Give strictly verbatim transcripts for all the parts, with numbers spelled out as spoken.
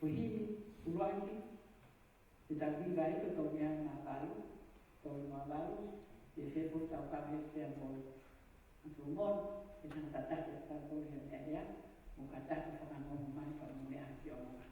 Hili, ʻuluaki, te tau hiva ʻi he tolu mā valu, tolu mā valu, ʻi he fepo tau kape pea mo ʻAtu Mono, ʻe tangata taki ʻa tau tolu he meʻa lea, mo ka taki fakanonga mai ka mo meʻa ki o mona.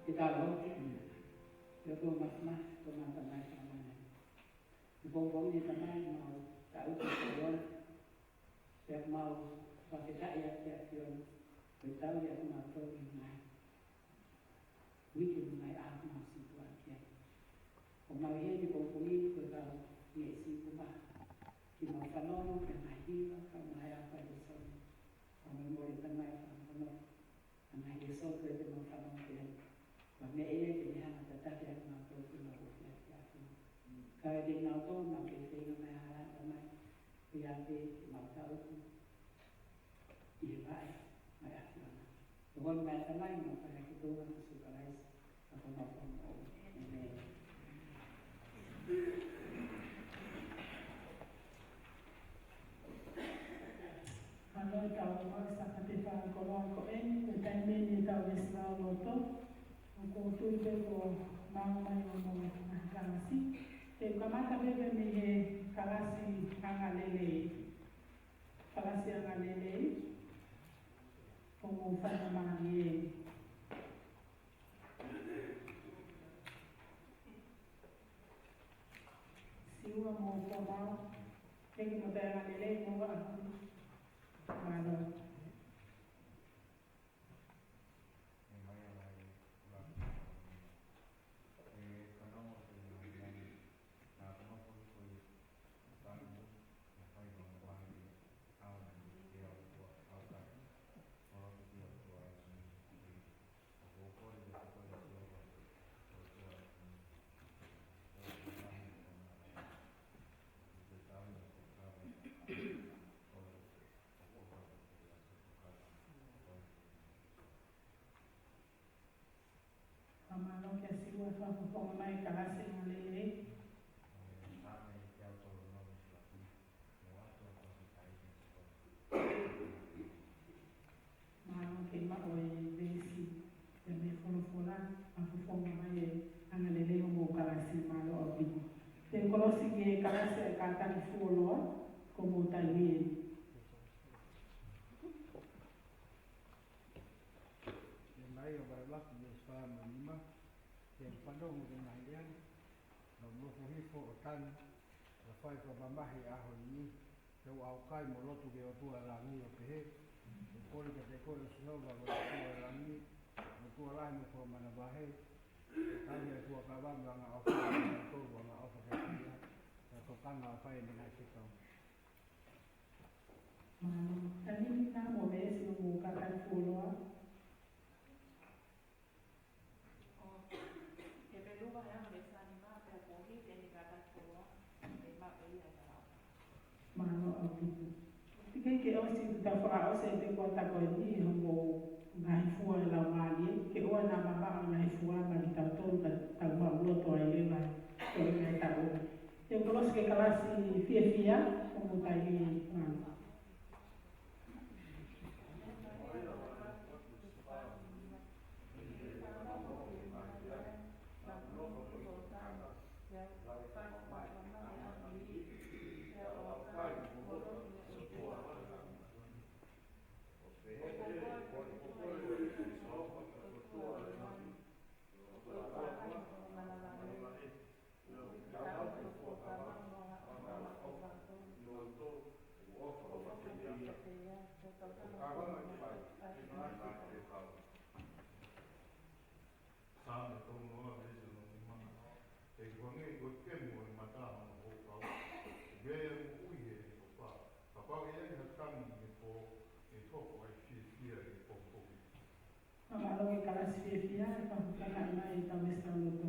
Ke tau lotu. Ke tau māfana, ko e Tamai ʻa e māmani. Ko e pongipongi ni Tamai, mau tau ki he ʻAfiona. Pea mau fakafetaʻi atu ki he ʻAfiona. Ko e tau ia ko mau tau i mai. Uike mo e ngaahi ʻaho mau sītuʻa ki ai. ʻOku mau ʻi heni he pongipongi ni ko e kau ngeʻesi kuo pau ke mau fanongo ki he ngaahi hiva, kae ʻumaʻā ʻa e lēsoni. ʻOku mau mole Tamai fanongo. ʻA e ngaahi lēsoni ko ē te mau fanongo ki ai. Ko e meʻa ia ke ne hanga ʻo tataki ʻa kimautolu ke mau ʻofa ki he ʻAfiona. Kae ʻikai ke mau tō, mau ke feinga mai hala Tamai. Ko ia pē ke mau tau atu ʻi he vaʻe mai ʻa e ʻAfiona. Ko e ʻuhinga ia Tamai, mau fai ʻaki ʻa e ʻofa ʻia Sīsū Kalaisi, ko homau Fakamoʻui. ʻĒmeni. Mālō e tau ʻofa ʻi he Sāpate fākoloa ko eni, ko e taimi eni ʻetau veesi lauloto. ʻOku ou tui pē kuo maʻu mai hoʻomou ngaahi kalasi. Te u kamata pē mei he kalasi angalelei. Kalasi angalelei. Ko hoʻomou faingamālie. Siua mo Komau. Hiki mo e angalelei mo ʻahu. Mālō. Ua, fakafofonga mai e kalasi angalelei. Mālō ke maʻu e veesi ʻo e folofola, fakafofonga mai e angalelei ʻo e kalasi, mālō ʻaupito. Te u kolosi ki he kalasi ʻa e kātaki fuoloa, ko mou taimi eni. Ē mai ʻo Vaivaki, veesi fā mo e nima, te u fanongo ki he ngaahi lea ni, naʻa mo fuhi fo o tani, ʻa e fai fakamamahi ʻaho ni, te u ʻaukai mo lotu ki he ʻOtua ʻo e langi ʻo pehē, ʻoku kole kiate koe ʻe Sihova, ko e ʻOtua ʻo e langi, ʻOtua lahi mo fakamanavahē, ʻoku tali ʻa e tuʻa kava mo e angaʻofa, ʻoku tali ʻa e tuʻa kava mo e angaʻofa kiate ia, ʻa e tokanga ʻo fai ʻene ngaahi fekau. Mālō. Tani ni na mo veesi ʻo mo kātaki fuoloa. ʻO, Hepelū vahe ua veesi nima, pea ko e hili eni kātaki fuoloa, ʻe maʻu ia ʻe he tangata. Mālō ʻaupito. Teʻeki ke ʻosi, te u fakaʻosi ʻa e poini ko eni ʻi hoʻomou ngaahi fua ʻe laumālie, ke ʻoua naʻa mamaʻo e ngaahi fua maʻa kitautolu ka tau maʻuloto ai leva ko e ngaahi taʻu. Te u kolosi ki he kalasi fiefia, ko mou taimi eni, mālō. Saame tolu noa veesi nima. ʻE hangē ko e kemu ʻo e mata ʻa hono huʻakau, ʻoku ʻi ai ʻa e moʻui ʻi he ʻofa. Kapau ʻe ʻi ai ha tangi ʻi he pō, ʻe hoko ai e fiefia ʻi he pongipongi. Mālō e kalasi fiefia, ʻe fakafofonga mai ʻetau veesi tauloto.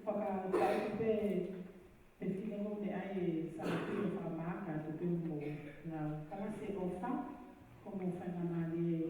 Fakatau pē, pē fine mo ne ai e sāpio fakamaaka atu pē mo lau. Kalasi ʻofa, ko mou faingamālie.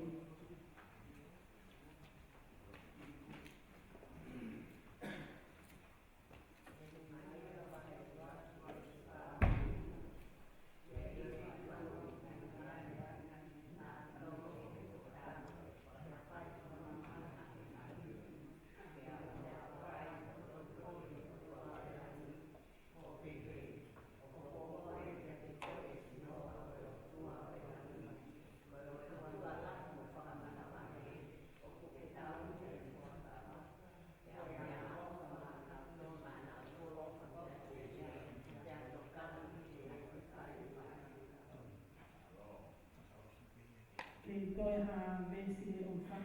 Kei toe ha veesi ʻe ʻofa.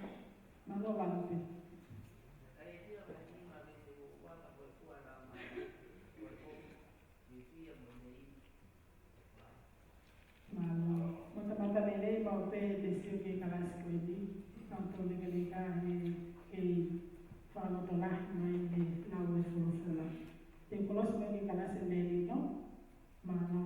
Mālō Valepe. Mālō. Matamata lelei maʻu pē te sio ki he kalasi ko eni. Naʻa tau lekeleka he kei fakalotolahi mai he lau ʻo e folofola. Te u kolosi mai ki he kalasi ʻa Melino. Mālō.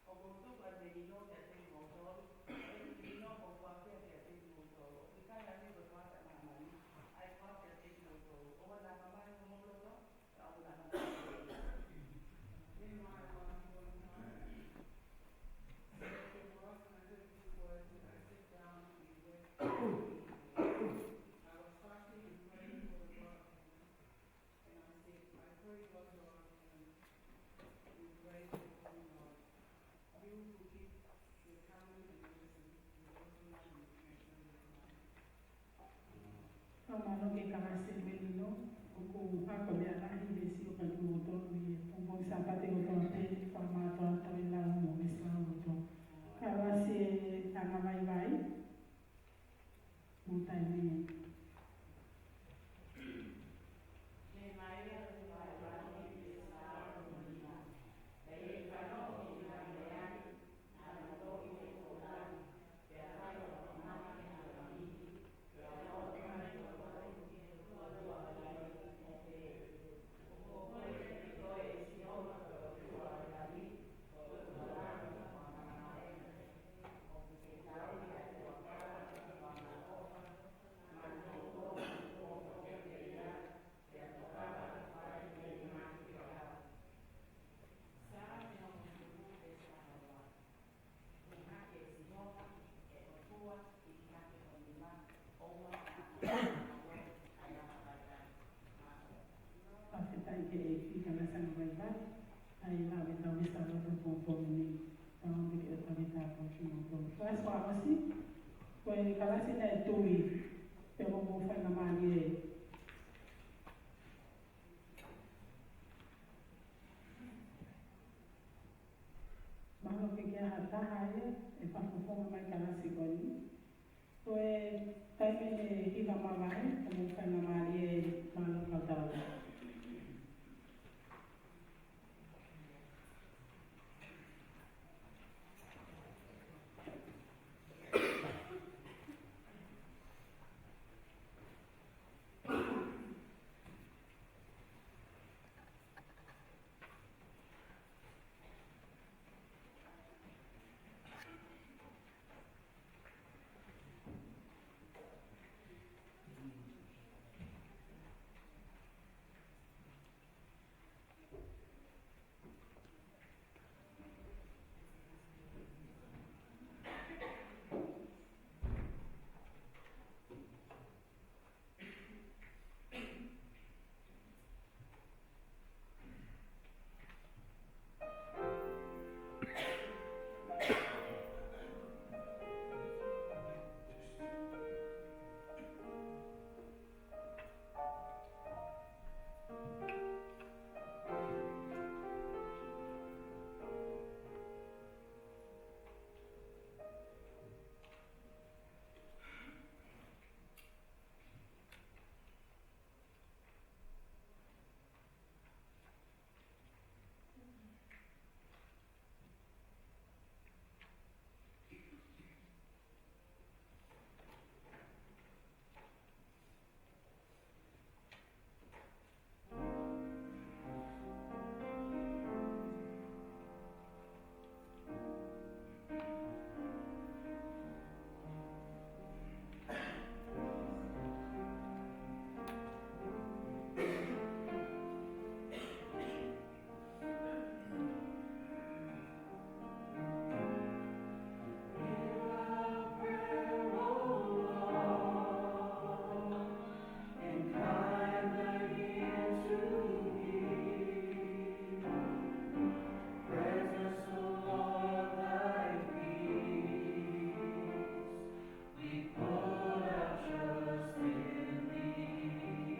ʻOku ou tuku ʻa e melino kiate kimoutolu, ʻa e melino ʻoku ou foaki kiate kimoutolu. ʻOku ʻikai ʻa e meʻa ko e foaki ʻa māmani, ʻa e foaki kiate kimoutolu. ʻOua naʻa mamahi homou loto, ka ʻoua naʻa mamahi homou loto. And I said, I pray, Lord God, and we pray for you, Lord. You who keep your covenant and your mercy, your love and your compassion, your love. Mālō e kalasi ʻa Melino, ʻoku hā ko e meʻa lahi he sio ki he Kalasi ʻa e vaivai, ʻa ia ʻoku tau ʻi he Sāpate pongipongi ni, tau ʻomi ke tau ʻi he tāpuaki mo tau. Kalasi fakaʻosi, ko e kalasi naʻe tui, pea mo e faingamālie. Mahalo ke ʻi ai ha taha ia ʻe fakafofonga mai kalasi ko eni. Ko e taimi ni ʻe hiva mavahe, ko e faingamālie, mālō kau tau. We put our trust in thee.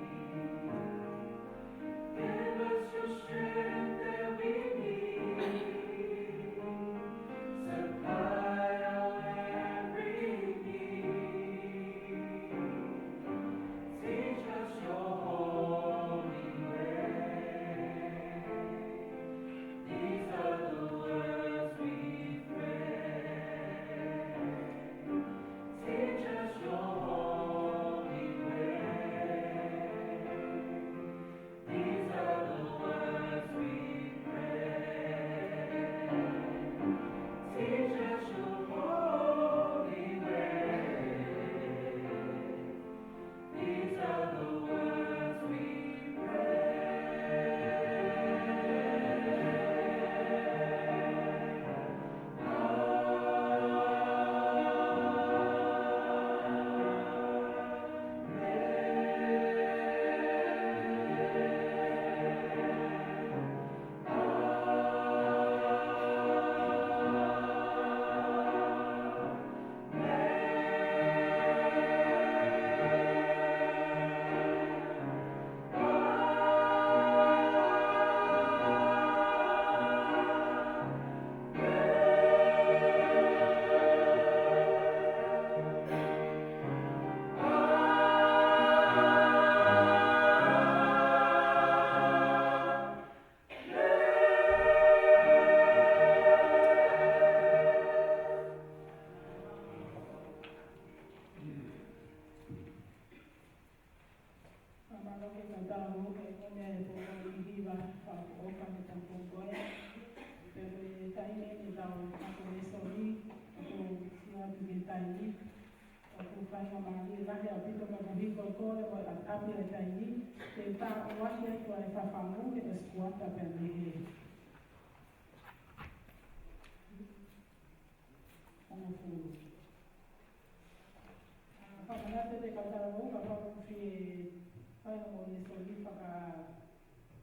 Give us your strength that we need. Supply our every need. Teach us your holy way. These are the words we pray. Teach us your holy way. These are the words we pray. Teach us your holy way. These are the words we pray. Mālō ke tau tau ke kone e pō ni hiva fakaʻofoʻofa ke tau pō ko ē. Pea ko e taimi ni tau ako lēsoni, ʻoku sio atu ki he taimi. ʻOku faingamālie lahi ʻaupito ka ko e hiko ko ē ʻo e ʻapi ʻa e taimi, ke tā ʻo ʻasi atu ʻa e fafangu ke ʻosi kuata pea mei he hongofulu. ʻA, fakamanatu atu e kau talavou, kapau ʻoku fie fai hoʻomou lēsoni faka-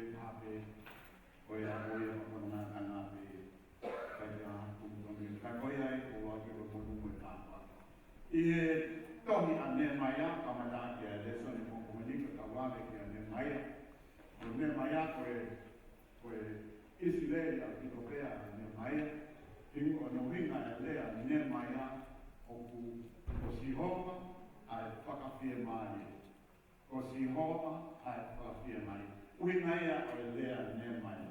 ʻi ha pē, ko ia ko ia ko na kanga pē, ka ia tumutongi, ka ko ia ʻi ko ua ke ko tonu mo e tāpā. ʻI he tohi ʻa Nehemaia, kamata ki he lēsoni ko eni ka tau ʻave ki he Nehemaia. Ko Nehemaia ko e, ko e ʻIsileli ʻaupito pē ʻa Nehemaia. Hingoa ʻo e ʻuhinga e lea Nehemaia ʻoku ko Sihova ʻa e fakafiemālie. Ko Sihova ʻa e fakafiemālie. ʻuhinga ia ʻo e lea Nehemaia.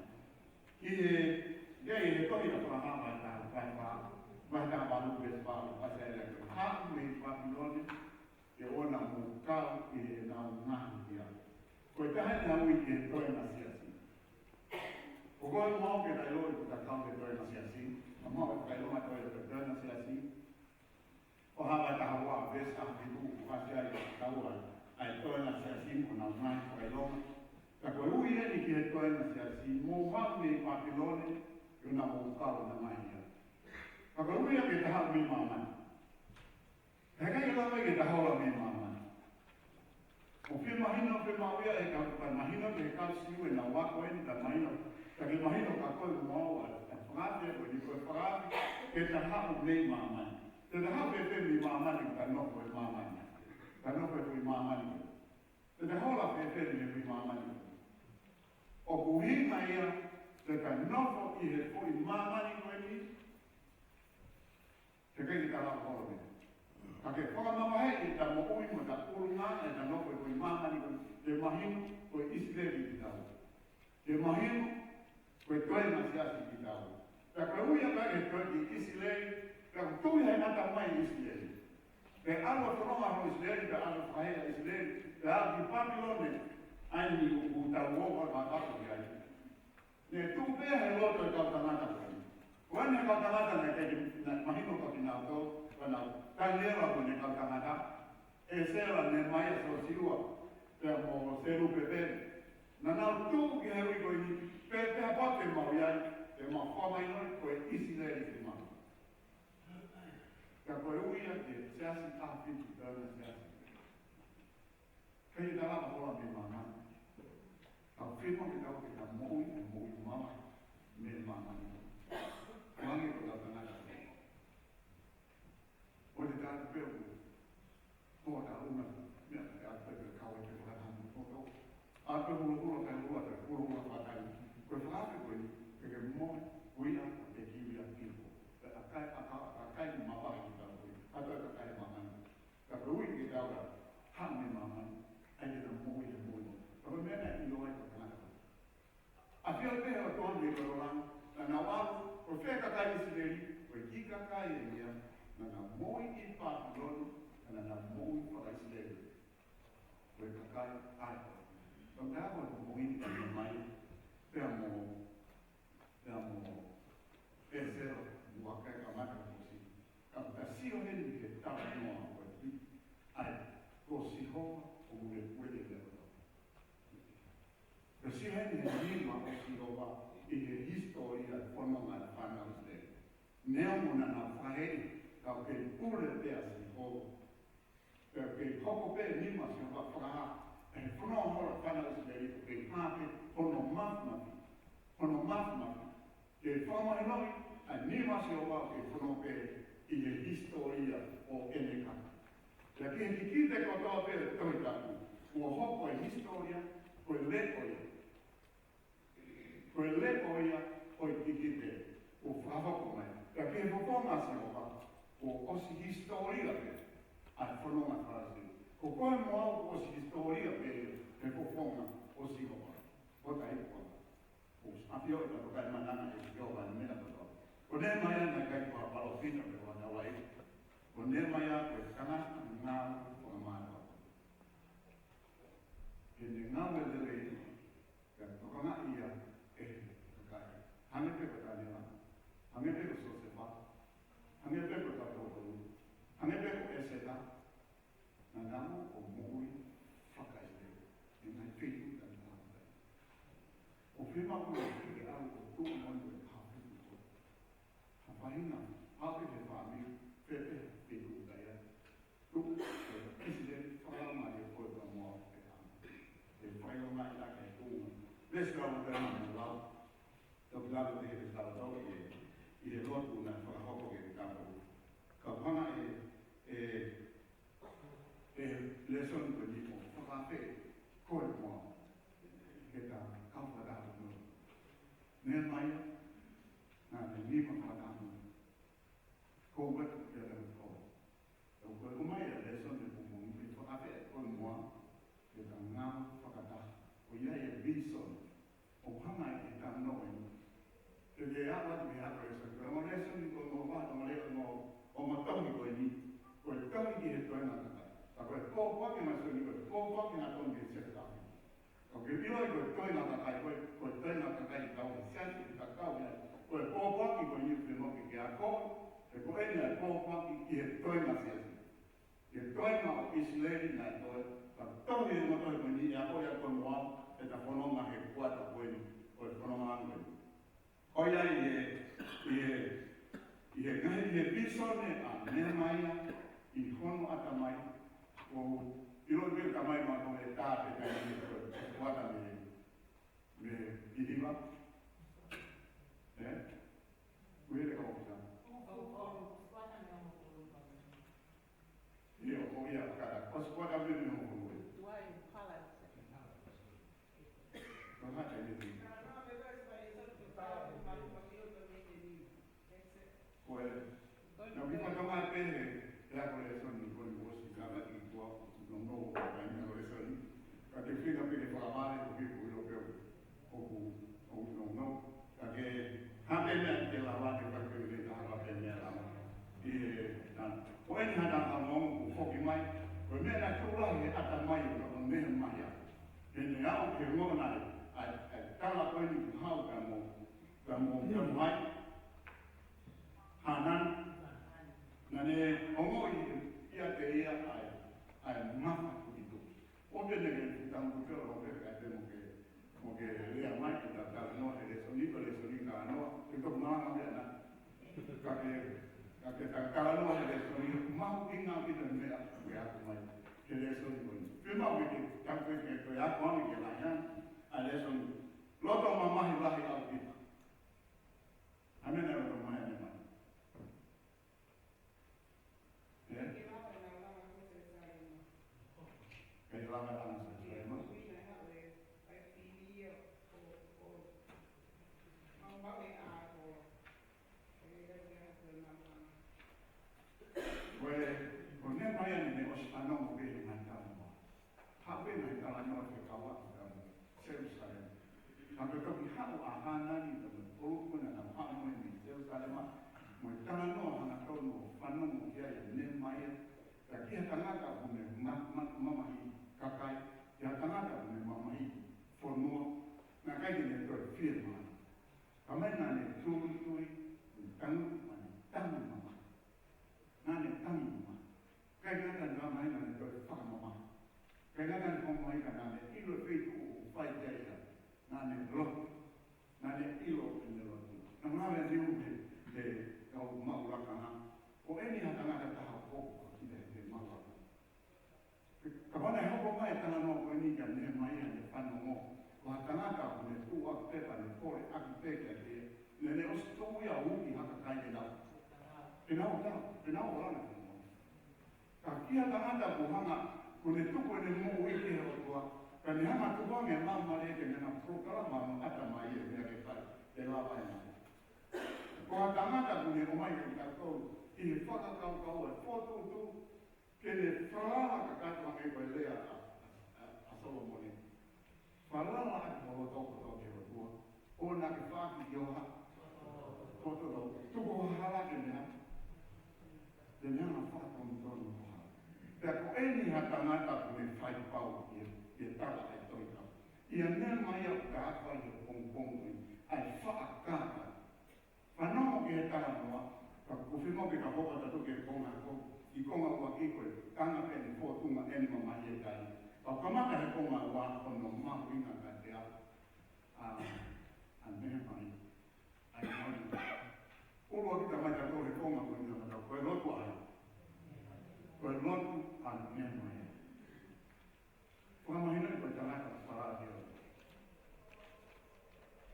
ʻI he, ʻi he tohi ʻa Fakahā vahe taha, vahe fā, vahe taha valu veesi fā, ʻoku pehē ai, Haʻu mei Papilone, ke ʻoua naʻa mou kau ʻi heʻenau ngaahi hia. Ko e taha eni ʻa e ui ki he toenga siasi. Ko koe mo au ke ta ʻilo ʻoku ta kau he toenga siasi, ka mau ʻe fakaʻilonga ʻe he toenga siasi. ʻO Fakahā vahe taha ua veesi taha fitu, ʻoku pehē ai ʻoku kau ai ʻa e toenga siasi mo ʻenau ngaahi fakaʻilonga. Ka ko e ui eni ki he toenga siasi, mou haʻu mei Papilone, ke ʻoua naʻa mou kau ʻi heʻenau ngaahi hia. Ka ko e ui ia ke ta haʻu mei māmani. He ʻikai ke lava ke ta hola mei māmani. ʻOku fiemahino, fiemaʻu ia ʻe he kau, pea mahino ki he kau Siu ʻenau ako eni, pea mahino, pea ke mahino kia koe mo au ʻa e, ʻa e fakaafeʻi ko eni, ko e fakaafeʻi ke ta haʻu mei māmani. Te ta haʻu fēfē mei māmani, ta nofo ʻi māmani. Ta nofo ʻi māmani. Te ta hola fēfē mei, mei māmani. ʻOku ʻuhinga ia, te ta nofo ʻi he foʻi māmani ko eni, he ʻikai ke ta lava hola mei ai. Ka ke fakamamahiʻi ʻeta moʻui mo ʻeta ʻulungaanga ʻi he nofo ʻi māmani ko ē, ke mahino ko e ʻIsileli kitaua. Ke mahino ko e toenga siasi kitaua. Pea ko e ui ia ke toe ki ʻIsileli, pea ʻoku tuʻu ia he ʻatamai ʻo ʻIsileli. Pea ʻalu ʻo fononga ho ʻIsileli, pea ʻalu ʻo fakaheeʻi ʻa ʻIsileli, pea ʻalu ki Papilone, ʻa eni ʻoku tau ō ʻo fakapapauʻi ai. Ne tuʻu pē he loto ʻo e kau tangata ko eni. Ko eni e kau tangata naʻe ʻikai ke mahino kia kinautolu, ko ʻenau Taniela mo ʻene kau tangata, ʻĒsela, Nehemaia, Siosiua, pea mo Selupepeli. Naʻa nau tuʻu ki he ui ko eni, pea, pea pau ke mau ʻi ai, pea mau fakamahinoʻi ko e ʻIsileli kimau. Ka ko e ui ia ki he siasi ʻa e fitu, toenga siasi. ʻIkai ke ta lava hola mei māmani. Ka ʻoku fiemaʻu ke tau, ke ta moʻui, ʻa e moʻui mamahi mei māmani. Hangē ko e kau tangata. ʻOku te tau pehē ʻoku ko e tau uma, meʻa ke ʻai pē ke kau ai ke fakataha mo e poto. ʻAi pē hulohula, kae hula, kae hulohula fakataha. Ko e fakaafe ko ē, ke ke moʻui, ʻo ke kiwi ʻa piko. Pea ʻikai, ʻikai, ʻikai mavahe ki he kau ko ē. ʻA e kau tangata māmani. Ka ko e ui ke tau haʻu mei māmani, ʻai ke ta moʻui he moʻui. Ka ko e meʻa naʻe ʻilo ai ʻe he kau tangata. ʻAfioʻi pē ʻe he ʻOtua mei he koloa, naʻa nau ʻalu, ko e fē kakai ʻIsileli, ko e kiʻi kakai eni ia, naʻa nau moʻui ʻi Papilone, ka naʻa nau moʻui faka-ʻIsileli. Ko e kakai ʻa e ʻOtua. Ka ko e moʻui ʻa Nehemaia, pea mo Pea mo ʻĒsela, mo e kakai kamata kuo ʻosi. Ka ʻoku ta sio heni ki he talanoa ko eni. ʻA ia, ko Sihova ʻoku ne puleʻi e meʻa kotoa. Ka sio heni he nima ʻo Sihova ʻi he hisitōlia ʻo e fononga ʻa e fānau ʻIsileli. Neongo naʻa nau fakaheeʻi, ka ʻoku kei pule pē ʻa Sihova. Pea kei hoko pē nima ʻo Sihova ʻo fakahā, ʻe he fononga hola ʻa e fānau ʻIsileli, ʻoku kei hā pē hono māfimafi, hono māfimafi. Ke fakamahinoʻi ʻa e nima ʻo Sihova ʻoku kei fononga pē ʻi he hisitōlia ʻo ʻene kakai. Pea ki he kikite kotoa pē ʻo e Tohi Tapu, kuo hoko e hisitōlia, ko e lekodia. Ko e lekodia ʻo e kikite kuo fakahoko mai. Pea ki he fofonga ʻo Sihova, kuo ʻosi hisitōlia pē ʻa e fononga ʻa e fānau ʻIsileli. Ko koe mo au kuo ʻosi hisitōlia pē he fofonga ʻo Sihova. Ko e taimi ko ē. Kuo ʻosi ʻafioʻi ʻe he kakai mananga ʻe Sihova ʻa e meʻa kotoa. Ko Nehemaia naʻe ʻikai ko ha palōfita pe ko ha tauʻatāina. Ko Nehemaia ko e tangata ngāue fakamātoato. He naʻe ngāue lelei, ka tokangaʻi ia ʻe he kakai. Hangē pē ko Taniela, hangē pē ko Siosefa, hangē pē ko Tautokoru, hangē pē ko ʻĒseta, naʻa nau ō ʻo moʻui fakaʻIsileli ʻi he ngaahi feituʻu tangata. ʻOku fiemaʻu ke ke ʻalu ʻo tuʻu mo e ngaahi feituʻu ko ē. Ha faʻahinga, hape he fāmili, fēfē feituʻu ʻoku ta ʻi ai. Tuʻu, ʻIsileli, fakalaumālie ko e ka moa ke ʻamu. ʻE fai o mai la ke tuʻu. Veesi kau te na mo lau. Tau ki lalo te he tau tau ʻi he, ʻi he lotu naʻe fakahoko ke tau. Ka hanga ʻe, ʻe, ʻe lēsoni ko eni ʻo fakaafe koe mo au. Ke ta kau fakataha mo Nehemaia, naʻa ne nima fakataha mo Ko watu ke ala ko. Tau ko e ʻomai ʻa e lēsoni ʻoku mou ʻi he fakaafe ko e moa, ke ta ngāue fakataha. Ko ia e vīsone Ako, he ko eni ʻa e pōpoaki ʻi he toenga siasi. ʻI he toenga ʻo ʻIsileli naʻe toe, ka tohi ʻe he ngaahi tohi ko eni ʻe ako ia ko noa, ʻeta fononga he kuata ko eni, ko e fononga ko eni. ʻOku ʻi ai ʻi he, ʻi he, ʻi he ngaahi, ʻi he vīsone ʻa Nehemaia, ʻi hono ʻatamai, ʻoku ʻiloʻi pē ʻe he tamai ma ko e tā pe kai ni ko e kuata me, me ʻi hiva. ʻE? Kuo le ka ʻoku tā. ʻIo, ʻoku ʻi ai ʻa e kata. ʻOsi kuata me me ʻoku ʻi ai. Ko e hā te ne tui. Ko e, nau ki fatonga pē he, he ako lēsoni ko eni ʻosi ka ʻi tua, no, no, ka ʻi ako lēsoni. Ka ke fika pē ke fakamālō, ko ke ko ilo pē ʻoku, ʻoku, no, no. Ka ke, hake mea ke lava ke fai pē le ka hake mea lava. ʻI he, na, ko eni ha taha mo ʻoku foki mai, ko e meʻa naʻe tuʻu lahi he ʻatamai ʻo, ʻo Nehemaia. He ne aʻu ke ngona ai, ʻa e, ʻa e tala ko eni kuo haʻu ka mo, ka mo, ka mo ai. Hānani, naʻa ne ongoʻi ʻiate ia ʻa e, ʻa e mafatukituki. ʻO te ne ke tau kuke o loke ka te mo ke, mo ke lea mai ke ta talanoa he lēsoni, ko e lēsoni talanoa, ke tau malanga mea na. Ka ke, ka ke ta talanoa he lēsoni, mahuʻinga ʻaupito e meʻa ke ako mai he lēsoni ko eni. Pea mau ke te tau ke ke ako ane ke lahi ʻa e lēsoni. Loto mamahi lahi ʻaupito. ʻA e meʻa naʻe loto mai ʻa Nehemaia. ʻE? Ke lava ʻa Selusalema. Ko e, ko Nehemaia ni ne ʻosi fanongo pē he ngaahi talanoa. Haʻu pē ngaahi talanoa fekauʻaki mo Selusalema. Ka ko e toki haʻu ʻa Hānani mo e kulupu naʻa nau haʻu mo ia mei Selusalema, mo e talanoa hangatonu ʻo fanongo ki ai ʻa Nehemaia, ka ki ha tangata ʻoku ne ma-, ma-, mamahi kakai, ki ha tangata ʻoku ne mamahi fonua, naʻe ʻikai ke ne toe fiemālie. Ka mai naʻa ne tuitui, ne tangutu, naʻa ne tangi mamahi. Naʻa ne tangi mamahi. ʻIkai ngata naʻa ne mamahi, naʻa ne toe fakamamahi. ʻIkai ngata naʻa ne mamahi ka naʻa ne ʻilo e feituʻu ʻoku fai ki ai ia. Naʻa ne lotu. Naʻa ne ʻilo ʻene lotu. Naʻa ne lave ʻa e niu he, he kau maʻu lakanga. Ko eni ha tangata taha ʻoku ʻoku kita he maʻu lakanga. Ka ʻoku ne hoko mai e talanoa ko eni kia Nehemaia ne fanongo. Ko ha tangata ʻoku ne tuʻu ʻaki pē pea ne kole ʻaki pē kiate ia. Ne ne ʻosi tuʻu ia ʻo uki ha kakai ke nau. Ke nau tau, ke nau ʻola ne fanongo. Ka ki ha tangata ʻoku hanga, ʻoku ne tuku ʻene moʻui ki he ʻOtua, ka ne hanga tuku ange e maumau ke ne hanga polokalama ʻa e ʻatamai e meʻa ke fai, ke lava ʻena. Ko ha tangata ʻoku ne ʻomai ke tautolu, ʻi he fakakaukau e fokotuʻutuʻu, ke ne falala kakato ange ko e lea ʻa, ʻa, ʻa, ʻa Solomone. Falala ʻaki ho loto kotoa ki he ʻOtua. ʻOua naʻa ke faʻaki ki ho ha-, kotoa, tuku ho hala ke ne hā. Ke ne hanga fakatonutonu ho hala. Pea ko eni ha tangata ʻoku ne fai pau ʻi he, ʻi he tala ʻa e Tohi Tapu. ʻIa Nehemaia ʻoku ta fai he pongipongi ni, ʻa e faʻa kākā. Fanongo ki he talanoa, ka ʻoku fiemaʻu ke ka hoko atu ki he konga ko, ʻi konga ua ki ko e, tanga pē ni fōtunga eni mamahi e kai. Ka ʻoku kamata he konga ua, ko hono mahuʻinga kiate au, ʻa, ʻa Nehemaia. ʻA e mahuʻinga. ʻUlua kita mai ka ko he konga ko eni ka ko e lotu ʻa. Ko e lotu ʻa Nehemaia. Fakamahino ko e tangata falala ki he ʻOtua.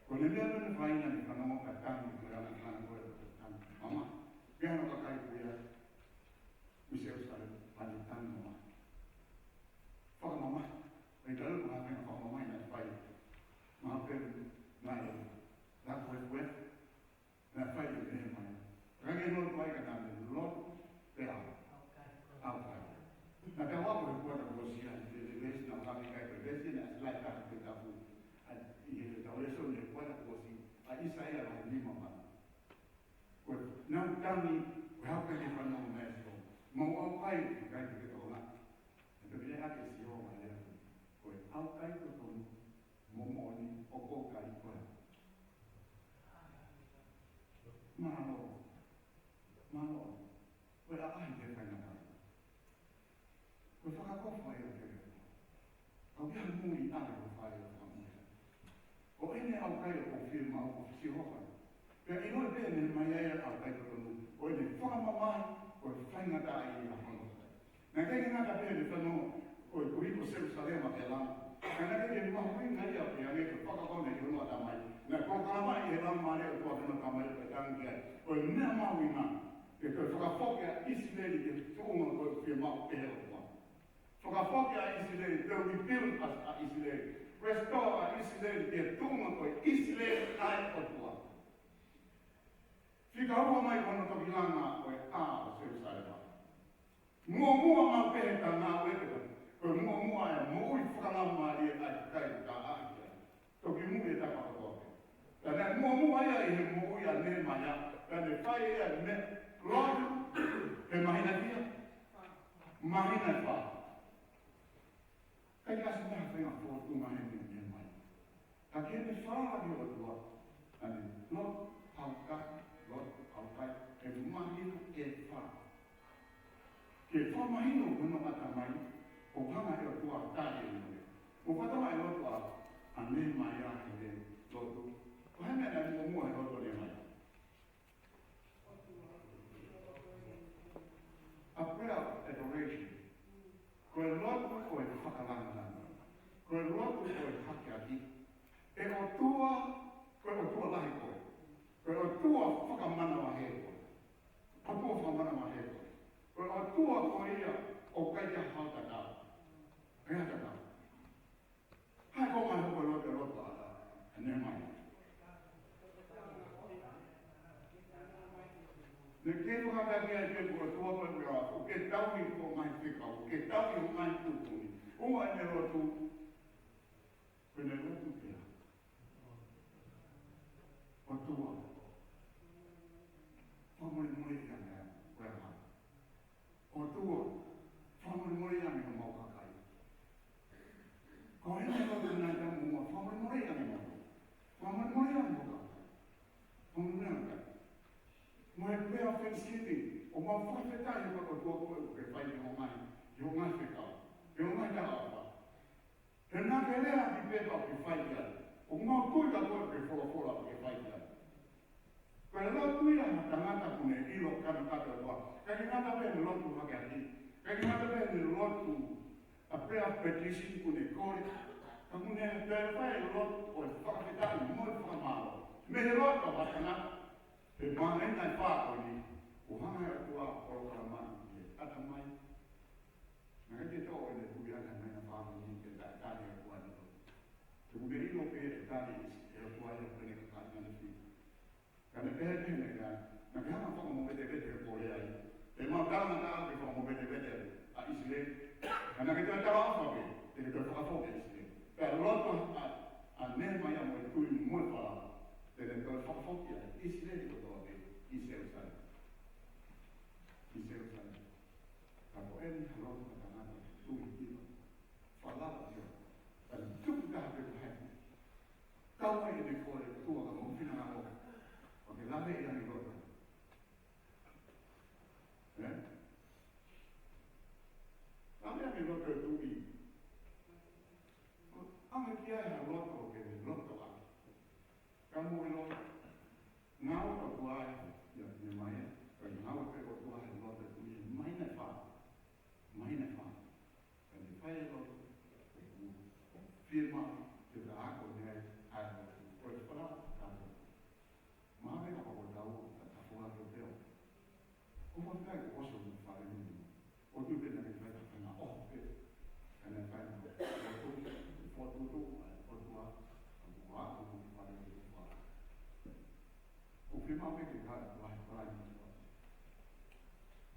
Ko e meʻa naʻa ne fai naʻa ne fanongo ka tangi ko e ana tangi ko e tangi. Mamahi. Pea naʻe ʻikai ko ia. Mei Selusalema, pea ne tangi mamahi. Fakamamahi. Pea talu ko e hā e meʻa fakamamahi naʻe fai. Mahalo pē naʻe, naʻe ko e, ko e. Naʻe fai ʻe Nehemaia. Ka ke lotu ai ka naʻa ne lotu pē ʻa. ʻAukai. Naʻa tau ako he kuata kuo ʻosi ʻi he veesi naʻa tau ʻikai ko e veesi naʻe ʻasi lahi taha he Tohi Tapu. ʻA ia ʻi he tau lēsoni he kuata kuo ʻosi ʻa ʻIsaia vahe nima mā. Ko e nau tangi, ko e hā pē ke fanongo mai ʻa Sihova. Mau ʻaukai, ʻikai ke ke tokanga. ʻE pehē ʻaki ʻe Sihova e lea. Ko e ʻaukai totonu. Mo moʻoni ʻoku ou kai koe. Mālō. Pea ʻiloʻi pē ʻe Nehemaia ʻa e ʻaukai totonu, ko ʻene fakamamahi, ko e faingataʻaʻia hono. Naʻe ʻikai ke ngata pē ʻene fanongo ko e kuo hiko Selusalema ke langa. Ka naʻe ʻikai ke mahuʻinga ia pea ʻikai ke fakakaukau ʻene ʻatamai. Naʻe polokalama ʻi he Laumālie ʻo e ʻOtua ʻa e tangata ko ia, ko e meʻa mahuʻinga ke toe fakafoki ʻa ʻIsileli ki he tuʻunga ko ē ʻoku fiemaʻu pē ʻe he ʻOtua. Fakafoki ʻa ʻIsileli, to rebuild ʻa, ʻa ʻIsileli. Restore ʻa ʻIsileli ki he tuʻunga ko ē ʻIsileli ʻa e ʻOtua. Fika ua mai ko hono toki langa ʻo e ʻā ʻo Selusalema. Muʻomuʻa maʻu pē he tangata ko ē, ko e muʻomuʻa e moʻui fakalaumālie ʻa e kakai ʻoku taaʻi ki ai. Toki muʻa e tapa kotoa pē. Ka naʻe muʻomuʻa ia ʻi he moʻui ʻa Nehemaia, ka ne fai ʻe ia e meʻa, lotu, he māhina fiha, māhina ʻe fā. ʻIkai ke ʻasi ha faʻahinga fōtunga heni ʻo Nehemaia. Ka ko ʻene falala ki he ʻOtua, ʻa ʻene lotu ʻaukai, lotu ʻaukai, he māhina ʻe fā. Ke fakamahino hono ʻatamai, ʻoku hanga ʻe he ʻOtua ʻo tali ʻene lotu. Mo fakatamai e lotu ʻa, ʻa Nehemaia he lotu. Ko e hā e meʻa naʻe muʻomuʻa he lotu ʻa Nehemaia? A prayer of adoration. Ko e lotu ko e fakalangilangi. Ko e lotu ko e hakeakiʻi. ʻE ʻOtua, ko e ʻOtua lahi koe. Ko e ʻOtua fakamanavahē koe. ʻOtua fakamanavahē koe. Ko e ʻOtua ko ia ʻoku ʻikai ke hao tatau. ʻIkai hao tatau. Hai ko mai hoko lotu, lotu ʻa, ʻa Nehemaia. Ne ke fakapapauʻi ʻe he ʻOtua ko e ʻOtua, ʻoku ke tauhi hoʻo ngaahi fekau, ʻoku ke tauhi hoʻo ngaahi tuʻutuʻuni. ʻUa ʻene lotu, ko ʻene lotu pē ia. ʻOtua, fakamolemoleʻi ange ko e hā. ʻOtua, fakamolemoleʻi ange homau kakai. Ko ʻene lotu naʻe taumuʻa, fakamolemoleʻi ange homau. Fakamolemoleʻi ange homau kakai. Fakamolemoleʻi ange. Mo e prayer of thanksgiving, ʻoku mau fakafetaʻi he ʻOtua ko ē ʻoku ke fai ki hoʻo ngaahi, ki hoʻo ngaahi fekau, ki hoʻo ngaahi talaʻofa. He naʻa ke lea ʻaki pepa ʻoku ke fai ki ai. ʻOku mau tui ka ko e folofola ʻoku ke fai ki ai. Ko e lotu ia ʻa e tangata ʻoku ne ʻilo kanokato ʻa e ʻOtua. ʻIkai ke ngata pē ʻene lotu hakeakiʻi. ʻIkai ke ngata pē ʻene lotu, a prayer of petition ʻoku ne kole. Ka ʻoku ne toe fai e lotu ʻo e fakafetaʻi mo e fakamālō. Mei he loto ʻa e tangata. He māhina ʻe fā ko eni, ʻoku hanga ʻe he ʻOtua ʻo polokalama ki he ʻatamai. Naʻe ʻikai ke toʻo ʻene tui ʻa e māhina ʻe fā ko eni ke ta-, tali ʻe he ʻOtua ʻene lotu. He ʻoku ne ʻilo pē ʻe tali ʻe he ʻOtua ia ko ʻene kakai ʻene fili. Ka ne pehē pē ʻe ia, naʻa ke hanga ʻo fakamovetevete he kole ai. Te mau tala naʻa ke fakamovetevete ʻa ʻIsileli. Ka naʻa ke toe talaʻofa pē, te ke toe fakafoki ʻa ʻIsileli. Pea lotu ʻa, ʻa Nehemaia mo e tui mo e falala. Te ne toe fakafoki ʻa ʻIsileli kotoa pē, ʻi Selusalema. ʻI Selusalema. Ka ko eni ha lotu ʻa e tangata tui ʻi he ʻOtua. Falala ʻi he ʻOtua. Ka ne tuku taha pē ko hai. Tau mai ʻene kole ʻOtua ka mo fina ngalo. ʻO ke lave ʻi he lotu. Ē? Lave ʻi he lotu e tui. ʻAnge ki ai ha lotu ʻo ke lotu ʻaki. Ka mo e lotu. Ngāue ʻa e ʻOtua ʻia Nehemaia, ka ngāue pē ʻa e ʻOtua he lotu ʻi he māhina ʻe fā. Māhina ʻe fā. Ka ne fai e lotu, ʻoku, ʻoku fiemaʻu ke ta ako mei ai, ʻa e lotu. Ko e fala, ka lotu. Mahalo pē kapau ko e tau, ka ta fua ke peo. Ko e fakaʻikai ko e ʻosi ʻo e fale ni. ʻOku ou tui pē naʻa ne fai ha faʻahinga ʻoho pē. Ka ne fai ha lotu, fokotuʻu, ʻa e ʻOtua, ʻa e ʻOtua, ʻa e ʻOtua, ʻa e ʻOtua. ʻOku fiemaʻu pē ke kau ʻa e palani ʻa e ʻOtua.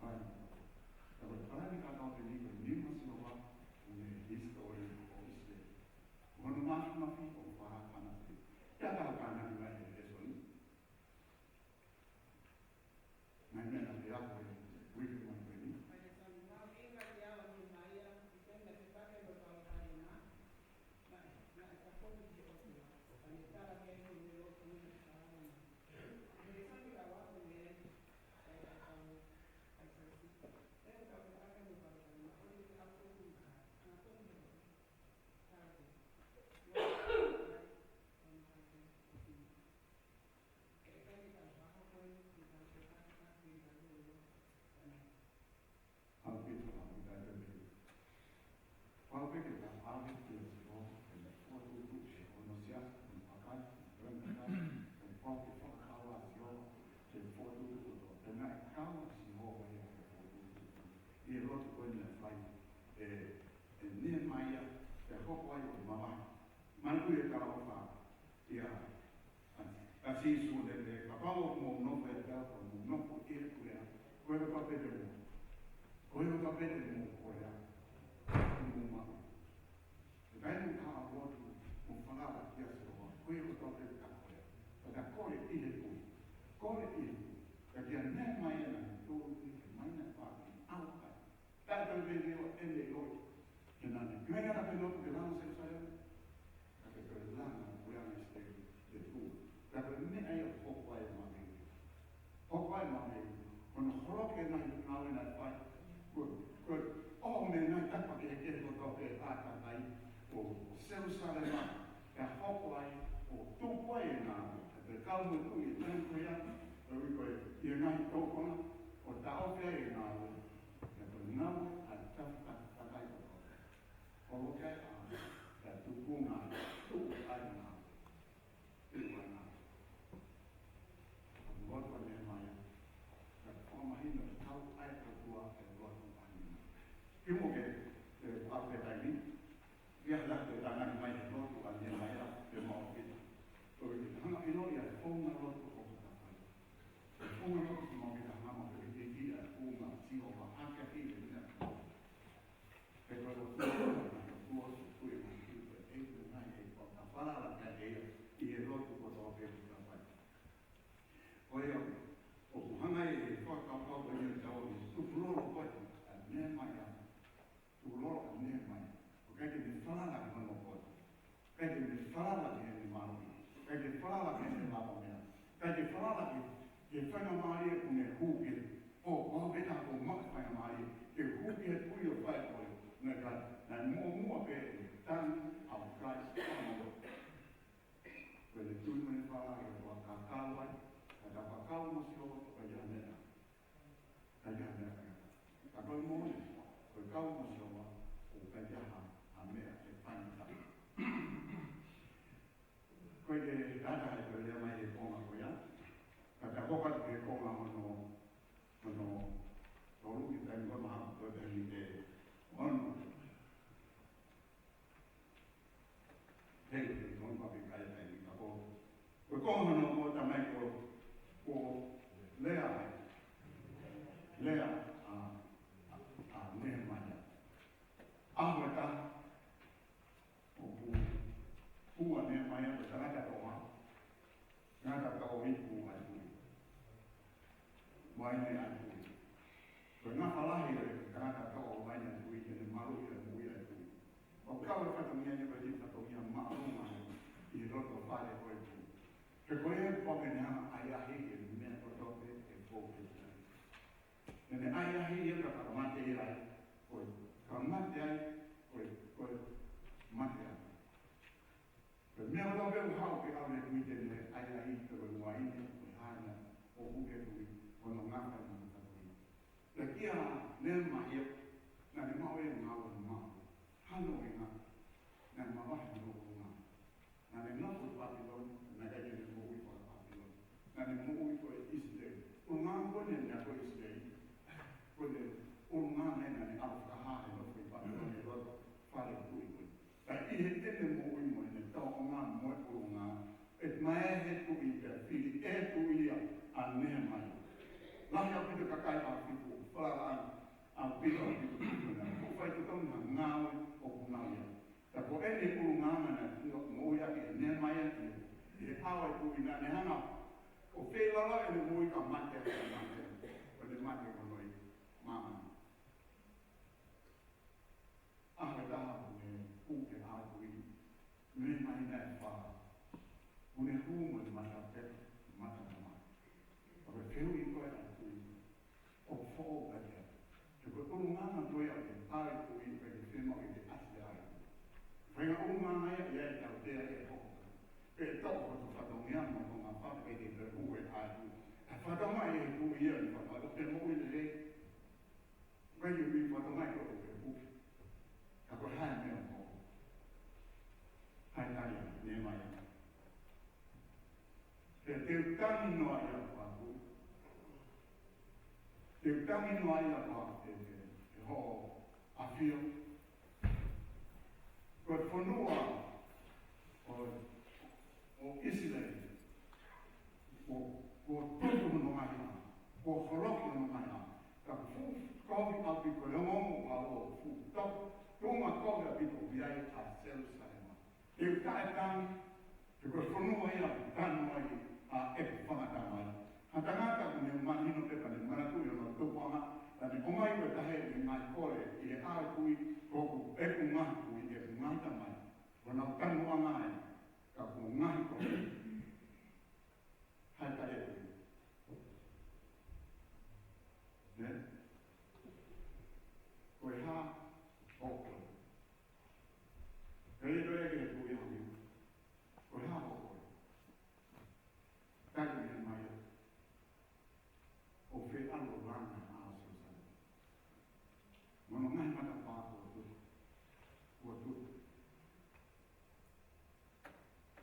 Palani ʻa e ʻOtua. Ka ko e palani kātoa pē eni ko e nima ʻa Sihova, ʻoku ne hisitōlia ʻo ʻIsileli. Ko hono māfimafi ʻoku fakahā ʻa Kānani. Pea ka Kānani mai he lēsoni. Ngaahi meʻa naʻe ako he uike mai ko eni. Mai kui e kalaofa ia a Sīsū lele, kapau ʻoku mou nofo ʻiate au, ka mou nofo ʻi heʻeku lea, ko ia kotoa pē te mou, ko ia kotoa pē te mou kolea, ʻe mou maʻu. ʻE ʻikai ke mou lotu mo falala kia Sihova, ko ia kotoa pē te mou kolea. Pea ka kole ʻi he kui, kole ʻi he kui. Ka kia Nehemaia naʻe tō ki he maina pāki au kai. Ka ko e meʻa ʻeni ʻoku ʻi ai. Ke nane, ke meʻa ka ke lotu ke langa Selusalema. Ka ke toe langa ko ia ʻa ʻIsileli, te tu. Ka ko e meʻa ia ʻoku hoko ai ʻa e meʻa. Hoko ai ʻa e meʻa. Ko hono holoki ʻa e ngaahi ngāue naʻe fai. Ko, ko, ʻo meʻa naʻe tapa ke, ke kotoa pē ʻa e kakai ʻo Selusalema. Ka hoko ai, ʻo tupu ai ʻa e ngāue. Ka te kau mo e tuʻi ʻi he taimi ko ia, ʻo ui ko e, ʻi he ngaahi tokona, ʻo taʻofi ai ʻa e ngāue. Ka ko e ngāue ʻa e tafatafatai kotoa. Holoki ai ʻa e, ʻa e tuʻunga, tuʻu ai ʻa e ngāue. Tuʻu ai ʻa e ngāue. Ko e lotu ʻa Nehemaia. Ka ko e mahino ʻe kau ai ʻa e ʻOtua ʻi he lotu ʻa Nehemaia. Kimuʻa ke, ke ʻave taimi. Ia la te tangani mai he lotu ʻa Nehemaia, te mau pita. Ko e hanga ʻo ʻiloʻi ʻa e founga lotu ʻoku ta fai. Ko e founga lotu ʻoku mau pita hanga mo ke hiki ʻa e founga Sihova hake ki he meʻa. He ko e lotu ʻa e Tua, ʻoku ʻi ai ʻa e ngaahi ʻe pau ta falala ki ai ʻi he lotu kotoa pē ʻoku ta fai. Ko ia, ʻoku hanga ʻe he fakakaukau ko ia ʻo tau ʻi he tukulolo ko ē ʻa Nehemaia. Tukulolo ʻa Nehemaia. ʻOku ʻikai ke ne falala ki hono poto. ʻIkai ke ne falala ki heʻene mālohi. ʻIkai ke falala ki heʻene lavameʻa. ʻIkai ke falala ki, ki he faingamālie ʻoku ne hū ki ai. Ko, ko au pē naʻa ku maʻu faingamālie ke hū ki he kui ʻo fai ko ē. Naʻe ʻikai, naʻe muʻomuʻa pē ʻene tangi ʻa Kalaisi ʻa Moʻoku. Pea ne tui mo ne falala ki he ʻOtua, ka kau ai, ka ta fakakau mo Sihova, ka ʻi ai ha meʻa. Ka ʻi ai ha meʻa. Ka ko e moʻoni, ko e kau mo Sihova, ʻoku ʻikai ha, ha meʻa ʻe faingataʻa. Ko e ke tata he ko e lea mai he konga ko ia. Ka ta koka he konga hono, hono, tolu ki taimi ko e maha ko e taimi ʻe ono. Hei, hei, tonu papi kai taimi ka ko. Ko e konga hono ʻoku ta mai ko, ko lea, lea ʻa, ʻa, ʻa Nehemaia. ʻAho ʻe taha, ʻoku, ʻoku ʻa Nehemaia ko e tangata toʻa, tangata toʻa ʻi he kui ʻa e kui. Vaine ʻa e kui. Ko e ngafa lahi ʻo e tangata toʻa ʻo vaine ʻa e kui, ke ne maluʻi ʻa e moʻui ʻa e kui. ʻOku kau e fatongia ni ko e fatongia māʻolunga ʻi he loto fale ʻo e kui. He ko ia ʻoku pau ke ne hanga ʻo ʻahiʻahiʻi e meʻa kotoa pē ʻe fou ki ai. Naʻa ne ʻahiʻahiʻi ia ka fakamate ia ai. Ko e, ka mate ai, ko e, ko e mate ai. Ko e meʻa kotoa pē ʻoku haʻu ke ʻave ʻe he kui te ne ʻahiʻahiʻi, ko e vaine, ko e hā ia, ʻoku ke kui, ko hono ngafa mo hono fatongia. Pea kia Nehemaia, naʻa ne maʻu e ngāue maʻu. Hano e ngā, naʻe mavahe hono ngāue. Naʻa ne nofo ʻi Papilone, naʻe ʻikai ke ne moʻui faka-Papilone. Naʻa ne moʻui ko e ʻIsileli. ʻUlungaanga ko eni naʻe ko e ʻIsileli. Ko e ʻulungaanga naʻa ne ʻalu fakahā he nofo ʻi Papilone ʻi loto fale tuʻi ko ē. Ka ʻi heʻene moʻui mo ʻene tōʻonga mo e ʻulungaanga, ʻe maʻu ʻe he tuʻi pea fili ʻe he tuʻi ia ʻa Nehemaia. Lahi ʻaupito kakai ʻAfiku, falala ʻaupito ʻAfiku, ʻoku fai totonu ha ngāue ʻoku nau ia. Ka ko ʻene ʻulungaanga naʻe ʻilo moʻui ʻaki ʻe Nehemaia ʻi he ʻao ʻo e tuʻi naʻa ne hanga ʻo feilaulau ʻene moʻui ka mate ʻa e mate. Ko ʻene mate ko hono ʻi māmani. ʻAho ʻe taha ʻoku ne hū ki he ʻao ʻo e tuʻi. Nehemaia naʻe fā. ʻOku ne hū mo e mata pepa, mata mamahi. ʻO ke fehuʻi ko ē ʻa e tuʻi. ʻOku foʻou ka ia. He ko e ʻulungaanga ko ia ʻo e ʻao ʻo e tuʻi, ʻikai ke fiemaʻu ke ʻasi ai. Faʻahinga ʻulungaanga ia ʻe ʻi ai e tautea ʻe hoko. Pea toʻo hoto fatongia mo hoto ngafa pea ke toe hū he ʻao ʻo e tuʻi. ʻA e fatongia ʻa e tuʻi ia ʻoku ne fakaʻato ke moʻui lelei. ʻIkai ke ui fatongia ko e ʻoku ke hū. Ka ko e hā e meʻa ʻoku hoko. Hā e tali ʻa Nehemaia. He te u tangi noa ia ko aku. Te u tangi noa ia ko aku ʻe, ʻe, ʻe hoʻo ʻafio. Ko e fonua kovi ʻaupito, ko e ongoongo ʻo e fuʻu toʻu, tuʻunga kovi ʻaupito ʻoku ʻi ai ʻa Selusalema. Te u taʻetangi, he ko e fonua ia ʻoku tanu ai ʻa ʻeku fanga tamai. Ha tangata ʻoku ne mahino pē pea ne manatuʻi hono tupuʻanga, pea ne ʻomai ko e taha ʻene ngaahi kole ʻi he ʻaho kui, ko ʻeku ngaahi kui, ʻeku ngaahi tamai. Ko honau tanuʻanga ia, ka ko e ngaahi kole. Hai tale atu. Ne? Ko e hā hoʻo kole? Pea ʻeke ʻe he kui ʻa e ʻaho ni. Ko e hā hoʻo kole? Tali ʻe Nehemaia, ʻOku ou fie ʻalu ʻo langa ʻa Selusalema. Mo hono ngaahi matapā kuo tutu. Kuo tutu.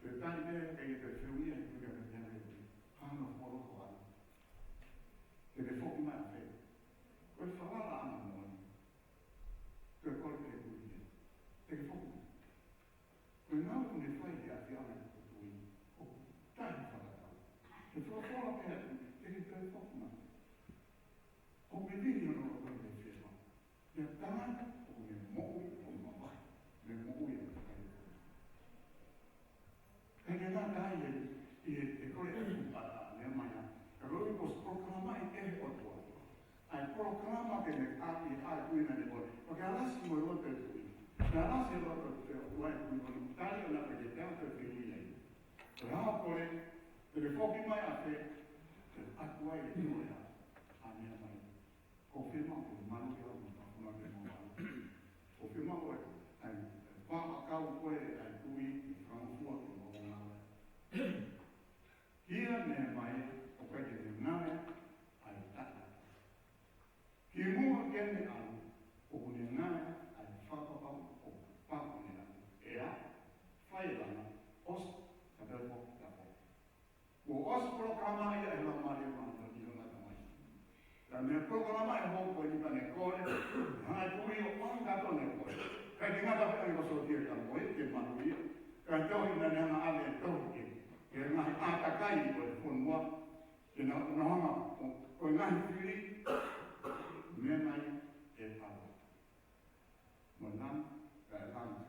Pea tali pē ʻe he kui, pea fehuʻi ʻe he kui kia Nehemaia, Hā hono folofola? Te ke foki mai ʻafē? Ko e falala ʻamooni. Ko e kole ʻa e kui ia, Te ke foki mai? Ko e ngāue ʻoku ne fai ʻi he ʻapiako ʻo e tui, ʻoku taʻefakatatau. Ko e folofola pē ʻa e kui, Te ke toe foki mai? ʻOku ne vili hono loto ʻi he fiemaʻu. Ko e tangata ʻoku ne moʻui ʻo mavahe, ne moʻui ʻo mavahe. He ʻikai ke ngata ai ʻi he, ʻi he, he kole ʻa e kui kia Nehemaia, ka ko e kuo ʻosi polokalamaʻi ʻe he ʻOtua ʻa e polokalama ke ne ʻai ʻa e kui naʻa ne kole. Pea ke alasi mo e loto ʻo e kui. Ke alasi e loto ʻo e kui, ʻa e kui ko eni, tali ʻo naʻa ke te ʻatu e fehuʻi ai. Ko e hā hoʻo kole? Te ke foki mai ʻafē? Pea ʻoatu ai e kole ʻa Nehemaia. ʻOku ou fiemaʻu ke malu ki he ʻaho ni, ka ko e meʻa ke malu. ʻOku ou fiemaʻu ʻe, ʻai, ʻe fakaʻakau koe ʻe he kui, ʻe fakangofua ke mau ngāue. Kia Nehemaia, ʻoku ʻikai ke ne ngāue ʻa e taʻataʻa. Kimuʻa ke ne ʻalu, ʻoku ne ngāue ʻa e fakapapau ʻoku pau ke ne ʻalu. ʻEa, fai e langa, ʻosi, ka toe foki, ka foki. Kuo ʻosi polokalamaʻi ia ʻe he Laumālie Māʻoniʻoni ʻi hono ngaahi tamai. Ka ne polokalamaʻi e houʻeiki pea ne kole, hanga ʻe he kui ʻo ʻomi kātoa ʻene kole. ʻIkai ke ngata pē ʻa e kosouti e tamai ke malu ia, ka e tohi naʻa ne hanga ʻave e tohi ke, ke ngaahi ʻātakai ʻo e fonua, ke na, na hanga ʻo, ko e ngaahi fili, meʻa mai e ʻalu. Mo e langa, ka e langa.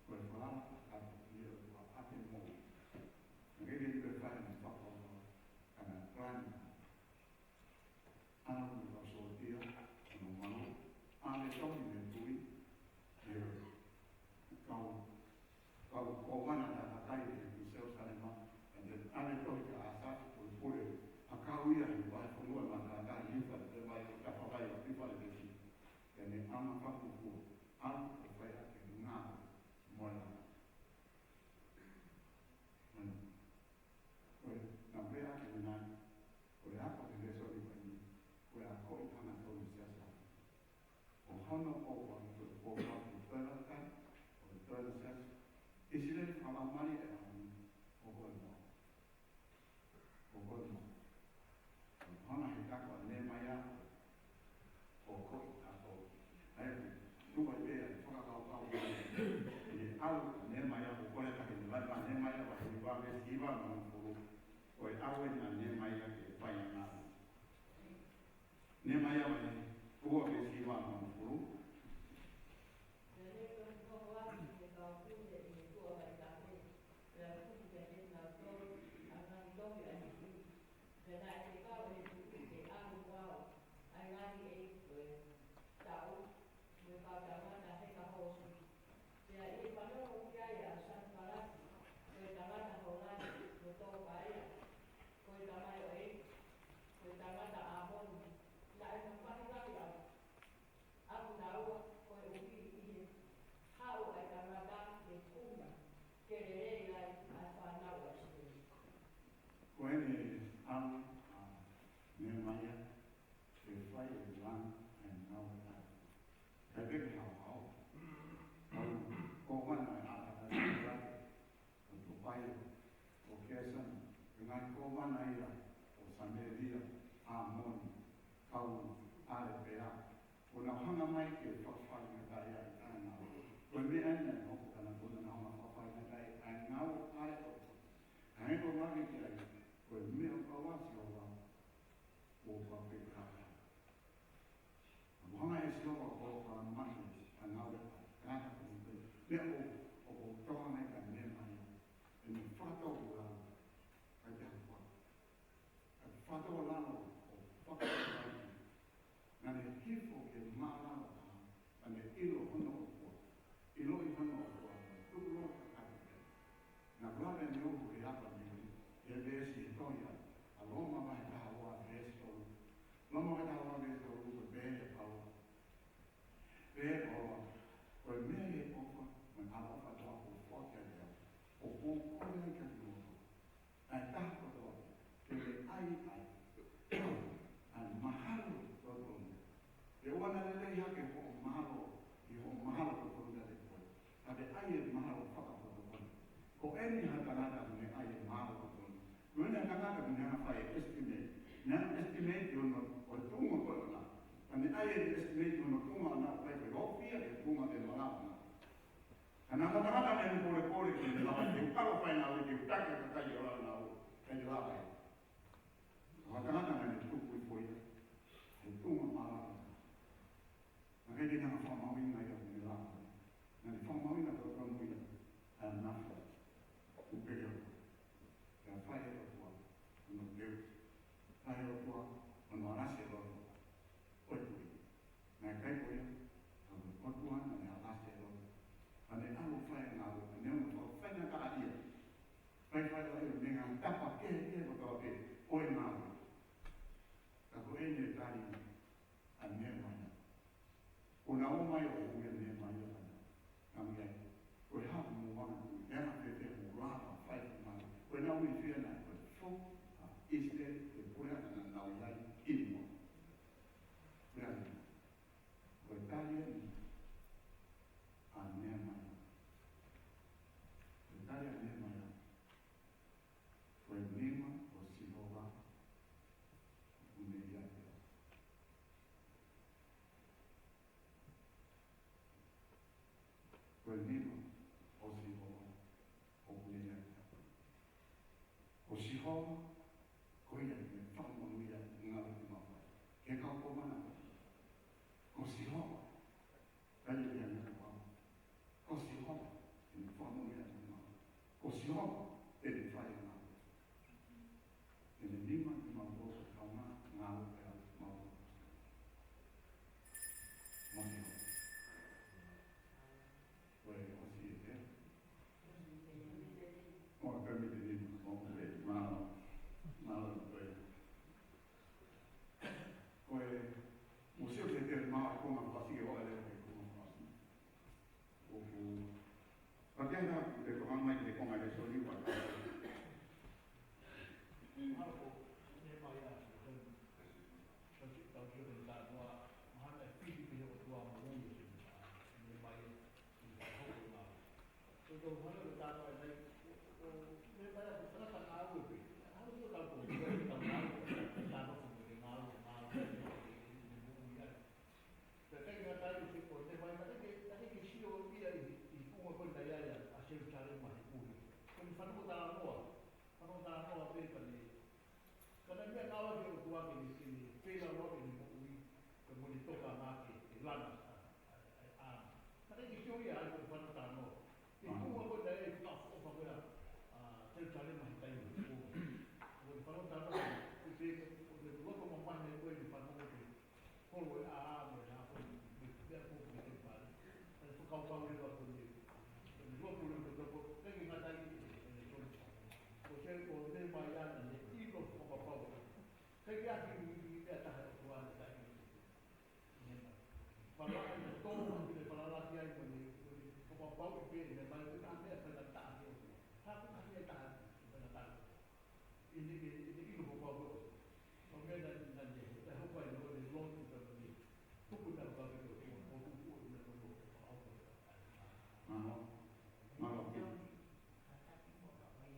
Ko e falala ʻa e ʻOtua ʻa e moʻui. Naʻe ʻikai ke toe fai ha meʻa fakaʻofoʻofa, ka naʻe palani. ʻAlu mo e kau sōtia, ʻo nau malu, ʻave e tohi mei he kui, ʻe he kau, kau kōvana taʻataʻa ʻi Selusalema, and then ʻave e tohi kia ʻAsafi, ko e pule ʻakau ia ʻi he vahefonua ʻo Matātā, ʻi Ufa, ʻi he vai ʻo Tafavai ʻo Ufa, ʻi he vesi. Pea ne ʻalu fakafua, ʻalu ʻo fai ʻaki e ngāue mo e langa. Manu. Ko e, naʻa pehē ʻaki e meʻa ni, ko e ako ʻo e lēsoni ko eni, ko e akoʻi hangatonu ʻa e siasi. Ko hono ʻofa, ko e ʻofa ki he toenga kai, ko e toenga siasi. ʻIsileli fakalaumālie ʻo e ʻaho ni, ko koe mo au. Ko koe mo au. Ko hono heka ko Nehemaia, ko koe mo au. ʻA ia, tuku ai pē ʻa e fakakaukau. ʻI he ʻalu ʻa Nehemaia, ko koe ʻa e taki ni, vahe ʻa Nehemaia, vahe ua, veesi hiva mo e hongofulu. Ko e ʻalu eni ʻa Nehemaia ke fai ʻa e ngāue. Nehemaia vahe ua veesi hiva mo e hongofulu. Pea ne toki hoko atu ʻa e kau pule ʻi he tuʻa vaitafe, pea tuku kiate kinautolu ʻa e ngaahi tohi ʻa e tuʻi. Pea naʻe fekau ʻe he tuʻi ke ʻalu mo au ʻa e ngaahi ʻeiki ko e tau, mo e kau tangata heka hoosi. Pea ʻi he fanongo ki ai ʻa Sanipalatí, ko e tangata Holani, mo Topaia, ko e tamaioʻeiki, ko e tangata ʻĀmoni, naʻe mamahilahi ʻaʻaku, ʻaʻaku naua, koeʻuhi ʻi he haʻu ʻa e tangata ke tuʻunga, ke lelei ai ʻa e fānau ʻa ʻIsileli. Ko eni ʻa, ʻa Nehemaia, ke fai e langa ʻa e ngāue ʻa e ʻOtua. Kae pehē ki he haohaoa. Kau kōvana ʻa e ʻātakai ʻa e ʻOtua. Ko Topaia, ko Kēsani, ko e ngaahi kōvana ia ʻo Samēlia, ʻĀmoni, kau ʻAlepea. Kuo nau hanga mai ke fakafaingataʻaʻia ʻa e ngāue. Ko e meʻa eni naʻe hoko ka naʻa kuo nau hanga fakafaingataʻaʻia ʻa e ngāue ʻa e ʻOtua. Hangē ko e ʻuhinga ki ai, ko e meʻa ʻoku ʻoatu ʻe Sihova, ʻo ka pehē Ko e meʻa ʻa e tangata ko ʻene hanga ʻo fai e estimate. Ne hanga ʻo estimate ʻi hono, ʻo e tuʻunga ko ē ʻoʻona. Ka ne ʻai e estimate ʻi hono tuʻunga ʻoʻona ʻo fai ko e ʻofia e tuʻunga ʻo e malanga ʻoʻona. Ka naʻa mo e tangata naʻe polepole ke ne lava ke u kalo fai ngāue ke u taki ʻa e kakai ʻo e ʻaho ni ʻo ʻikai lava ia. Ko e tangata naʻe tuku hifo ia he tuʻunga malanga. Naʻe ʻikai ke ne hanga ʻo fakamāuʻi ia ʻi hono lava. Naʻa ne fakamāuʻi ʻa e totonu ia ʻa e nafa. Kuo pehē ʻOtua. Pea fai ʻe he ʻOtua hono teu. Fai ʻe he ʻOtua hono alasi e loto ʻo e tui. Naʻe ʻikai ko ia, ka ko e ʻOtua naʻa ne alasi e loto. Ka ne ʻalu ʻo fai e ngāue, ka ne ʻalu ʻo fai e ngāue. Fai fai ʻo e meʻa tapa kehekehe kotoa pē ʻo e ngāue. Ka ko ʻene tali ʻa Nehemaia. Ko ʻena ō mai ʻo ui ʻa Nehemaia ka na. Ka meʻa, ko e hā mo ana, ʻe ana pē pē mo lava fai ko mai. Ko ʻena ui fia na, ko e foʻi, ʻa, ʻIsileli, ko e puleʻanga naʻa nau ʻi ai ʻi muʻa. Meʻa ni, ko e tali eni ʻa Nehemaia. Ko e tali ʻa Nehemaia. Ko e nima ʻo Sihova ʻoku ne ʻi ai pē au. Ko e nima ʻo Sihova ʻoku ne ʻi ai pē au. Ko Sihova, ko ia ʻoku ne fakamonūʻia ʻa e ngāue ʻoku mau fai. Ke kau ko mana. Ko Sihova. Kai e meʻa ko au. Ko Sihova, ʻoku ne fakamonūʻia ʻa e ngāue. Ko Sihova, ʻoku ne fai ʻa e ngāue. ʻOku ne nima kimautolu, kaungā ngāue pē ʻa kimautolu. Mo Sihova. Ko e ʻosi ē. Mo e pēmiti ni, mo e mālō. Mālō ko e. Ko e, mo sio ke te mā ko ma fasi o e leo ke ko ma fasi. ʻOku, ka ke hanga ke ko mai ke ko mai le soli wa. Mālō ko, ne mai a, tau ki, tau ki o te tānoa, mahana e fili pē ʻOtua mo ui e, ne mai e, i ka hoko na. Ko e tau mahana ko tānoa e nei, ko, ko, ne mai a, ko tangata ngāue pē. Hanga ko tau ko, ko tau ngāue, ko tau ngāue, ngāue, ngāue, ngāue, ngāue, ngāue, ngāue, Pea ʻikai ngata ai, ʻoku sio ko ē, ne mai naʻe ʻikai ke, naʻe ʻikai ke sio ia ʻi, ʻi he kuonga ko ē naʻe ʻi ai ʻa, ʻa Selusalema he pule. Ko ʻene fanongo talanoa, fanongo talanoa pē ka ne, ka naʻe meʻa naua ki he ʻOtua ke ne, ke ne, pela loa ke ne moʻui, ke mo ne toka ma ke, ke lana, ʻa, ʻa, ʻa, ʻa. Naʻe ʻikai ke sio ia ai ko ʻene fanongo talanoa. ʻI he kuonga ko ē naʻe ʻi ai e fakaʻofoʻofa ko ē ʻa, ʻa, Selusalema he taimi ko ē. Ko ʻene fanongo talanoa, ko e, ko e loto mamahi naʻe ko ē ʻene fanongo ko ē. Holo e ʻā mo e ʻā ko ē, mo e meʻa ko ē, mo e temipale. Ka ne fakakaukau leva ko ē, ko ʻene lotu leva ko ē, ʻikai ke ngata ai, ʻene soli. Ko e, ko e meʻa mai ana, ne ʻilo fakapapau. ʻIkai ke ʻi ai ha meʻa taha ʻe ʻOtua ne taʻi. Meʻa. Pala ʻene tō, ʻene pala laki ai, ko ʻene, ko ʻene fakapapau pē, ʻene mai ko e meʻa faingataʻa ki he ʻOtua. Ka ko e meʻa taha, faingataʻa. ʻIkai ke, ʻikai ke ʻilo ko e hā ko ē. Ko e meʻa naʻe, naʻe, naʻe hoko ai ʻene lotu ka ko ʻene tuku ʻene ʻalu ki he ʻOtua, ʻo tuku ʻene ʻalu ki he ʻOtua. Mālō. Mālō. ʻIo.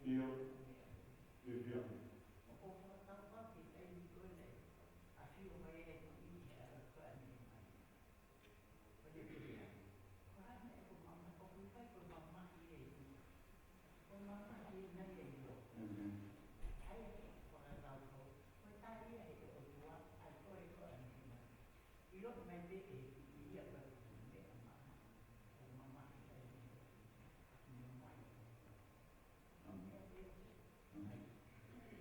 ʻIo, ʻio. Amen.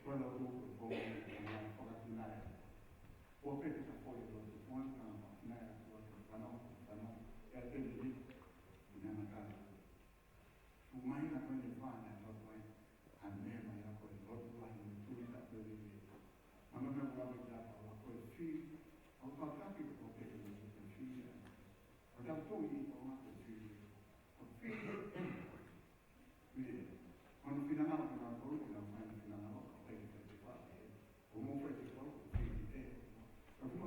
Ko e lotu ko e fou ʻo e fakakinae. ʻOku pehē ʻa e lotu ko ena ʻa e fakakinae ʻa e ʻOtua ke fanongo, fanongo. ʻE te ni, ina na ka. Tuʻu mai na ko eni fana ʻa e lotu ai. ʻA Nehemaia ko e lotu lahi mo e tui taʻe lelei. Mana me kula me kia pa la ko e fili. ʻOku ou taki ko e pehē ko e fili. ʻOku ou tui ʻi Tonga ko e fili. Ko e fili. Pili. Ko hono finangalo kinautolu, ko ʻenau fai hono finangalo, ka ʻoku ʻikai ke fai te fai ʻe. Ko hoʻomou fai te fai, ko e fili ē. Ka ko hoʻomou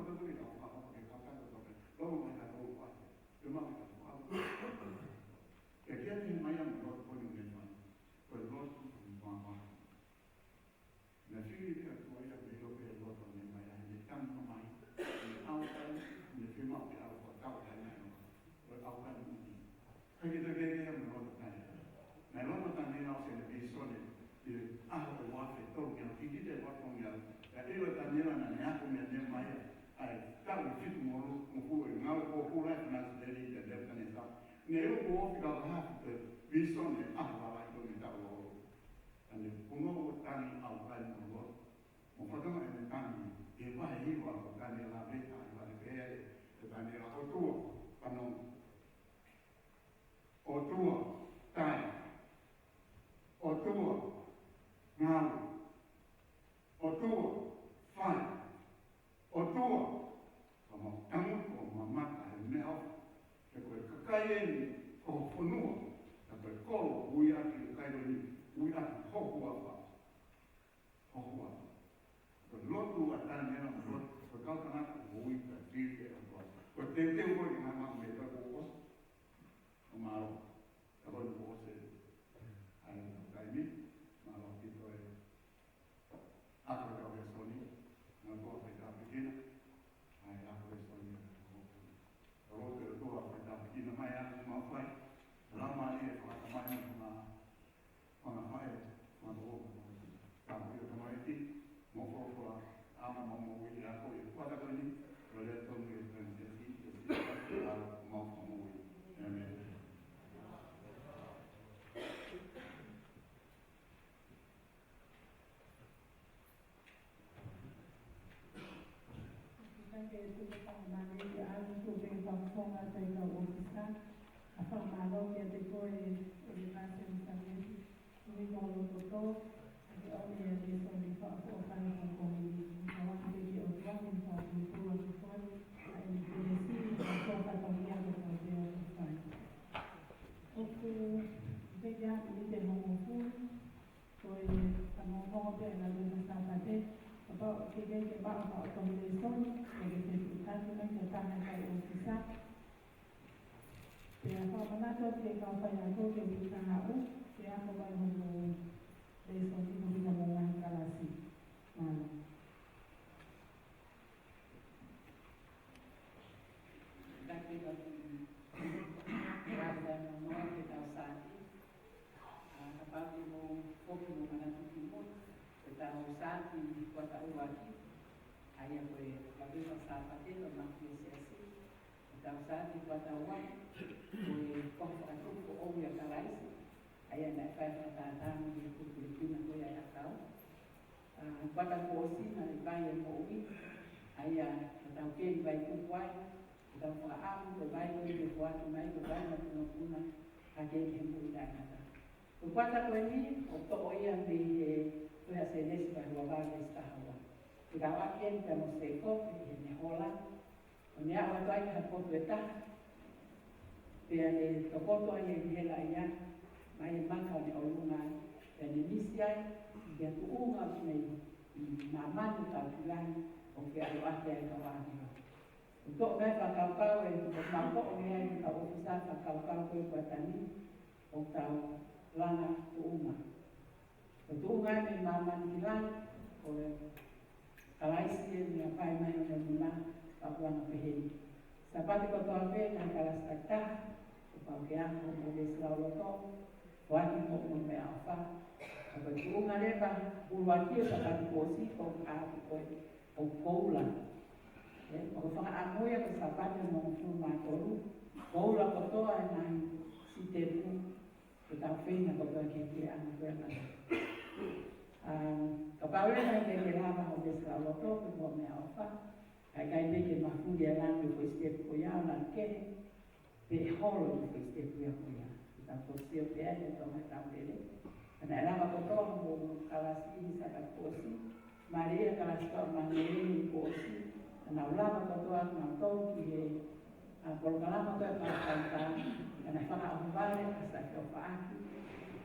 ʻIlo ʻe Taniela naʻa ne ako mei Nehemaia, ʻa e taʻu ʻe fitungofulu, ngofulu ʻo e Ngāue Pōpula ʻi he Fakaesiteni ʻi he Nepukanesa. Ne u ko ofi ka vaha te vīsone ʻa e vala ʻi tone taʻu ʻo. Ka ne puno ʻo tangi ʻaukai mo loto. Mo fakatonga e ne tangi, ʻe vahe hiva ko Taniela veta, ʻe vahe pehē ʻe Taniela ʻOtua, panongo. ʻOtua, tae. ʻOtua, ngāue. ʻOtua, fai. ʻOtua, ka mau tangutu ʻo mamata he meʻa ʻoku. He ko e kakai eni, ko ho fonua, ka ko e kolo, ui ʻaki e kakai eni, ui ʻaki ho huafa. Ho huafa. Ko e lotu ʻa Taniela mo lotu, ko e kau tangata, ui ka tili e ʻOtua. Ko e teuteu ko e ngaahi meʻa ko ʻosi. ʻO mālō. Ka ko e kuo ʻosi. ʻAi, taimi, mālō ki toe. Ako e kau lēsoni, ngā toa fai tāpuekina, ʻa e ako lēsoni. Ka ko e lotu ʻa e toa fai tāpuekina mai ʻa e mau fai, lama ia e fakatamai mo e fanga, fanga fai, fanga toa, tāpuekina tamaiki, mo folofola, ʻa e mau mau i ako i kuata ko eni, ko e lea tonu e tonu e ki, e ki, e ki, mau mau i. ʻĒmeni. Kae tuku e fakamanatu ʻa e tuku e fakafofonga ʻa e kau ʻōfisa, ʻa e fakamālō kiate koe, ʻe Pastor Elizabeth, ʻi he kolo toto, ʻa e ʻomi ʻa e lēsoni fakaʻofoʻofa ʻi he pongipongi ni, ʻa e ʻoatu pē ki he ʻOtua, ʻi he fakapulupulu ʻa e kifoni, ʻa e kelesi, ʻa e fatongia ko e fai. ʻOku, ʻi he miniti ʻe hongofulu, ko e fanongonongo pē ʻa e lau ʻa e Sāpate, kapau ʻoku ke kei maʻu ha ʻoto lēsoni, ʻoku ke fetuʻutaki mai ki ha taha ʻi he kau ʻōfisa. Pea fakamanatu atu ki he kau faiako ke ui kahaʻu, ke ako mai hono lēsoni mo hono ngaahi kalasi. Mālō. Taki atu ki he lau ʻa e noa ke tau sāti. ʻA, kapau te mou foki mo manatu ki mui, ke tau sāti kuata ua ki. ʻA ia ko e lau ʻa e Sāpate, ʻo maki e siasi. Ke tau sāti kuata ua, ko e kau fakatupu ʻo ia Kalaisi. ʻA ia naʻe fai fakatātā mo e kupu ʻi Pina ko ia ʻa e ʻakau. ʻA, kuata kuo ʻosi naʻe fai e moʻui, ʻa ia ʻoku tau kei fai kupu ai, ʻoku tau fakaʻamu, ko e fai ko ē ke foaki mai, ko e fai mapunopuna, ʻa e kei ke moʻui taʻengata. Ko e kuata ko eni, ʻoku toʻo ia mei he, ko e Sēnesi vahe ua valu veesi taha ua. Ke tau ʻaki eni kia Mōsese ko ē, ʻi heʻene hola, ʻo ne aʻu atu ai ki ha potu ʻe taha. Pea ne tokoto ai ʻi he hela ia, mai e maka ʻo ne ʻolunga ai, pea ne misi ai, ki ha tuʻunga ʻoku ne, ʻi māmani tau ki lahi, ʻoku ke ʻalu ʻaki ai kau ʻāngelo. ʻOku toʻo mai e fakakaukau ē, ʻoku mau toʻo mei ai ki he kau ʻōfisa fakakaukau ko ē kuata ni, ʻoku tau langa tuʻunga. Ko e tuʻunga ē mei māmani ki lahi, ko e Kalaisi ē naʻe fai mai hono nima, pea ʻoku langa pehē ni. Sāpate kotoa pē, ngaahi kalasi takitaha, kuo pau ke ako mo veesi lauloto, ko e ʻaki mo mo meʻaʻofa. Ka ko e tuʻunga leva, ʻuluaki ʻo e Sāpate kuo ʻosi, ko e ʻapi ko ē, ʻo koula. ʻE, ʻoku fakaʻamu ia ko e Sāpate hongofulu mā tolu, koula kotoa e ngaahi sitepu, ke tau feinga kotoa ke ke anga ko e anga. Um, kapau leva ke ke lava hoʻo veesi lauloto pe ko e meʻaʻofa, kae ʻikai pē ke mafuli ʻa e langi foʻi sitepu ko ia ʻo langi kehe, pe holo ʻi he foʻi sitepu ia ko ia. Ke tau toki sio pē ai ki he Tonga Taupele. Ka naʻe lava kotoa hoʻomou kalasi ʻi he Sāpate kuo ʻosi, mālie e kalasi ko ē ʻa Mangele kuo ʻosi, ka nau lava kotoa, nau tau ki he, ʻa, polokalama ko ē ʻa e Pastor Tauta, ka naʻe fakaʻohovale ʻa Sake ʻOfaʻaki,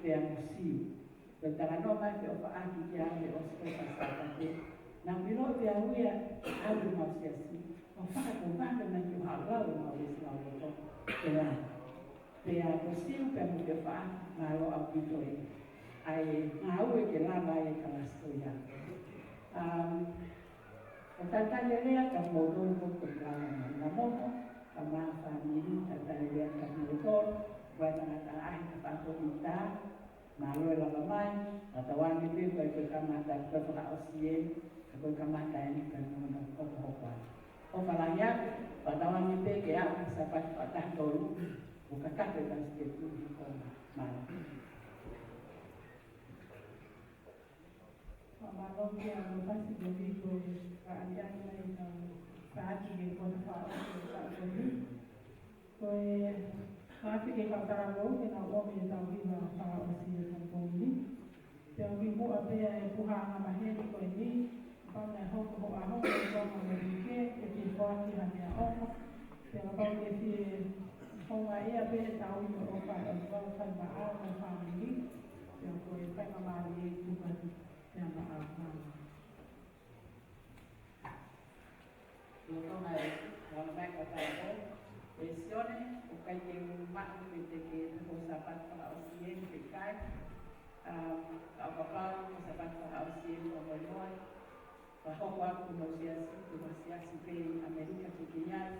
pea mo Siu. Ko e talanoa mai ʻa Sake ʻOfaʻaki kiate au he ʻosi ko ē ʻa e Sāpate, naʻá ku ʻiloʻi pē au ia, ʻalu ʻemau siasi, mau fakatovale mai ki hoʻo lau ʻemau veesi lauloto, pea. Pea ko Siu pea mo Sake ʻOfaʻaki, mālō ʻaupito ē. ʻA e ngāue ke lava ai e kalasi ko ia. Um, ʻo talitali e lea kia moutolu ko e kau langa mai na momo, ka ma fāmili, talitali e lea kia moutolu, ko e tangata ʻaʻahi ka pātō ki tā, mālō e lava mai, ka tau ange pē ko e kamata ko e fakaʻosi ē, Ko e kamata eni ka nona hokohoko atu. ʻOfa lahi atu, fakatauange pē ke aʻu ki he Sāpate fakataha tolu, ʻo kakato e tau sitepu ni ko ma. Mālō. Mālō kia Lopasi Domingo, ka ʻanai mai ʻetau sāti ke kota fao ke ka koni. Ko e fāfike kautala ko ke nau ʻomi ʻetau hiva fakaʻosi ʻetau poini. Pea ʻoku muʻa pē ʻa e puha anga maheni ko eni, kapau naʻe hoko ho ʻaho ko e tonga mo e ike, ke fie foaki ha meʻaʻofa. Pea kapau ke fie houngaʻia pē ʻetau ʻi mo ʻofa ʻo fai maʻau mo fāmili. Pea ko e fai mamalie tuku atu pea maʻau. Mālō. Lolotonga e, ʻoku ʻalu mai ka tau ko. ʻE Sione, ʻoku ʻikai ke u maʻu pe te ke hoko Sāpate fakaʻosi eni pe ʻikai. Um, ka ʻoku ou pau ko Sāpate fakaʻosi eni ʻo moemoe. Ka hoko atu mo e siasi, ko e siasi pē ʻi ʻAmelika ke ke ʻi ai.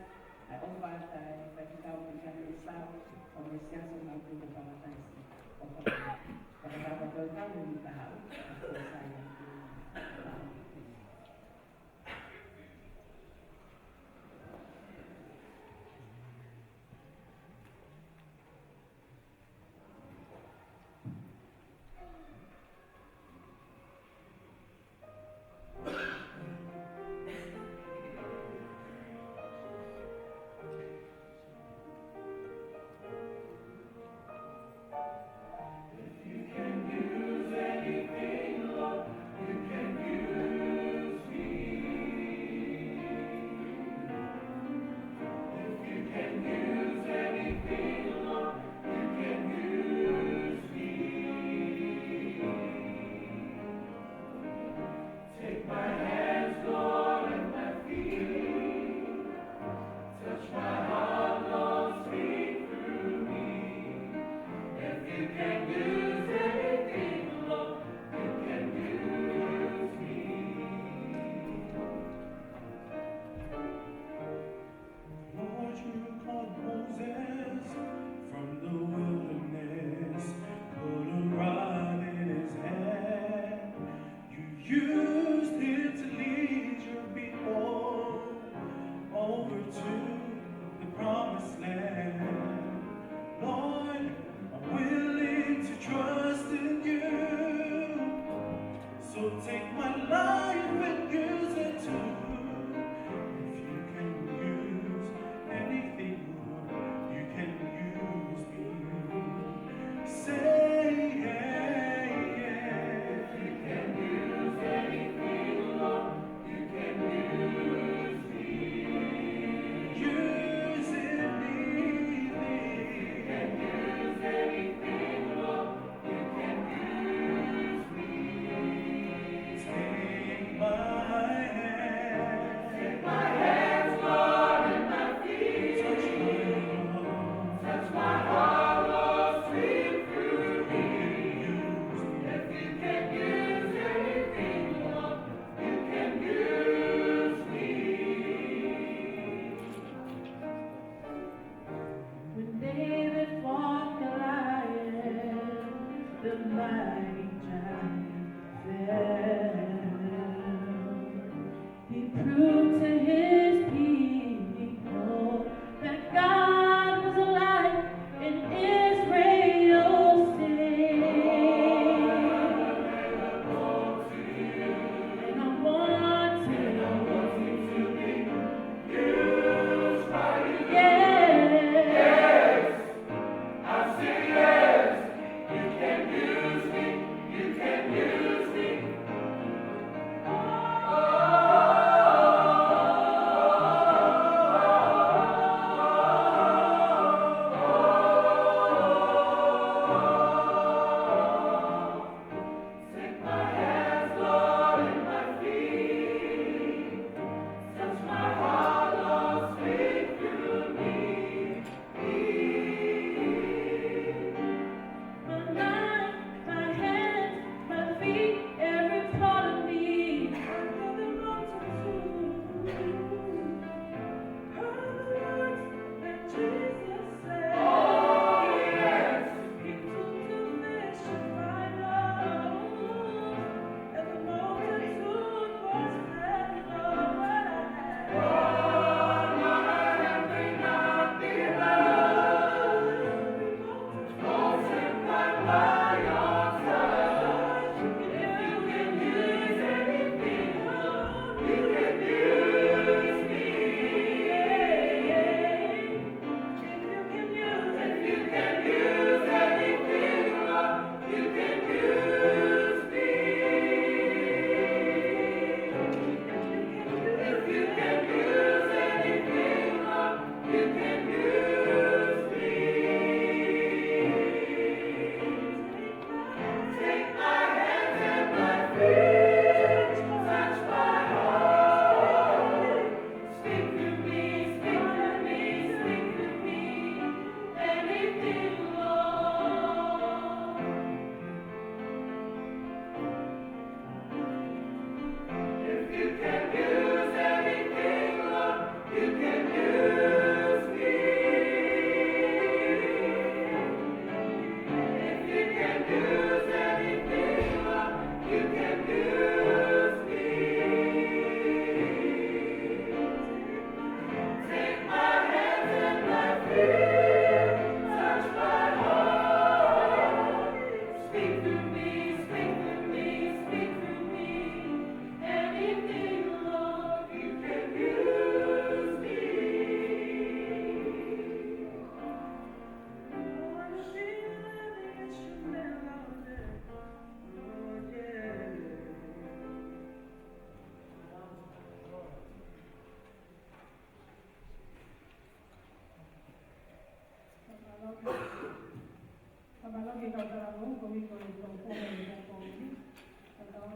ʻA e ʻofa atu ʻa e faifekau Pelikani ʻEsau, ʻo mo e siasi ʻo Maʻutu ko Palataisi. ʻOfa atu. Ka ka ka tau tau ni ka hau. Ko sai atu. If you can use anything, Lord, you can use me. If you can use anything, Lord, you can use me. Take my hands, Lord, and my feet. Touch my heart, Lord, speak through me. If you can use anything, Lord, you can use me. Lord, you called Moses from the wilderness, put a rod in his hand. You used him to lead your people over to the promised land. Lord, I'm willing to trust in you. So take my life and use it too. If you can use anything, you can use me. Say yeah, yeah. If you can use anything, Lord, you can use me. Use me. If you can use anything, Lord, you can use me. Take my hand. Take my hands, Lord, and my feet. Touch my heart. Touch my heart, Lord, speak through me. If you can use anything, Lord, you can use me. When David fought Goliath, the mighty giant fell. He proved to his people that God was alive in Israel's stead. And I want to, I want to be used by you. Yes. Yes. I say yes. You can use me. You can use me.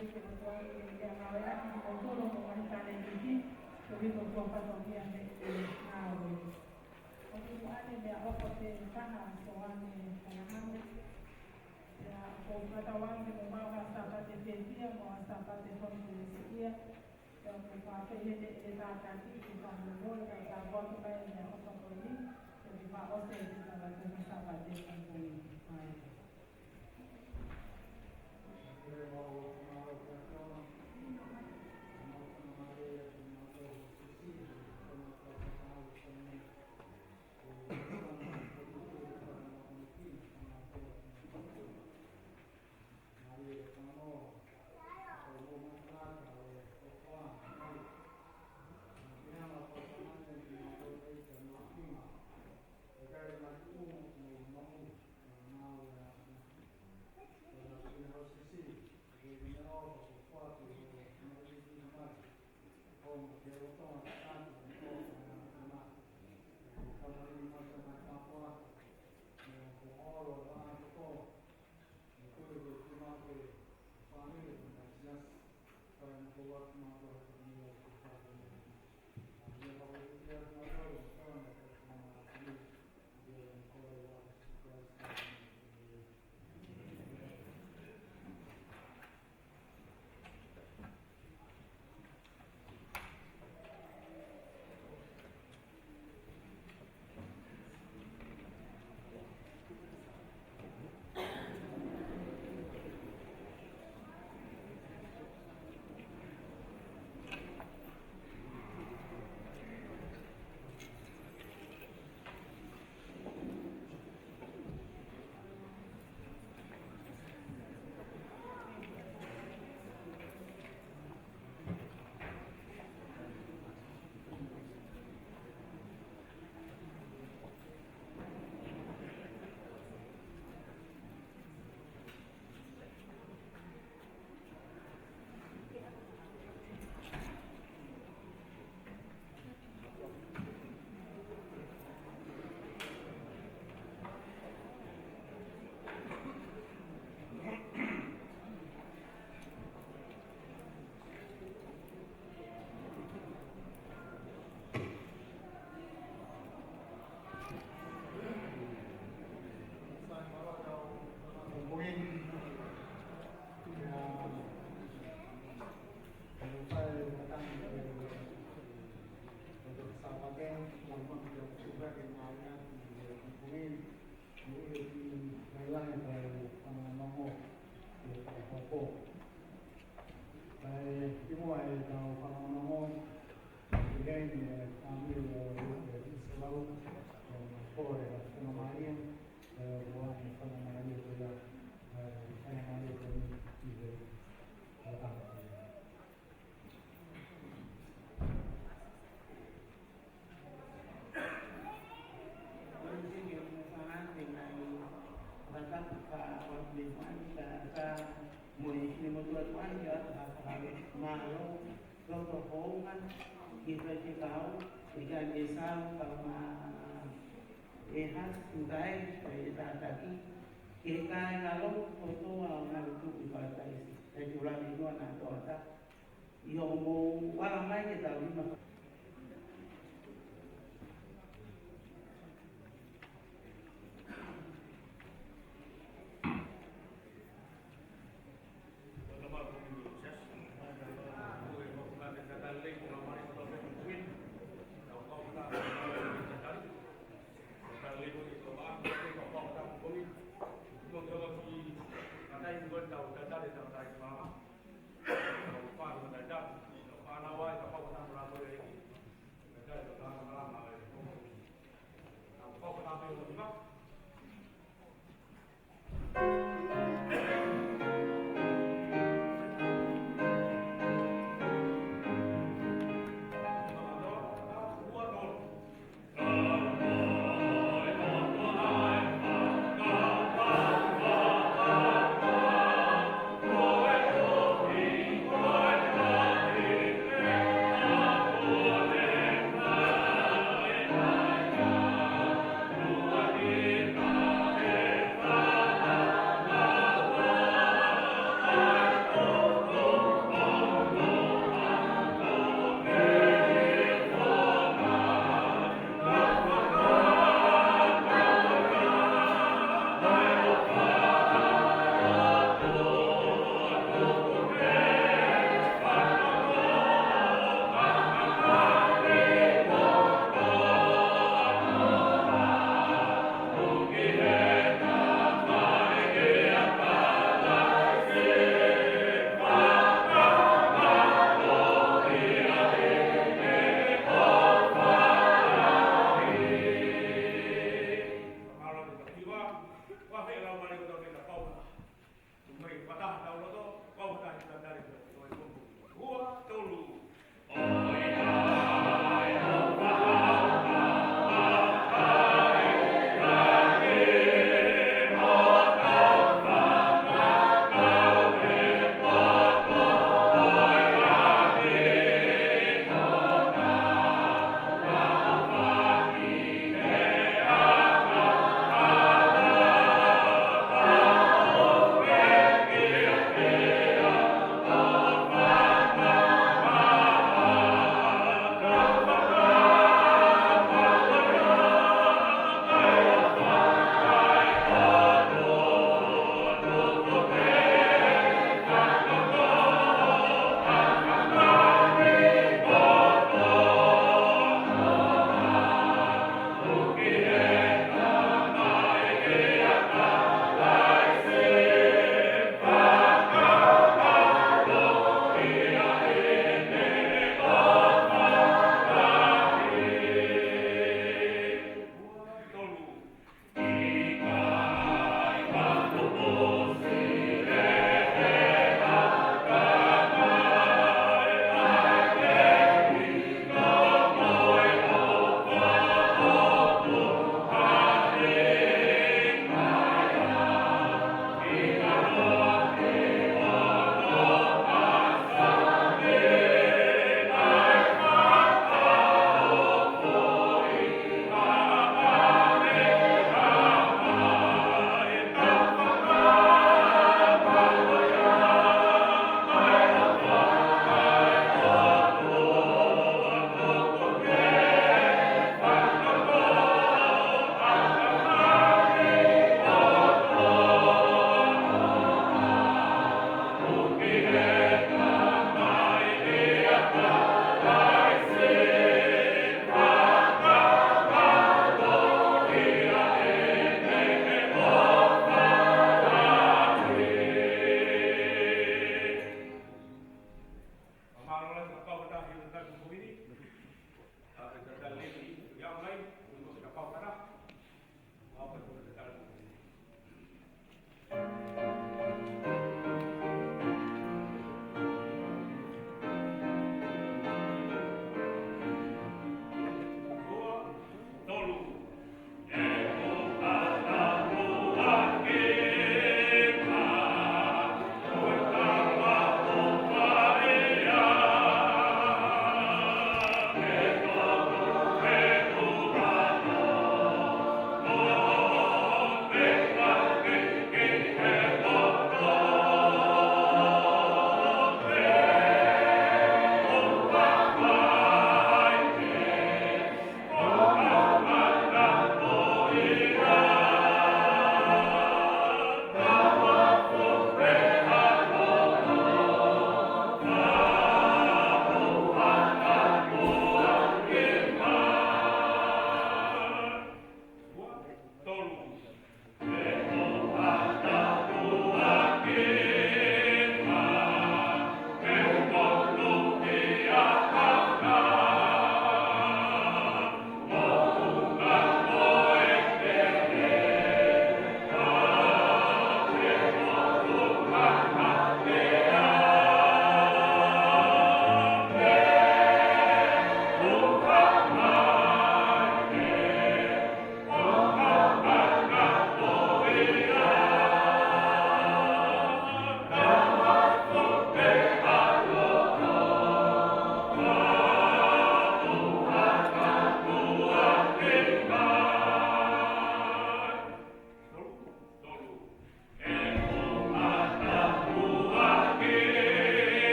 Ke ʻoatu ʻa e lea ngāue ʻa kimoutolu mo e ngaahi talēniti, koeʻuhi ko e fatongia ʻo e ngāue. ʻOku ʻi ai e meʻaʻofa pē ʻe taha ʻa Soane Kalahamu. Pea ʻoku ou fakatauange ke mou maʻu ha Sāpate fiefia mo ha Sāpate fonu ko e siʻia. Pea ʻoku ou fakaafeʻi heni ʻa e tataki ke fakamolemole kae ʻoatu mai e meʻaʻofa ko eni, ke fakaʻosi ʻetau Sāpate fonu ko eni. Mālō, loto hounga, ki he faifekau, ʻi he kau ʻi he sau, kau mā, ʻe hasi, ʻe tataki, ki he kāinga lotu kotoa ʻo Maluku ʻi Palataisi. Kae tuʻu lava ʻi muʻa naʻa toata. ʻI hoʻomou ala mai ke tau lima.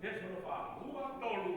Veesi hono fā ua tolu.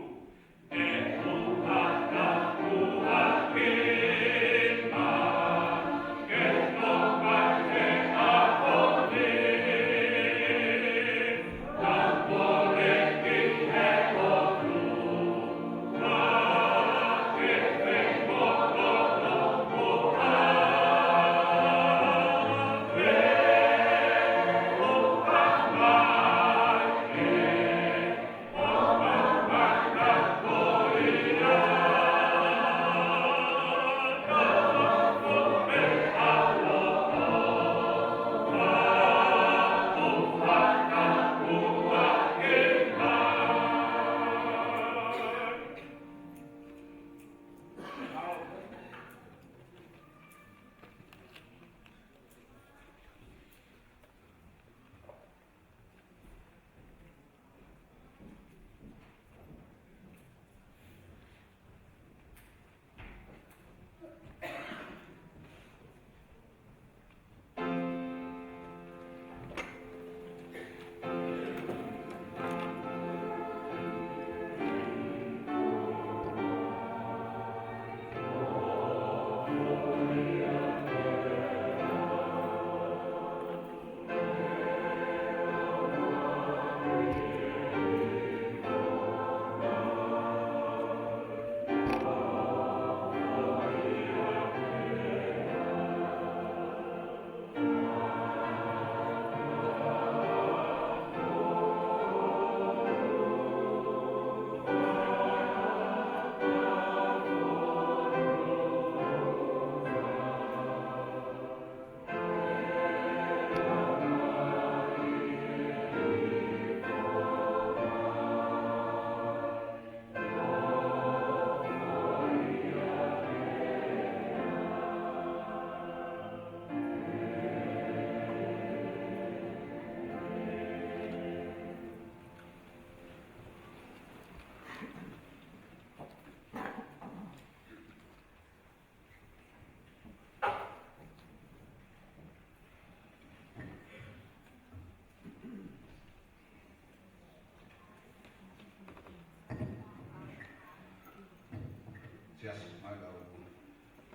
Siasi, mai lau,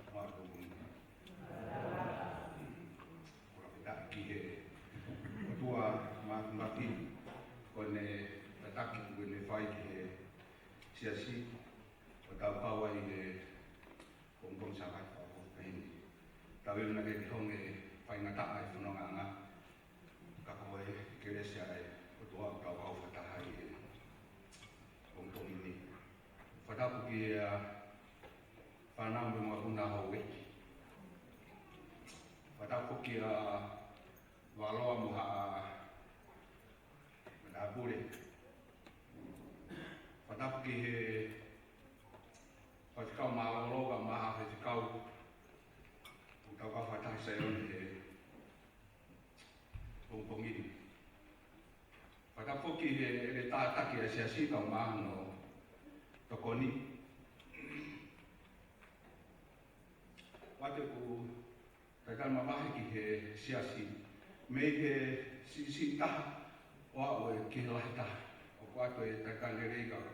mai lau. Ko e fakafetaʻi ki he ʻOtua Māfimafi, ko ʻene tataki kuo ne fai ki he siasi, ʻo tau kau ai he pongipongi Sāpate fakaʻofoʻofa ni. Tau ʻilo naʻe ʻikai ke honge faingataʻa e fonongaʻanga, ka ko e kelesi ʻa e ʻOtua ʻoku tau kau fakataha ai he pongipongi ni. Fakatapu ki he, ā, fānau mo e makapuna houʻeiki. Fakatapu ki he, ā, Valoa mo haʻa matāpule. Fakatapu ki he faifekau mālōlō kae ʻumaʻā e faifekau ʻoku tau kau fakataha ʻi Saione he pongipongi ni. Fakatapu foki he ʻeletā taki ʻa e siasi kae ʻumaʻā hono tokoni. ʻOatu ʻeku talitali mavahe ki he siasi, mei he siʻisiʻi taha ʻo aʻu ki he lahi taha. ʻOku ʻoatu e talitali lelei kiate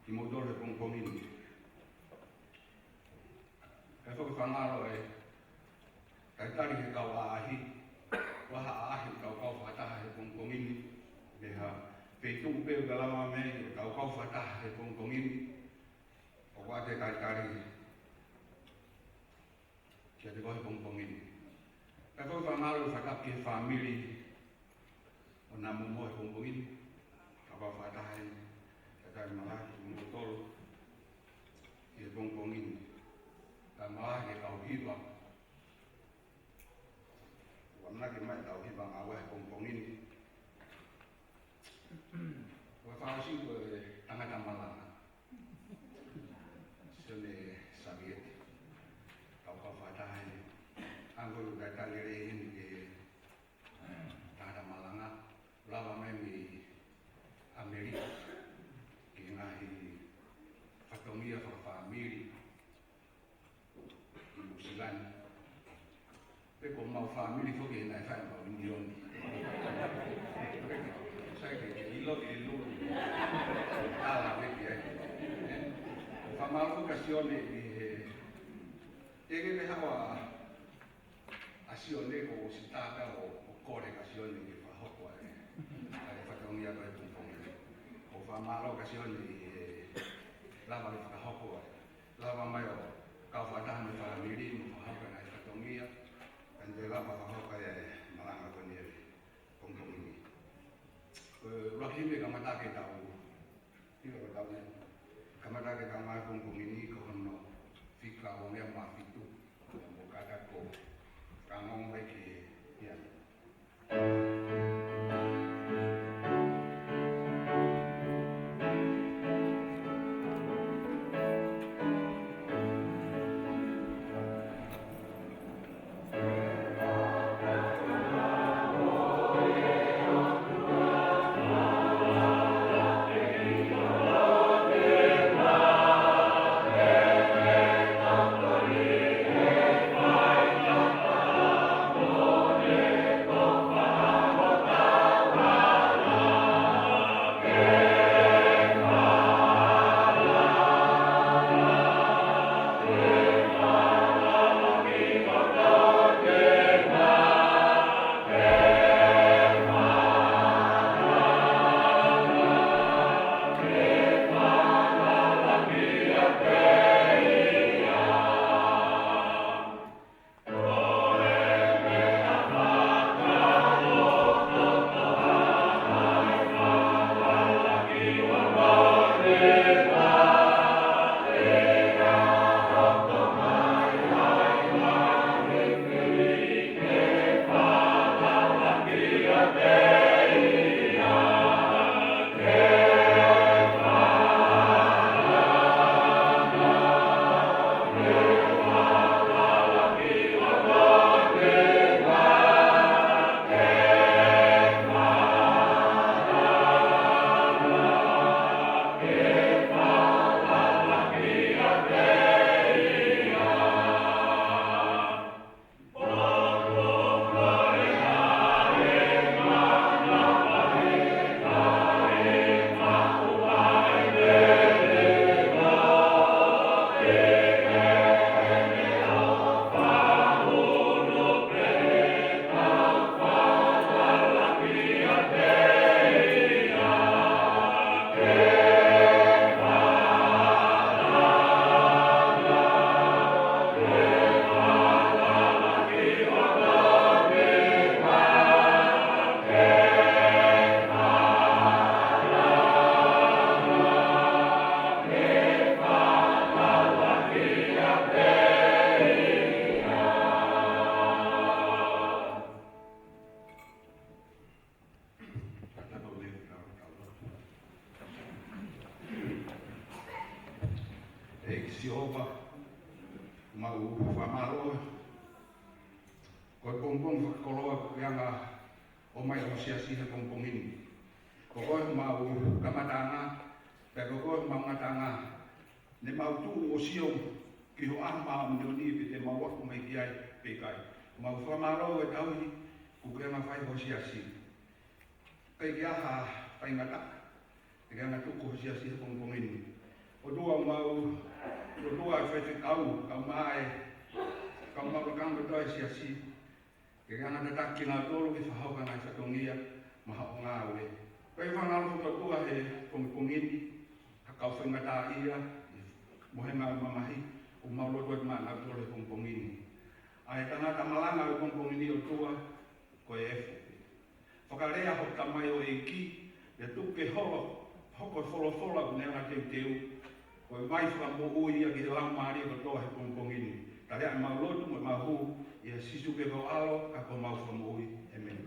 kimoutolu he pongipongi ni. Kae fakafangalo e talitali he kau ʻaʻahi, ʻa e ʻaʻahi ʻoku tau kau fakataha he pongipongi ni, mei ha feituʻu pē ʻoku lava mei ai ʻo tau kau fakataha he pongipongi ni. ʻOku ʻoatu e talitali kiate koe he pongipongi ni. Kae fakafangalo e fakatapu ki he fāmili ʻo Namomo he pongipongi ni. Kau fakataha ai, talitali mavahe kimoutolu he pongipongi ni. Talitali mavahe ki he kau hiva. ʻOku ʻamanaki mai e kau hiva ngāue he pongipongi ni. Ko e fakaʻosi ko e tangata malanga. Sione Saviete. Kau kau fakataha ai. ʻOku ou talitali lelei heni ki he tangata malanga. Lava mai mei ʻAmelika. Ki he ngaahi fatongia fakafāmili. ʻI Nuʻusila ni. Pe ko homau fāmili foki he naʻe fai homau ʻiunioni. Sai ke ke ʻilo ke ʻilo. Mālō kia Sione ʻi he, ʻe ke ke hawa ʻa Sione ko ʻosi tata ʻo, ʻo kole kia Sione ke fakahoko ʻa e, ʻa e fatongia ko e pongipongi ni. ʻOku fakamālō kia Sione ʻi he lava ke fakahoko ʻa e, lava mai ʻo kau fakataha mo e fāmili mo fakahoko ʻa e fatongia. Pea ne lava fakahoko ʻa e malanga ko eni he pongipongi ni. Ko e ʻuluaki himi kamata ke tau, himi ko tau ne. Kamata ke tau mai pongipongi ni ko hono fika ʻo nea ma fitu. Ko e mokata ko Kanong mai ki ia. ʻEiki Sihova, mau fakamālō ko e pongipongi fakakoloa kuo ke hanga ʻo ʻomai ho siasi he pongipongi ni. Ko koe homau kamataʻanga, pea ko koe homau ngataʻanga. Ne mau tuʻu ʻo sio ki ho ʻaho māʻoniʻoni pe te mau ako mai ki ai pe ʻikai. Mau fakamālō he tauhi kuo ke hanga fai ho siasi. ʻIkai ke ʻi ai ha faingataʻa, ʻikai ke hanga tuku ho siasi he pongipongi ni. ʻOtua mau, ʻOtua e faifekau, kau mai, kau mau lakanga kotoa e siasi. Ke ke hanga tataki kinautolu ke fakahoko ʻa e ngaahi fatongia maʻa hoʻo ngāue. Pea ʻoku ou fakamālō atu ʻOtua he pongipongi ni, ha kau faingataʻaʻia, mo e ngaahi mamahi, ʻoku mau lotu atu maʻanautolu he pongipongi ni. ʻA e tangata malanga he pongipongi ni ʻOtua, ko e efu. Fakalea ho tamaioʻeiki, pea tuku ke holo, hoko e folofola ʻoku ne hanga teuteu, ko e vai fakamoʻui ia ki he laumālie kotoa he pongipongi ni. Tali ʻemau lotu mo ʻemau hū, ʻia Sīsū Kalaisi ko ho ʻAlo, ka ko homau Fakamoʻui. ʻĒmeni.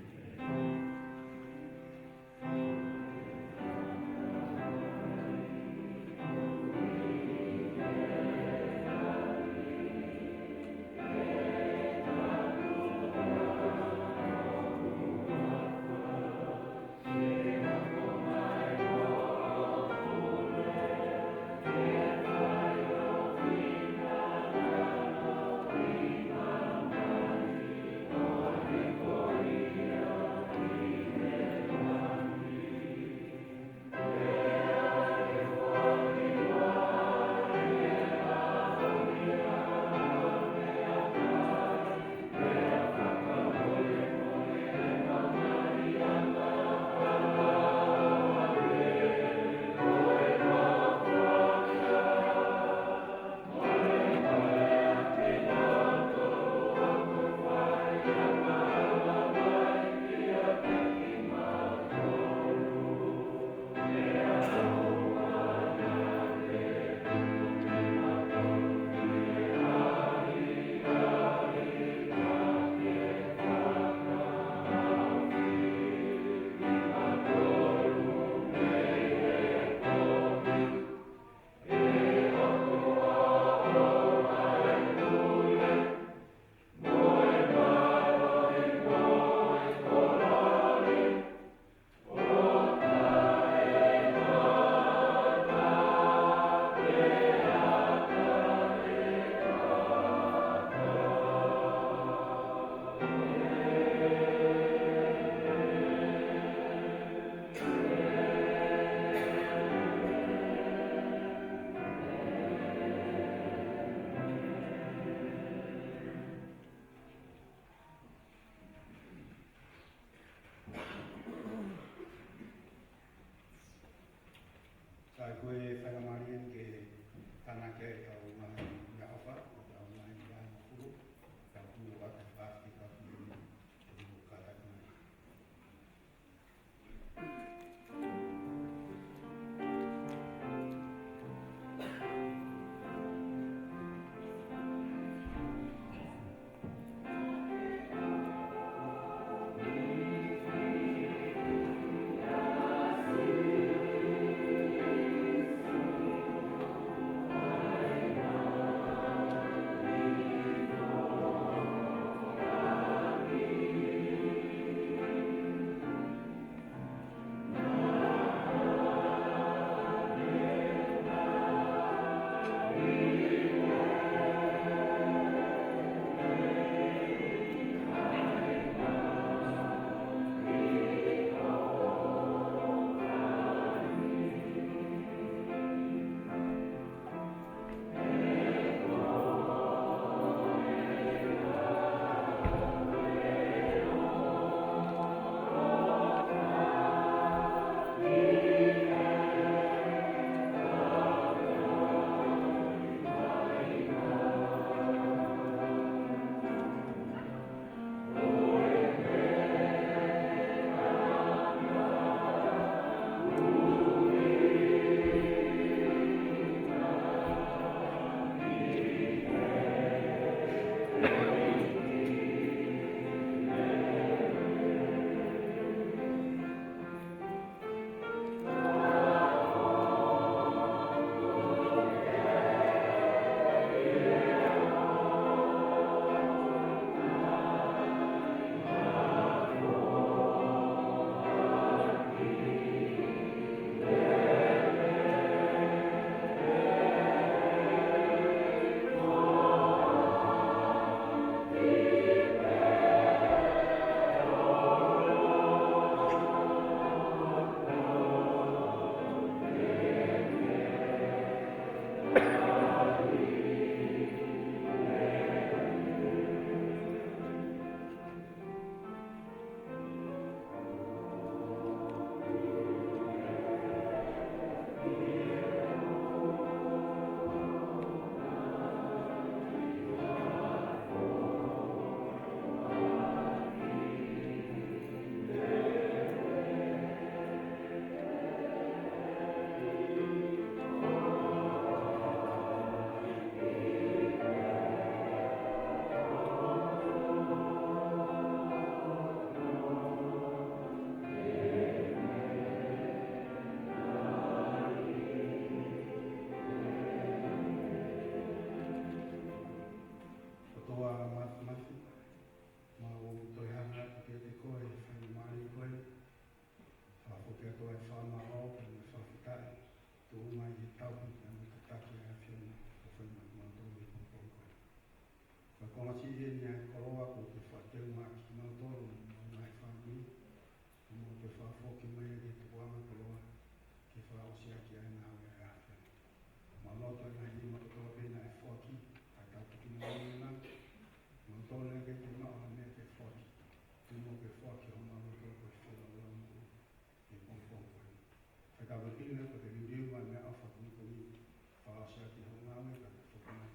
Ko e faingamālie ni ke tānaki ai ʻetau ngaahi meʻaʻofa, ʻetau ngaahi meʻa hongofulu, tau tuʻu ʻo fakafetaʻi ki he ʻEiki, ʻo kātaki mai. ʻOtua Māfimafi, mau toe hanga atu kiate koe he faingamālie ko eni, fakafoki atu ai e fakamālō pea mo e fakafetaʻi, tuʻunga ʻi he tauhi pea mo e tataki ʻa e ʻAfiona, ʻoku fai maʻa kimautolu he pongipongi ko eni. Ko e konga siʻi eni ʻa e koloa kuo ke fakateu maʻa kimautolu mo e ngaahi fāmili, ʻoku mau toe fakafoki mai ki he tupuʻanga koloa, ke fakaʻosi ʻaki ʻa e ngāue ʻa e ʻAfiona. Mau lotu ʻi he ngaahi nima kotoa pē naʻe foaki, kae tau tuki mai ʻi he ngaahi, mau tō naʻe ʻikai te maʻu ha meʻa ke foaki. Tuku muʻa ke foaki homau loto ko e feilaulau moʻui he pongipongi ko eni. Fai ka vekina ko e liliu mai meʻaʻofa ko eni, fakaʻosi ʻaki hoʻo ngāue, kae foki mai.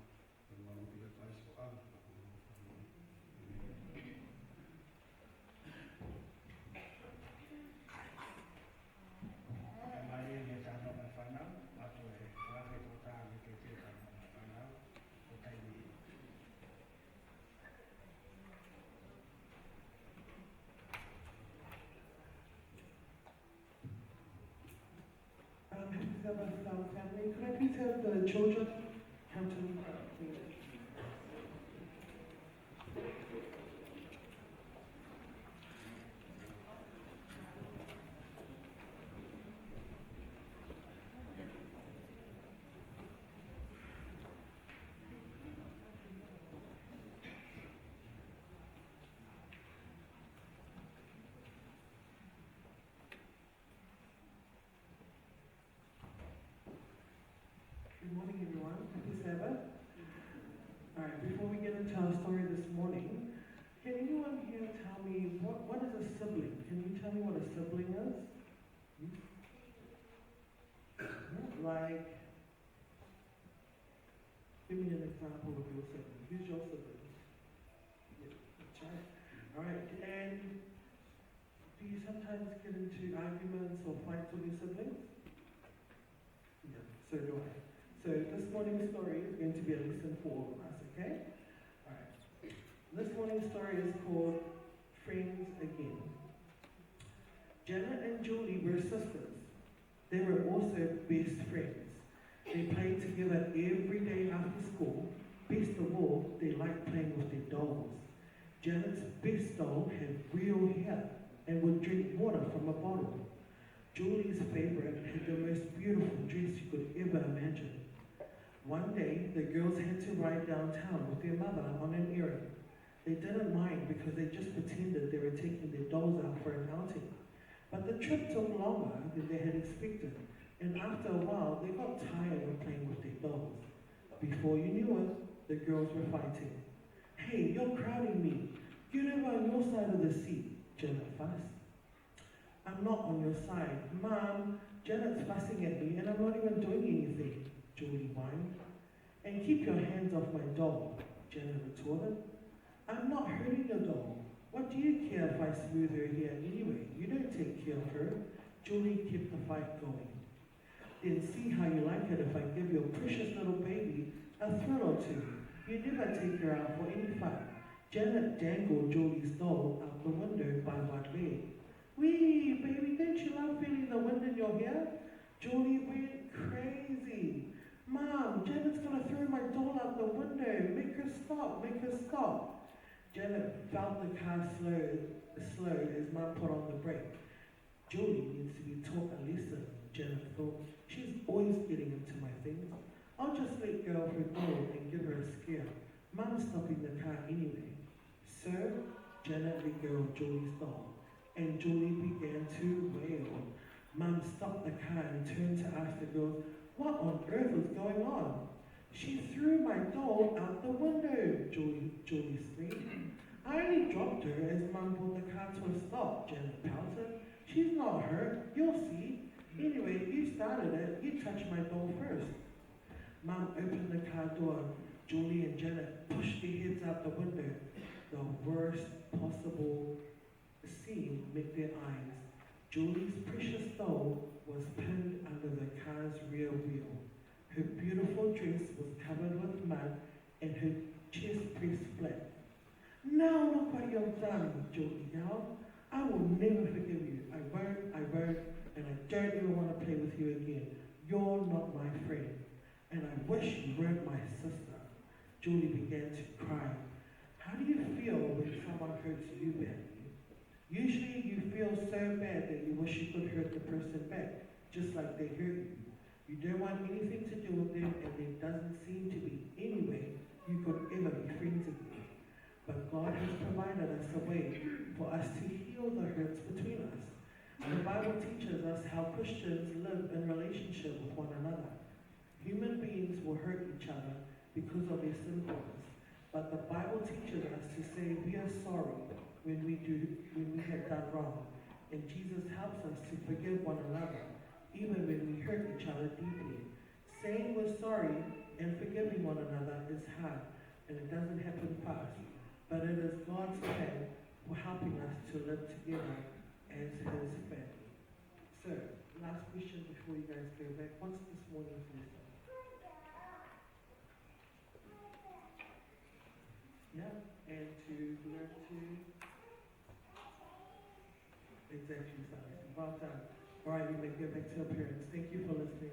Ko e mau lotu ʻia Kalaisi ko e ʻAlo, pea ko homau Fakamoʻui. ʻĒmeni. Fakamālō e tama mo e fānau, ʻoatu e fakafetaʻi ki he tama mo e fānau, ko e taimi. Um, happy Sabbath, um, family. Could I please have the children come to the front, please? Good morning, everyone. Happy Sabbath. All right, before we get into our story this morning, can anyone here tell me what, what is a sibling? Can you tell me what a sibling is? Hmm? Like, give me an example of your sibling. Who's your sibling? Yeah, that's right. All right. And do you sometimes get into arguments or fights with your siblings? Yeah, so do I. So this morning's story is going to be a lesson for all of us, okay? All right. This morning's story is called Friends Again. Janet and Julie were sisters. They were also best friends. They played together every day after school. Best of all, they liked playing with their dolls. Janet's best doll had real hair and would drink water from a bottle. Julie's favorite had the most beautiful dress you could ever imagine. One day, the girls had to ride downtown with their mother on an errand. They didn't mind because they just pretended they were taking their dolls out for an outing. But the trip took longer than they had expected, and after a while, they got tired of playing with their dolls. Before you knew it, the girls were fighting. "Hey, you're crowding me. Get over on your side of the seat," Janet fussed. "I'm not on your side. Mom, Janet's fussing at me and I'm not even doing anything," Julie whined. "And keep your hands off my doll," Janet retorted. "I'm not hurting your doll. What do you care if I smooth her hair anyway? You don't take care of her." Julie kept the fight going. "Then see how you like it if I give your precious little baby a thrill or two. You never take her out for any fun." Janet dangled Julie's doll out the window by one leg. "Wee, baby, don't you love feeling the wind in your hair?" Julie went crazy. "Mom, Janet's gonna throw my doll out the window. Make her stop, make her stop." Janet felt the car slow, slow as Mom put on the brake. "Julie needs to be taught a lesson," Janet thought. "She's always getting into my things. I'll just let go of her doll and give her a scare. Mom's stopping the car anyway." So, Janet let go of Julie's doll, and Julie began to wail. Mom stopped the car and turned to ask the girls, "What on earth is going on?" "She threw my doll out the window," Julie, Julie screamed. "I only dropped her as Mum brought the car to a stop," Janet pouted. "She's not hurt. You'll see. Anyway, you started it. You touched my doll first." Mum opened the car door. Julie and Janet pushed their heads out the window. The worst possible scene met their eyes. Julie's precious doll was pinned under the car's rear wheel. Her beautiful dress was covered with mud and her chest pressed flat. "Now look what you've done," Julie yelled. "I will never forgive you. I won't, I won't, and I don't ever want to play with you again. You're not my friend. And I wish you weren't my sister." Julie began to cry. How do you feel when someone hurts you badly? Usually you feel so bad that you wish you could hurt the person back, just like they hurt you. You don't want anything to do with them, and there doesn't seem to be any way you could ever be friends again. But God has provided us a way for us to heal the hurts between us. The Bible teaches us how Christians live in relationship with one another. Human beings will hurt each other because of their sinfulness, but the Bible teaches us to say we are sorry when we do, when we have done wrong, and Jesus helps us to forgive one another, even when we hurt each other deeply. Saying we're sorry and forgiving one another is hard, and it doesn't happen fast, but it is God's plan for helping us to live together as His family. So, last question before you guys go back. What's this morning's lesson? Yeah, and to learn to exactly, sorry. Well done. All right, you may go back to your parents. Thank you for listening.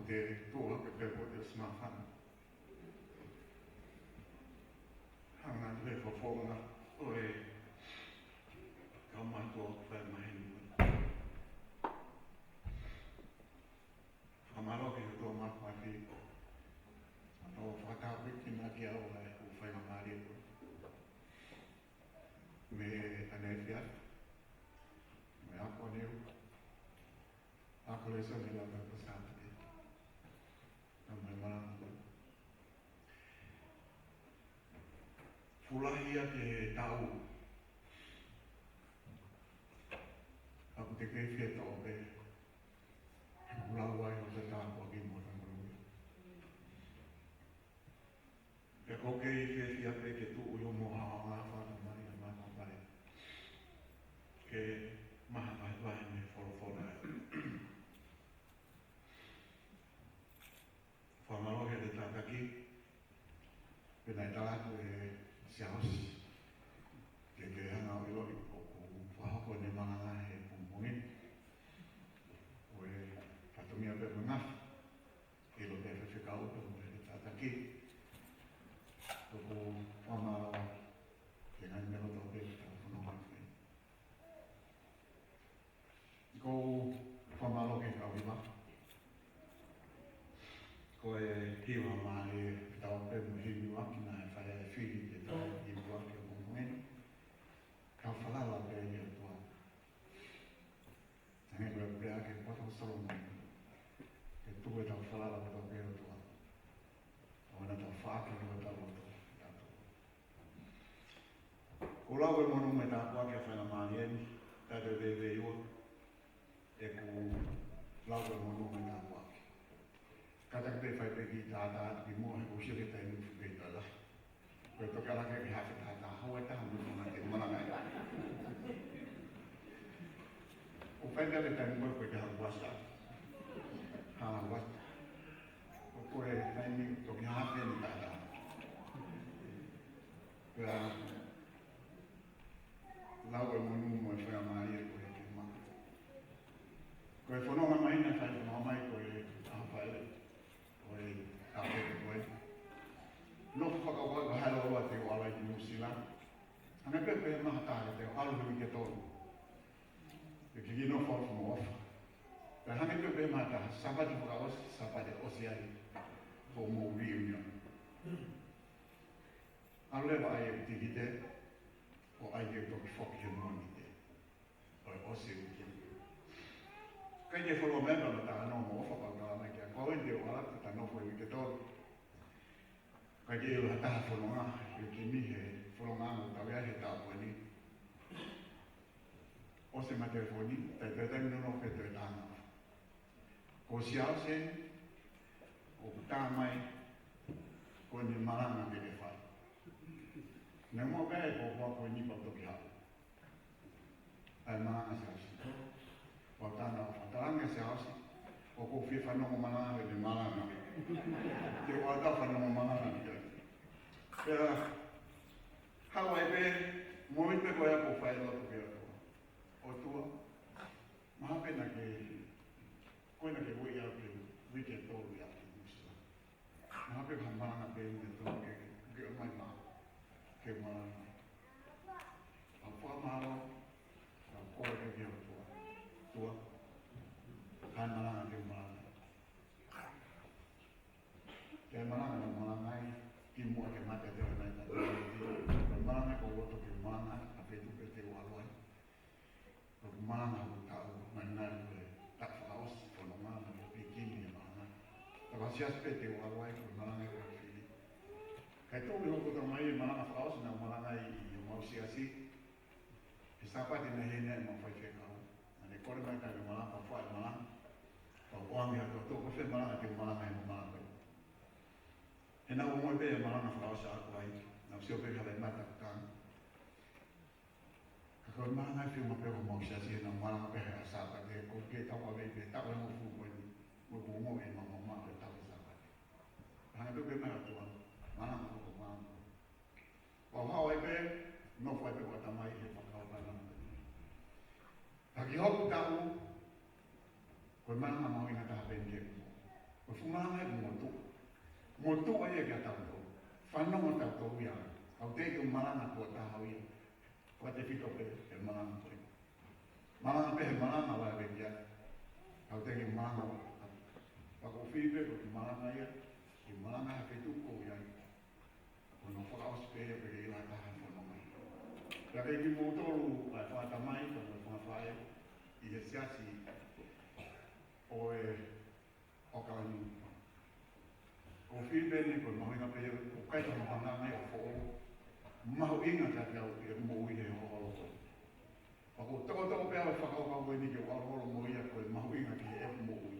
Te tuʻu hake pē ʻo te ʻosi māfana. Hanga atu he fofonga ʻo e kau mātuʻa ʻoku fai maheni. Fakamālō ki he ʻOtua Māfimafi ʻo fakatāpui ki he ʻaho ni ʻa e ʻū faingamālie ko eni. Mei he ʻanefiafi, mei he ako neu, ako lēsoni ʻi he lau ko Sāpate, ka mei he malanga ko eni. Fuʻu lahi ia ki he taʻu ʻoku te kei fie toʻo pē, he kuo lau ai hoʻo tāpuaki mo e fanga moʻui. Pea ʻoku ou kei fiefia pē ke tuʻu ʻi hoʻomo haohaoa fakatamai ʻa e mātuʻa pale. Ke maʻu ha vahevahe mei he folofola. Fakamālō ki he tataki, pea naʻe tala atu ʻe Siaosi ke ke hanga ʻo ʻiloʻi ʻoku fakahoko ʻene malanga he pongipongi ni. Ko e fatongia pē ko e ngafa, ʻilo pē ʻe he faifekau pea mo e tataki. ʻOku ou fakamālō ki he ngaahi meʻa kotoa pē ʻoku tau fononga ki ai. ʻOku ou fakamālō ki he kau hiva. Ko e hiva mālie ʻetau pē mo e hiva ki he fai ʻa e fili ke tau hiva ki he pongipongi ni. Kau falala pē ki he ʻOtua. Hangē ko e pehē ʻa e poto ʻo Solomone, ke tuku ʻetau falala kotoa ki he ʻOtua, ʻo na tau faʻaki ʻetau loto, ʻetau loto. Ko e lau e monū mo e tāpuaki ʻa e faingamālie ni, taʻe te veiveiua, ʻeku lau e monū mo e tāpuaki. Kātaki pē fai pē kiʻi tātā atu ki muʻa he ʻosi e taimi ʻoku fuʻu kei tala. Ko e toki ala ke ke hafe tātā, hau e taha mo e fanga te malanga ai. ʻOku fai pē ke taimi ko e ko e te hau wasa. Hala wasa. Ko e taimi toki hafe ni tātā. Pea lau e monū mo e faingamālie ko ē ke maʻu. Ko e fononga mai na fai fononga mai ko e ʻaho Falaite, ko e ʻaho ko ē. Nofo fakakaukau ka haʻu ʻo ʻalu atu ʻo ʻalu ki Nuʻusila. Hangē pē ko e maha taha te u ʻalu he uike tolu. Ke kiʻi nofo ʻo fuʻu ʻofa. Pea hangē pē ko e maha taha, Sāpate fakaʻosi, Sāpate ʻosi ai hoʻomo reunion. ʻAlu leva ai e tikite, ʻo ʻai ke toki foki he Mōnite. ʻO e ʻosi e uike. ʻIkai ke fuʻu member mo taha noa mo ʻofa pau tala mai kia koe te u ʻalu atu ke ta nofo e uike tolu. ʻIkai ke ʻilo ha taha fononga, he kimi he fononga mo tau ia he taʻu ko eni. ʻOsi ma telefoni, taʻe pē taimi nonofo pē toe tala. Ko Siaosi eni, ʻoku tā mai, ko ʻene malanga ke ke fai. Naʻe mo pē ʻe ko ko ko ni pa toki haʻu. ʻAi malanga Siaosi. Pau tana ʻo fatalanga Siaosi, ʻoku ou fie fanongo malanga ʻene malanga. Te u ʻatā fanongo malanga ni kai. Pea, haʻu ai pē, mo i pē ko ia ko fai loto ke ʻOtua. ʻOtua, maha pē naʻa ke, ko e naʻa ke ueʻi au ke uike tolu ia ke musa. Maha pē ka malanga pē ni to ke, ke ʻomai ma, ke malanga. ʻA fakamālō, ʻa ko e ke ʻOtua. ʻOtua, ka malanga ke malanga. Ke malanga na malanga ai, ki muʻa ke mate te o nai ka malanga ko loto ke malanga, a pe tu pe te u ʻalu ai. Ko e malanga ʻo e taʻu, mai nai ko e taʻu fakaʻosi, ko e malanga ʻo e pīkini e malanga. Ka ko Siaosi pē te u ʻalu ai, ko e malanga ko e fili. Kae toki hoko atu mai e malanga fakaʻosi naʻa ku malanga ai ʻi homau siasi. He Sāpate naʻe ʻi heni ai ʻemau faifekau. Naʻa ne kole mai ka ne malanga, pea fai e malanga. Pea u ʻoange atu, ʻOtua ko fē malanga te u malanga he malanga. He naʻa ku ongoʻi pē e malanga fakaʻosi ʻaʻaku ai, naʻa ku sio pē ki he mata ka. Ka ko e malanga ʻe fiemaʻu pē ʻe homau siasi he naʻa ku malanga pē he ʻaho Sāpate, ko e ke tau ʻave pē, taʻu ʻe hongofulu ko eni, mo e kuo ongoʻi ʻe maʻu maʻu pē taʻu ʻi he Sāpate. Hanga pē ke maʻu ʻOtua, malanga ko e malanga. Pea u haʻu ai pē, nofo ai pē ko e tamai he fakakaukau na. Ka ki hoku taʻu, ko e malanga mahuʻinga taha pē eni ke u mo. Ko e fuʻu Malanga ʻoku motuʻa. Motuʻa ia kiate kitautolu. Fanongo kitautolu ia. Ka ʻoku teʻeki ke malanga tuʻo taha ia. Fakatefito pē, ʻe malanga ko ē. Malanga pē he malanga ʻo e veki ia. Ka ʻoku teʻeki malanga. Ka ʻoku ou fili pē ko e malanga ia. Ke malanga he feituʻu ko ia. Ko hono fakaʻosi pē ia pea ʻikai ha taha ʻe fanongo mai. Pea kimoutolu, ʻa e fakatamai, pea mo e fakafaʻē, ʻi he siasi ʻo e ʻOkalani. ʻOku ou fili pē eni ko e mahuʻinga pē ia, ʻoku ʻikai ko ha malanga ia ʻoku foʻou. Mahuʻinga kiate au ʻi he moʻui he hoʻatā. Pea ʻoku ou tokoto pē au he fakakaukau ko eni ke u ʻalu holo mo ia ko e mahuʻinga ki heʻeku moʻui.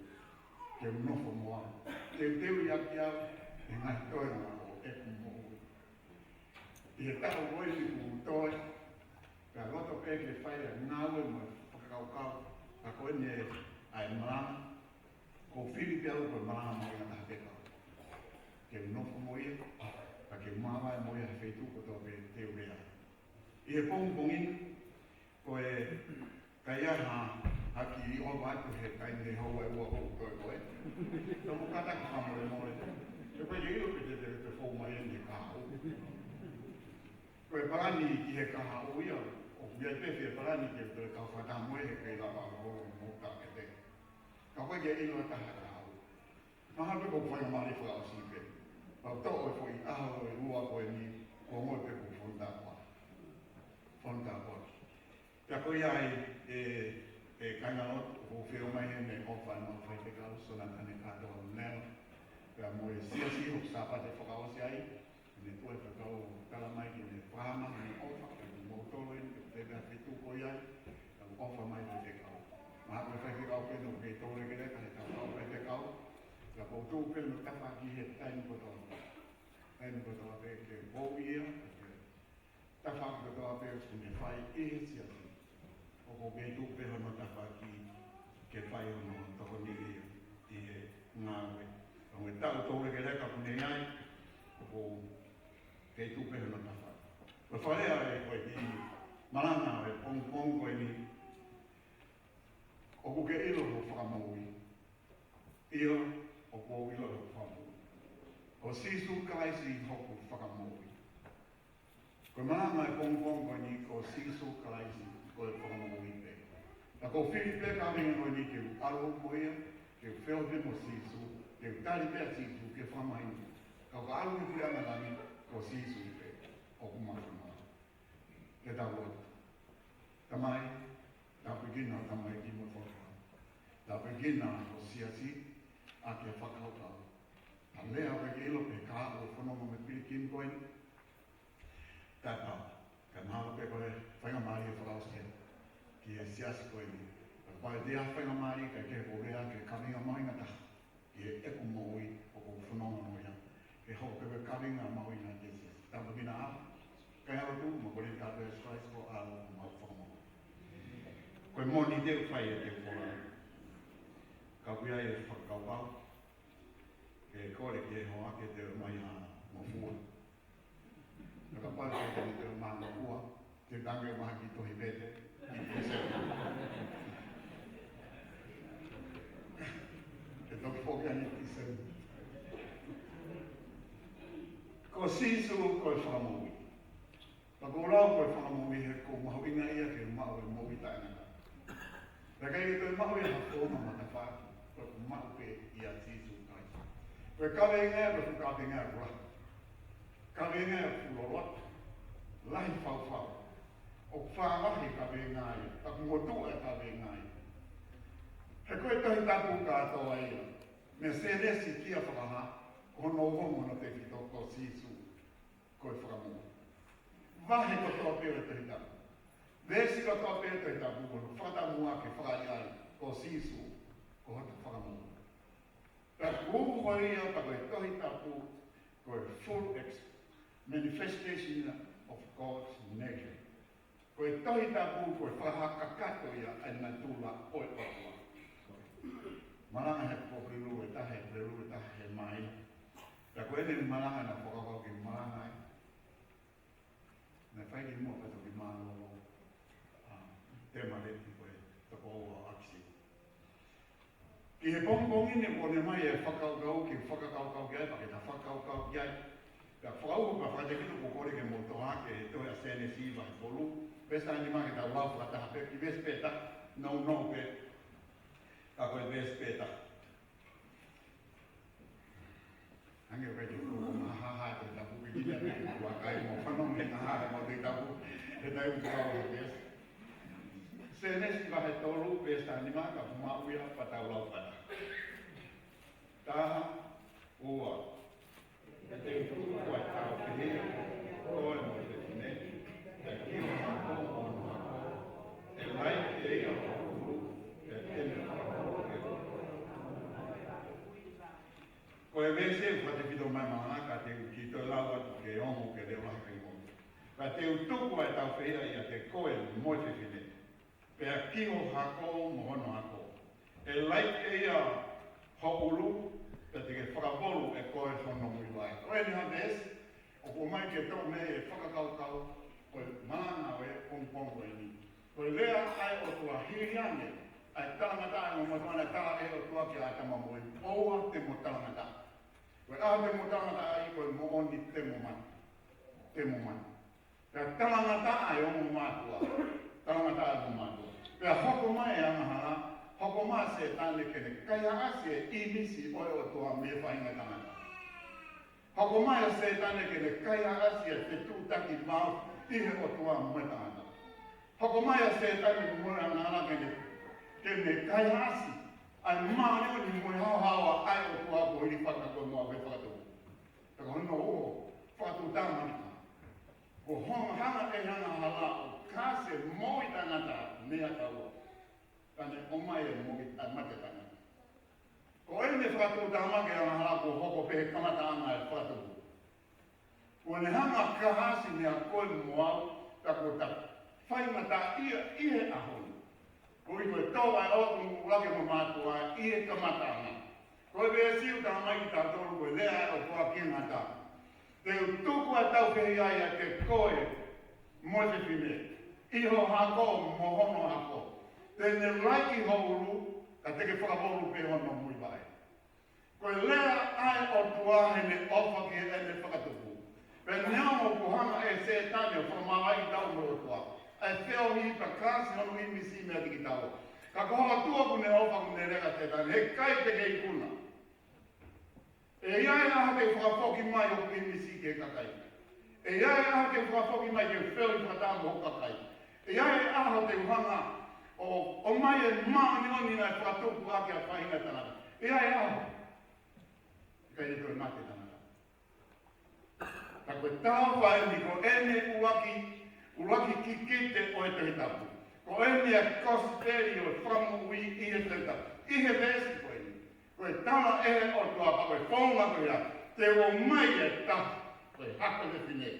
Ke u nofo mo au. Teuteuʻi ʻaki au ʻe he ngaahi toenga ʻo ʻeku moʻui. ʻI he taʻu ko eni kuo toe, pea loto pē ke fai ʻa e ngāue mo e fakakaukau, ka ko eni ʻa e malanga, ʻoku ou fili pē au ko e malanga mahuʻinga taha pē pau. Ke u nofo mo ia, pea ke u māvae mo ia he feituʻu kotoa pē te u lea. ʻI he pongipongi ni, ko e kai ai ha, ha kiʻi ʻova atu he taimi ʻe hau ai ua ko ē ko ē. Ka ʻoku ou kātaki fakamolemole. He ʻoku ʻikai ke ʻilo pe te, te, te fou mai eni he kahaʻu. Ko e palani ki he kahaʻu ia, ʻoku ʻi ai pē e palani ke toe kau fakataha mo ia he ʻikai lava ʻo mo ta ke te. Ka ʻoku ʻikai ke ʻilo ʻe ha taha e kahaʻu. Mahalo pē ko e faingamālie fakaʻosi pē. Pea u toʻo e foʻi ʻaho ʻe ua ko eni, ko e ongo pē ko e fonu tāpuaki. Fonu tāpuaki. Pea ko ia ai, ʻe, ʻe kāinga lotu, ʻoku ou feʻunga mai heni ʻofa ʻa e faifekau, Sonatane Kātoa Lunela. Pea mo e siasi ʻoku Sāpate fakaʻosi ai, ne toe fakau tala mai ke ne fakahā mai ʻene ʻofa, ke ne mo tolo eni, ke te pea feituʻu ko ia ai, ka ʻoku ʻofa mai faifekau. Mahalo ko e faifekau pē ʻoku kei tolo ke leka, he tau kau faifekau, ka ʻoku ou tuʻu pē ʻo tafaʻaki he taimi kotoa. Taimi kotoa pē ke pou ia, ke tafaʻaki kotoa pē ʻoku ne fai ʻi he siasi. ʻOku ou kei tuʻu pē hono tafaʻaki ke fai hono tokoni ia ʻi he ngāue. Ka ko e taʻu tolu ke leka ʻoku ne ʻi ai, ʻoku ou kei tuʻu pē hono tafaʻaki. Ko e fakalea ʻe ko e kiʻi malanga ʻo e pongipongi ko eni, ʻoku ke ʻilo hoʻo fakamoʻui. ʻIo, ʻoku ou ʻilo hoku fakamoʻui. Ko Sīsū Kalaisi hoku fakamoʻui. Ko e malanga ʻo e pongipongi ko eni ko Sīsū Kalaisi ko e fakamoʻui pē. Ka ʻoku ou fili pē kaveinga ko eni ke u ʻalu mo ia, ke u feohi mo Sīsū, ke u tali pē ʻa Sīsū ke fakamahino. Ka ʻoku ou ʻalu ki he puleʻanga langi ko Sīsū pē ʻoku mafono. Ke tau lotu. Tamai, tāpuekina ho tamaiki mo e folofola. Tāpuekina ho siasi ʻaki e fakakaukau. ʻA e lea ʻoku ʻikai ke ʻilo pe ko e hā ʻoku fononga mo e pilikimi ko eni. Tapu, ka mahalo pē ko e faingamālie fakaʻosi ia ki he siasi ko eni. Ka ʻoku ʻi ai ha faingamālie kae kehe, ʻoku ou lea ki he kaveinga mahuʻinga taha ʻi heʻeku moʻui ʻoku ou fononga mo ia. Ke hoko ko e kaveinga mahuʻinga ki he siasi. Tāpuekina au, kae ʻalu atu, mo e kole ʻa e ʻEiki ko Sīsū Kalaisi ko homau Fakamoʻui. Ko e moʻoni te u fai ʻeku fola. Ka ʻoku ʻi ai e fakakaukau ke kole ki he hoa ke te ʻomai ha ngofua. Ka kapau te te te manga ua, te tange mahaki tohi pete, ki te se. Ke toki foki ange ki se. Ko Sīsū ko e fakamoʻui. Ka ʻoku ou lau ko e fakamoʻui he ʻoku mahuʻinga ia ke maʻu e moʻui taʻengata. Pea ʻikai ke toe maʻu ia ha founga matafaaki, ko e maʻu pē ʻia Sīsū Kalaisi. Ko e kaveinga ia, ko e fuʻu kaveinga ia ʻoku lahi. Kaveinga ia ʻoku fuʻu loloto, lahi faufau. ʻOku fālahi e kaveinga ia, ka ʻoku motuʻa e kaveinga ia. He ko e Tohi Tapu kātoa ia, mei Sēnesi kia Fakahā, ko hono ongo mo hono tefito ko Sīsū ko e fakamoʻui. Vahe kotoa pē ʻo e Tohi Tapu, veesi kotoa pē ʻo e Tohi Tapu, ko hono fakataumuʻa ke fakahā ai ko Sīsū ko hota fakamoʻui. Pea ʻoku hoko ia pea ko e Tohi Tapu ko e full ex-, manifestation of God's nature. Ko e Tohi Tapu ko e fakahā kakato ia ʻa e natula ʻo e ʻOtua. Malanga he Pōpulelu ʻe taha, he Pōpulelu ʻe taha he māhina. Pea ko ʻene malanga naʻa ku fakakaukau ke malanga ai. Naʻe fai kimuʻa pea toki mālōlō, ʻa, Temaleti ko e tokoua ʻo ʻAkisi. Ke ʻI he pongipongi ni ʻoku ʻomai e fakakaukau ke fakakaukau ki ai, pea ke ta fakakaukau ki ai. Pea fakauho pea fakatefito ʻoku ou kole ke mou tohoakiʻi e tohi ʻa Sēnesi vahe tolu, veesi taha nima ke tau lau fakataha pē, kiʻi veesi pē taha, nounou pē, ka ko e veesi pē taha. Hangē ʻoku ʻikai te u mahaha ʻa e Tohi Tapu, ʻikai ke u ʻai mo fanongo he mahaha ʻa e Tohi Tapu, he taimi ʻoku tau lau he veesi. Sēnesi vahe tolu, veesi taha nima, ka ʻoku maʻu ia pea tau lau fakataha. Taha, ua. Pea te u tuku ʻa e tauhi, koe mo e fefine, pea ki ho hako mo hono hako, ʻe laiki ʻe ia ho ʻulu, pea te ne fakabolu ʻe koe. Ko e veesi ʻoku fakatefito mai malanga ka te u kiʻi toe lau atu ke ongo ke leʻo lahi kaimoto. Pea te u tuku ʻa e tauhi ʻiate koe mo e fefine, pea ki ho hako mo hono hako, ʻe laiki ʻe ia ho ʻulu, pea te ke fakabolu ʻe koe hono muivaʻe. Ko eni ha veesi ʻoku ʻomai ke tau mei he fakakaukau ko e malanga ʻo e pongipongi ko eni. Ko e lea ʻa e ʻOtua hili ange ʻa e talangataʻa ʻa e ongo motuʻa naʻe tala ʻe he ʻOtua kia ʻĀtama mo ʻIvi, ʻoua te mo talangataʻa. Ko e ʻaho te mo talangataʻa ai, ko e moʻoni te mo mate. Te mo mate. Pea talangataʻa e ongo mātuʻa. Talangataʻa e ongo mātuʻa. Pea hoko mai e angahala, hoko mai ʻa Sētane ke ne kaihaʻasi e ʻīmisi ʻo e ʻOtua mei he faʻahinga tangata. Hoko mai ʻa Sētane ke ne kaihaʻasi e fetuʻutaki vao ʻi he ʻOtua mo e tangata. Hoko mai ʻa Sētane mo e angahala ke ne, ke ne kaihaʻasi ʻa e māʻoniʻoni mo e haohaoa ʻa e ʻOtua kuo hilifaki ko e moʻui fakatupu. Pea ko hono uho, fakatuʻutāmaki. Ko hono hanga ʻe he angahala ʻo kahaʻasi e moʻui tangata mei he taua. Pea ne ʻomai e moʻui ʻa e mate tangata. Ko eni e fakatuʻutāmaki e angahala kuo hoko pē he kamataʻanga e fakatupu. Kuo ne hanga kahaʻasi meʻa koe mo au, pea kuo ta faingataʻaʻia ʻi he ʻaho ni. Koeʻuhi ko e tō ʻa e ʻOtua ʻo e ongo mātuʻa ʻi he kamataʻanga. Ko e veesi ʻoku talamai kiate kitautolu ko e lea ʻa e ʻOtua ki he ngata. Te u tuku ʻa e tauhi ʻiate koe mo e fefine, ʻi ho hako mo hono hako. Te ne laiki ho ʻulu, ka te ke fakabolu pē hono muivaʻe. Ko e lea ʻa e ʻOtua heʻene ʻofa ki heʻene fakatupu. Pea neongo kuo hanga ʻe Sētane ʻo fakamāvae kitaua mo e ʻOtua, ʻa e feohi pea kahaʻasi hono ʻīmisi meiate kitaua. Ka ko ho ʻOtua ʻoku ne ʻofa, ʻoku ne lea kia Sētane, heʻikai te ke ikuna. ʻE ʻi ai e ʻaho te u fakafoki mai hoku ʻīmisi ki he kakai. ʻE ʻi ai e ʻaho te u fakafoki mai ke u feohi fakataha mo hoku kakai. ʻE ʻi ai e ʻaho te u hanga ʻo, ʻomai e māʻoniʻoni naʻe fakatupu ʻaki ʻa e faʻahinga tangata. ʻE ʻi ai e ʻaho. ʻIkai te toe mate tangata. Ka ko e taha fai ni ko eni ʻuluaki, ʻuluaki kikite ʻo e Tohi Tapu. Ko eni e kosipeli ʻo e fakamoʻui ʻi he Tohi Tapu. ʻI he veesi ko eni. Ko e tala ʻe he ʻOtua pea ko e founga ko ia, te u ʻomai e taha, ko e hako fefine,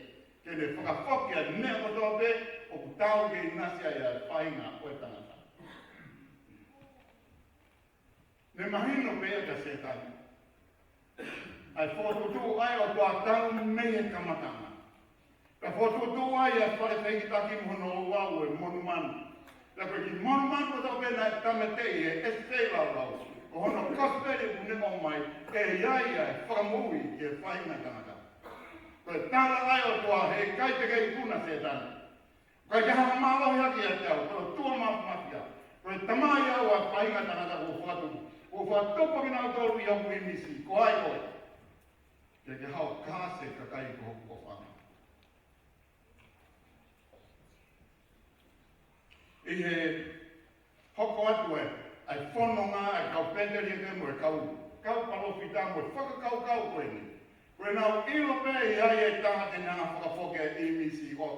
ke ne fakafoki ʻa e meʻa kotoa pē ʻoku tau kei ʻinasi ai ʻa e faʻahinga ʻo e tangata. Ne mahino pē ia kia Sētane ʻa e fokotuʻutuʻu ʻa e ʻOtua talu mei he kamataʻanga. Pea fokotuʻutuʻu ai ʻa e fale fehikitaki mo hono ouau ʻo e monumanu. Pea ko e kiʻi monumanu kotoa pē naʻe tāmateʻi ʻe he ʻEsiteli Laulau, ko hono kosipeli ʻoku ne ʻomai, ʻe ʻi ai ʻa e fakamoʻui ki he faʻahinga tangata. Ko e tala ʻa e ʻOtua, heʻikai te ke ikuna Sētane. ʻIkai ke hanga mālohi hake ʻiate au, ko e ʻOtua Māfimafi au. Ko e Tamai au ʻa e faʻahinga tangata kuo u fakatupu. Kuo u fakatupu kinautolu ʻi hoku ʻīmisi, ko ai koe. Ke ke haʻu ʻo kahaʻasi e kakai ko hoku ʻofa. ʻI he hoko atu ē, ʻa e fononga ʻa e kau pētelieke mo e kau, kau palōfita mo e fakakaukau ko eni. Ko ʻenau ʻilo pē ʻe ʻi ai e taha te ne hanga ʻo fakafoki e ʻīmisi ʻo,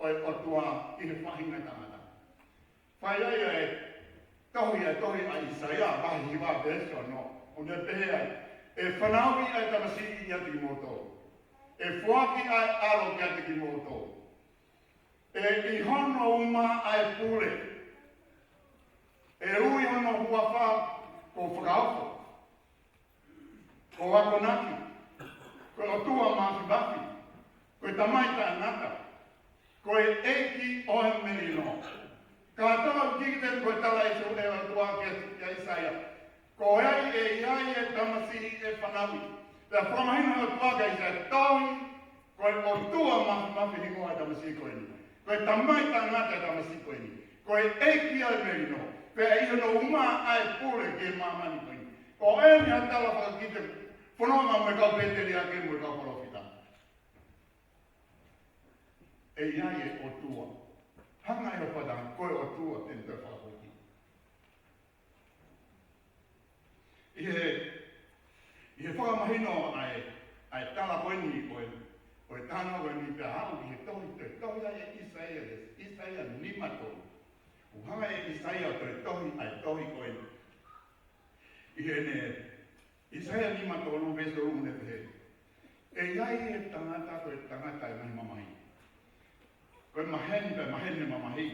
ʻo e ʻOtua ʻi he faʻahinga tangata. Fai ai ʻa e tohi, ʻa e tohi ʻa ʻĪsaia, vahe hiva veesi ono, ʻo ne pehē ai, ʻe fanauʻi ʻa e tamasiʻi ʻiate kimoutolu. ʻE foaki ʻa e ʻAlo kiate kimoutolu. ʻE ʻi hono uma ʻa e pule. ʻE ui hono huafa ko Fakaofo, ko Akonaki, ko e ʻOtua Māfimafi, ko e Tamai Taʻengata, ko e ʻEiki ʻo e Melino. Kātoa ʻoku kikite ko e tala ʻe he ʻOtua kia, kia ʻĪsaia. Ko e ʻi ai e tamasiʻi ʻe fanauʻi. Pea fakamahino ʻe he ʻOtua kia ʻIsaia, tohi, ko e ʻOtua Māfimafi hingoa e tamasiʻi ko eni. Ko e Tamai Taʻengata e tamasiʻi ko eni. Ko e ʻEiki ʻa e melino. Pea ʻi hono uma ʻa e pule ki māmani ko eni. Ko eni ʻa e tala fakakite fononga mo e kau pēteliake mo e kau palōfita. ʻE ʻi ai e ʻOtua. Hanga ʻe he ʻOtua, ko e ʻOtua te ne toe fakafoki. ʻI he, ʻi he fakamahino ʻa e, ʻa e tala ko eni, ʻo e, ʻo e tala ko eni pea aʻu ki he tohi, toe tohi ai ʻe ʻIsaia, ʻIsaia nima tolu. ʻOku hanga ʻe ʻIsaia toe tohi ʻa e tohi ko eni. ʻI heʻene, ʻIsaia nima tolu veesi tolu mo ne pehē. ʻE ʻi ai e tangata ko e tangata ʻe ngaahi mamahi. Ko e maheni, pea maheni mamahi.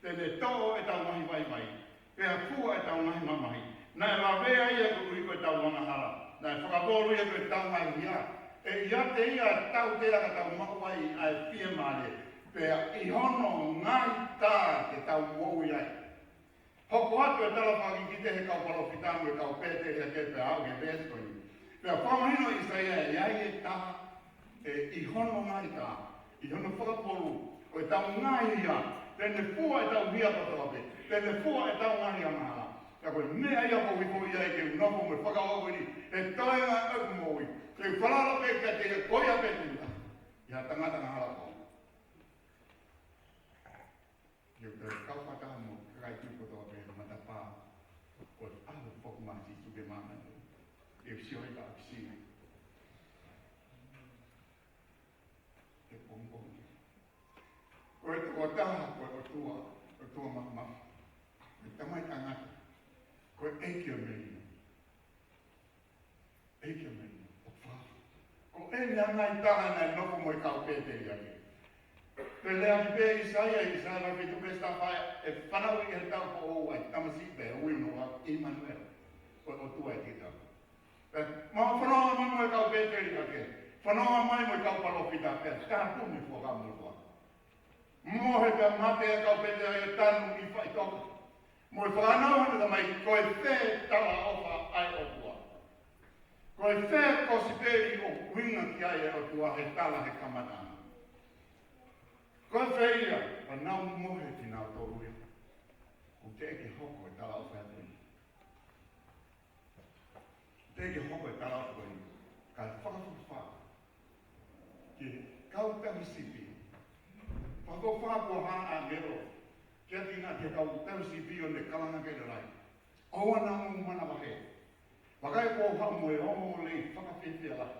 Te ne toʻo ʻetau ngaahi vaivai. Pea fua ʻetau ngaahi mamahi. Naʻe lavea ia koeʻuhi ko ʻetau angahala. Naʻe fakavolu ia ko ʻetau ngaahi hia. ʻE ʻiate ia ʻa e tautea ka tau maʻu ai ʻa e fiemālie. Pea ʻi hono ngaahi tā te tau moʻui ai. Hoko atu e tala fakakikite he kau palōfita mo e kau pēteliake pea aʻu ki he veesi ko eni. Pea fakamahino ʻe ʻIsaia ʻe ʻi ai e taha ʻe ʻi hono ngaahi tā, ʻi hono fakapolu, ʻo ʻetau ngaahi hia, te ne fua ʻetau hia kotoa pē, te ne fua ʻetau ngaahi angahala. Pea ko e meʻa ia ʻoku ʻi ai ke u nofo mo e fakaʻoʻou eni, he toenga ʻeku moʻui, ke u falala pē kiate ia ko ia pē te u taha, ʻi ha tangata angahala ko. Ke u toe kau fakataha mo e kakai Tonga kotoa pē he matapā ʻo e ʻaho foki mai ʻa Sīsū ki māmani. Ke u sio ai ka ʻoku sio. Ke pongipongi. Ko e tokotaha, ko e ʻOtua, ʻOtua Māfimafi. Ko e Tamai Taʻengata. Ko e ʻEiki ʻo e melino. ʻEiki ʻo e melino, ʻoku fakafoki. Ko eni ʻa e ngaahi taha naʻe nofo mo e kau pēteliake. Pea lea ʻaki pē ʻe ʻIsaia, ʻIsaia vahe fitu veesi taha fā, ʻe fanauʻi ʻe he taupoʻou ʻa e tamasiʻi pea ui hono huafa ko ʻImanuela. Ko e ʻOtua ʻiate kitautolu. Pea mau fononga mai mo e kau pēteliake. Fononga mai mo e kau palōfita pea tāpuni e Fuakava Motuʻa. Mohe pea mate ʻa e kau pēteliake, tanu ʻi faʻitoka. Mo e fānau ʻa e tamai, ko e fē talaʻofa ʻa e ʻOtua? Ko e fē kosipeli ʻoku ʻuhinga ki ai e ʻOtua he tala he kamataʻanga? Ko e fē ia, pea nau mohe kinautolu ia. ʻOku teʻeki hoko e talaʻofa ʻa e ʻOtua. Teʻeki hoko e talaʻofa ko eni, kae fakafokifā ki he kau tauhi sipi. Fakafokifā kuo hā ʻāngelo kiate kinautolu, ki he kau tauhi sipi ʻo ne kalanga ki he lelei. ʻOua naʻa mou manavahē. Vakai kuo u haʻu mo e ongoongolelei fakafiefia lahi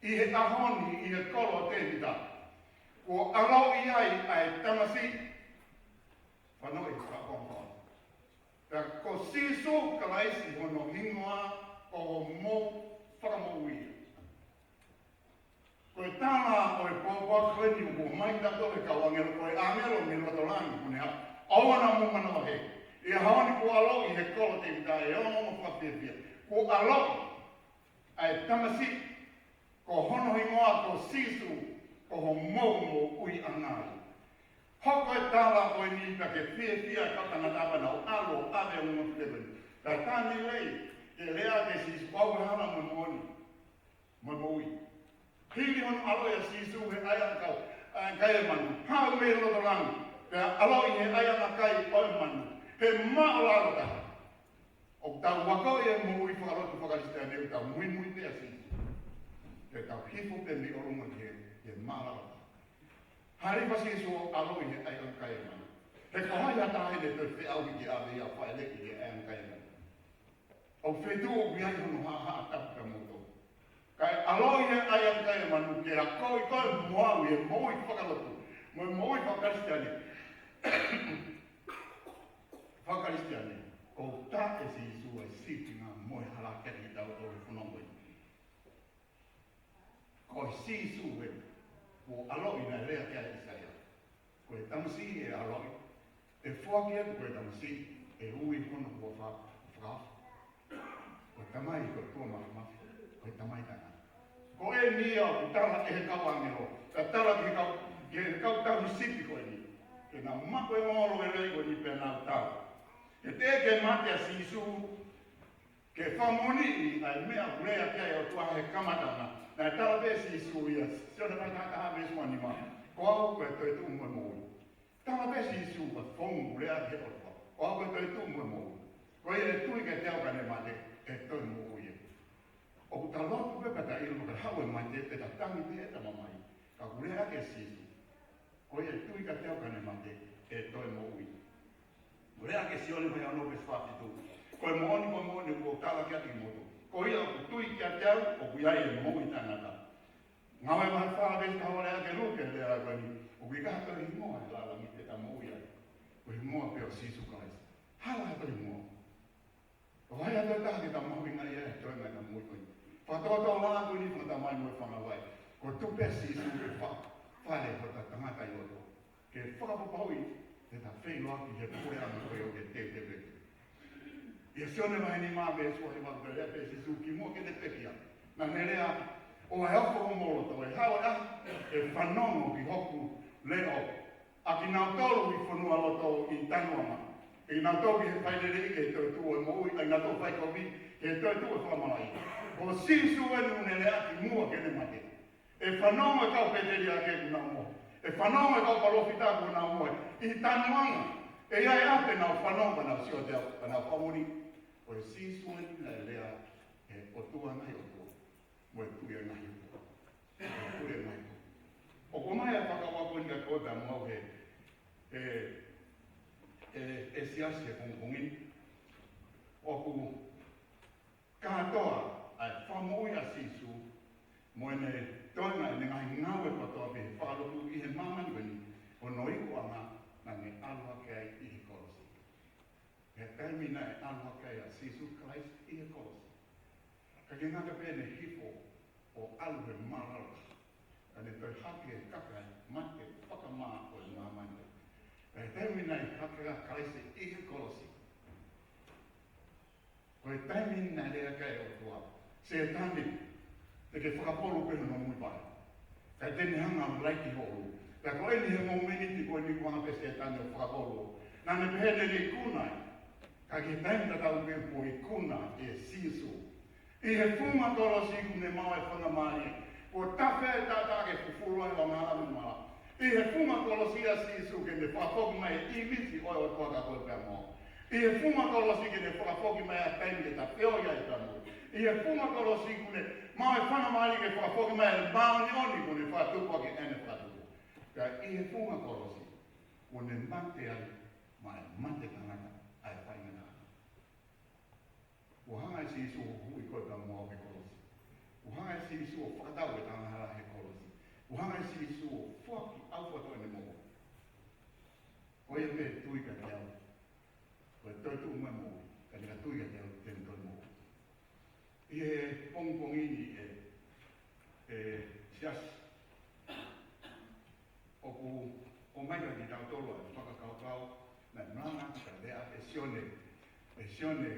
ʻi he ʻaho ni ʻi he kolo ʻo Tēvita. Kuo ʻaloʻi ai ʻa e tamasiʻi fanauʻi fakaʻofoʻofa. Pea ko Sīsū Kalaisi hono hingoa, ko homou Fakamoʻui. Ko e tala ʻo e pōpoaki ko eni ʻoku ʻomai kiate kitautolu ʻe he kau ʻāngelo, ko e ʻāngelo mei loto langi ʻoku ne haʻu. ʻOua naʻa mou manavahē. ʻI he ʻaho ni kuo ʻaloʻi ʻi he kolo ʻo Tēvita e ongoongo fakafiefia. Kuo ʻaloʻi ʻa e tamasiʻi, ko hono hingoa ko Sīsū, ko homou moʻuiʻanga ia. Hoko e tala ko eni pea ke fiefia e kau tangata pea nau ʻalu ʻo ʻave ʻa e ongoongo fakafiefia. Pea tā ne lei, ke lea ʻa Sīsū, ko au ʻa e hala mo e moʻoni mo e moʻui. Hili hono ʻaloʻi ʻa Sīsū he ʻaiʻanga kai, ʻaiʻanga kai ʻo e manu, haʻu mei loto langi, pea ʻaloʻi he ʻaiʻanga kai ʻo e manu, he māʻulalo taha. ʻOku tau akoʻi e moʻui fakalotu faka-Kalisitiane, ʻoku tau muimui pē ʻa Sīsū. Ke tau hifo pē mei ʻolunga ki he, ki he māʻulalo taha. Hili pē Sīsū ʻo ʻaloʻi he ʻaiʻanga kai ʻo e manu. He ko hai ha taha ʻe toe feʻauhi ke ʻave ia ʻo fai lelei ki he ʻaiʻanga kai ʻo e manu? ʻOku fetuʻu ʻoku ʻi ai hono haʻahaʻa tapu kia moutolu. Kae ʻaloʻi he ʻaiʻanga kai ʻo e manu ke akoʻi koe mo au ʻi he moʻui fakalotu mo e moʻui faka-Kalisitiane. Faka-Kalisitiane, ʻoku tā ʻe Sīsū ʻa e sīpinga mo e hala kiate kitautolu he fononga ni. Ko Sīsū ē, kuo ʻaloʻi naʻe lea ki ai ʻa ʻIsaia. Ko e tamasiʻi ʻe ʻaloʻi, ʻe foaki atu ko e tamasiʻi, ʻe ui hono huafa ko Fakaʻofoʻofa. Ko e Tamai, ko e ʻOtua Māfimafi, ko e Tamai Taʻengata. Ko eni ia ʻoku tala ʻe he kau ʻāngelo, ka tala ki he kau, ki he kau tauhi sipi ko eni. Ke nau maʻu e ongoongolelei ko eni pea nau tau. He teʻeki ke mate ʻa Sīsū, Ke fakamoʻoniʻi ʻa e meʻa ʻoku lea ki ai ʻOtua he kamataʻanga. Naʻe tala pē ʻe Sīsū ia, Sione vahe taha taha veesi ua nima: Ko au ko e toetuʻu mo e moʻui. Tala pē ʻe Sīsū ko e founga ʻoku lea ki ai ʻOtua: Ko au ko e toetuʻu mo e moʻui. Ko ia ʻe tui kiate au ka ne mate, ʻe toe moʻui ia. ʻOku ta lotu pē pea ta ʻilo ka haʻu e mate pea ta tangi pē ʻeta mamahi. Ka ʻoku lea ki ai ʻa Sīsū: Ko ia ʻe tui kiate au ka ne mate, ʻe toe moʻui. Lea ki ai ʻa Sione vahe ono veesi fā fitu: Ko e moʻoni, ko e moʻoni ʻoku ou tala kiate kimoutolu: Ko ia ʻoku tui kiate au, ʻoku ʻi ai e moʻui taʻengata. Ngāue vahe fā veesi taha ua lea ki ai ʻa Luke, lea ko eni: ʻOku ʻikai ha toe hingoa ʻi he lālangi te ta moʻui ai, ko e hingoa pē ʻo Sīsū Kalaisi. Hala ha toe hingoa. ʻOku ʻikai ha toe taha ke ta mahuʻingaʻia ai he toenga ʻo e moʻui ko eni. Fakatōtō lā ko eni fakatamai mo e fanga vai. Ko e tuku pē ʻa Sīsū ke fa-, fale hota tangata ʻi loto, ke fakapapauʻi ʻeta feʻiloaki he puleʻanga ko ia ʻoku teuteu atu. ʻIa Sione vahe nima veesi ua hiva, ko e lea pē ʻa Sīsū kimuʻa ke ne pekia. Naʻa ne lea: ʻOua ʻe ofo homou loto, ʻe haʻu e ʻaho ʻe fanongo ki hoku leʻo ʻa kinautolu ʻi fonualoto ʻi Tanuama, ʻa kinautolu ki he failele ki he toetuʻu ʻo e moʻui, ʻa kinautolu fai kovi ki he toetuʻu ʻo e fakamalaʻi. Ko Sīsū eni ʻoku ne lea kimuʻa ke ne mate. ʻE fanongo e kau pēteliake kuo nau mohe. ʻE fanongo e kau palōfita kuo nau mohe ʻi Tanuama. ʻE ʻi ai e ʻaho te nau fanongo pea nau sio atu pea nau fakamoʻoni: Ko e Sīsū eni naʻe lea, ʻe ʻOtua ngaahi ʻotua, mo e Tuʻi ʻo e ngaahi ʻotua. Mo e Tuʻi ʻo e ngaahi ʻotua. ʻOku ʻomai e fakakaukau ko eni kiate koe pea mo au he, he, he, he siasi he pongipongi ni. ʻOku kātoa ʻa e fakamoʻui ʻa Sīsū mo ʻene toenga ʻene ngaahi ngāue kotoa pē he fakalotu ʻi he māmani ko eni, hono ikuʻanga naʻa ne ʻalu hake ai ʻi he kolosi. He taimi naʻe ʻalu hake ai ʻa Sīsū Kalaisi ʻi he kolosi, ʻikai ke ngata pē heʻene hifo ʻo ʻalu he mālalo, ka ne toe hake he kakai mate fakamā ʻo e māmani. He taimi naʻe hake ai ʻa Kalaisi ʻi he kolosi, ko e taimi naʻe lea ki ai e ʻOtua: Sētane, te ke fakapolu pē hono muivahe, kae te ne hanga ʻo laiki ho ʻulu. Pea ko eni he momeniti ko eni kuo hanga pē ʻa Sētane ʻo fakapolu. Naʻa ne pehē naʻa ne ikuna ai. Ka ki he taimi tatau pē kuo ikuna ʻe Sīsū. ʻI he funga kolosi kuo ne maʻu e faingamālie, kuo tafe e taʻataʻa ke fufulu ai ʻo angahala mo mala. ʻI he funga kolosi ʻa Sīsū ke ne fakafoki mai e ʻīmisi ʻo e ʻOtua kia koe pea mo au. ʻI he funga kolosi ke ne fakafoki mai ʻa e taimi ke ta feohi ai pea mo ia. ʻI he funga kolosi kuo ne maʻu e faingamālie ke fakafoki mai e māʻoniʻoni kuo ne fakatupu ʻaki ʻene fakatupu. Ka ʻi he funga kolosi kuo ne mate ai maʻa e mate tangata ʻa e faingataʻa. Kuo hanga ʻe Sīsū ʻo huhuʻi koe pea mo au he kolosi. Kuo hanga ʻe Sīsū ʻo fakatau ʻeta angahala he kolosi. Kuo hanga ʻe Sīsū ʻo foaki ʻaupito ʻene moʻui. Ko ia pē ʻe tui kiate au, ko e toetuʻu mo e moʻui, ka ne ka tui kiate au te ne toe moʻui. ʻI he pongipongi ni ʻe, ʻe siasi, ʻoku ʻomai kiate kitautolu ʻa e fakakaukau naʻe malanga atu ki ai e lea ʻa Sione, ʻa Sione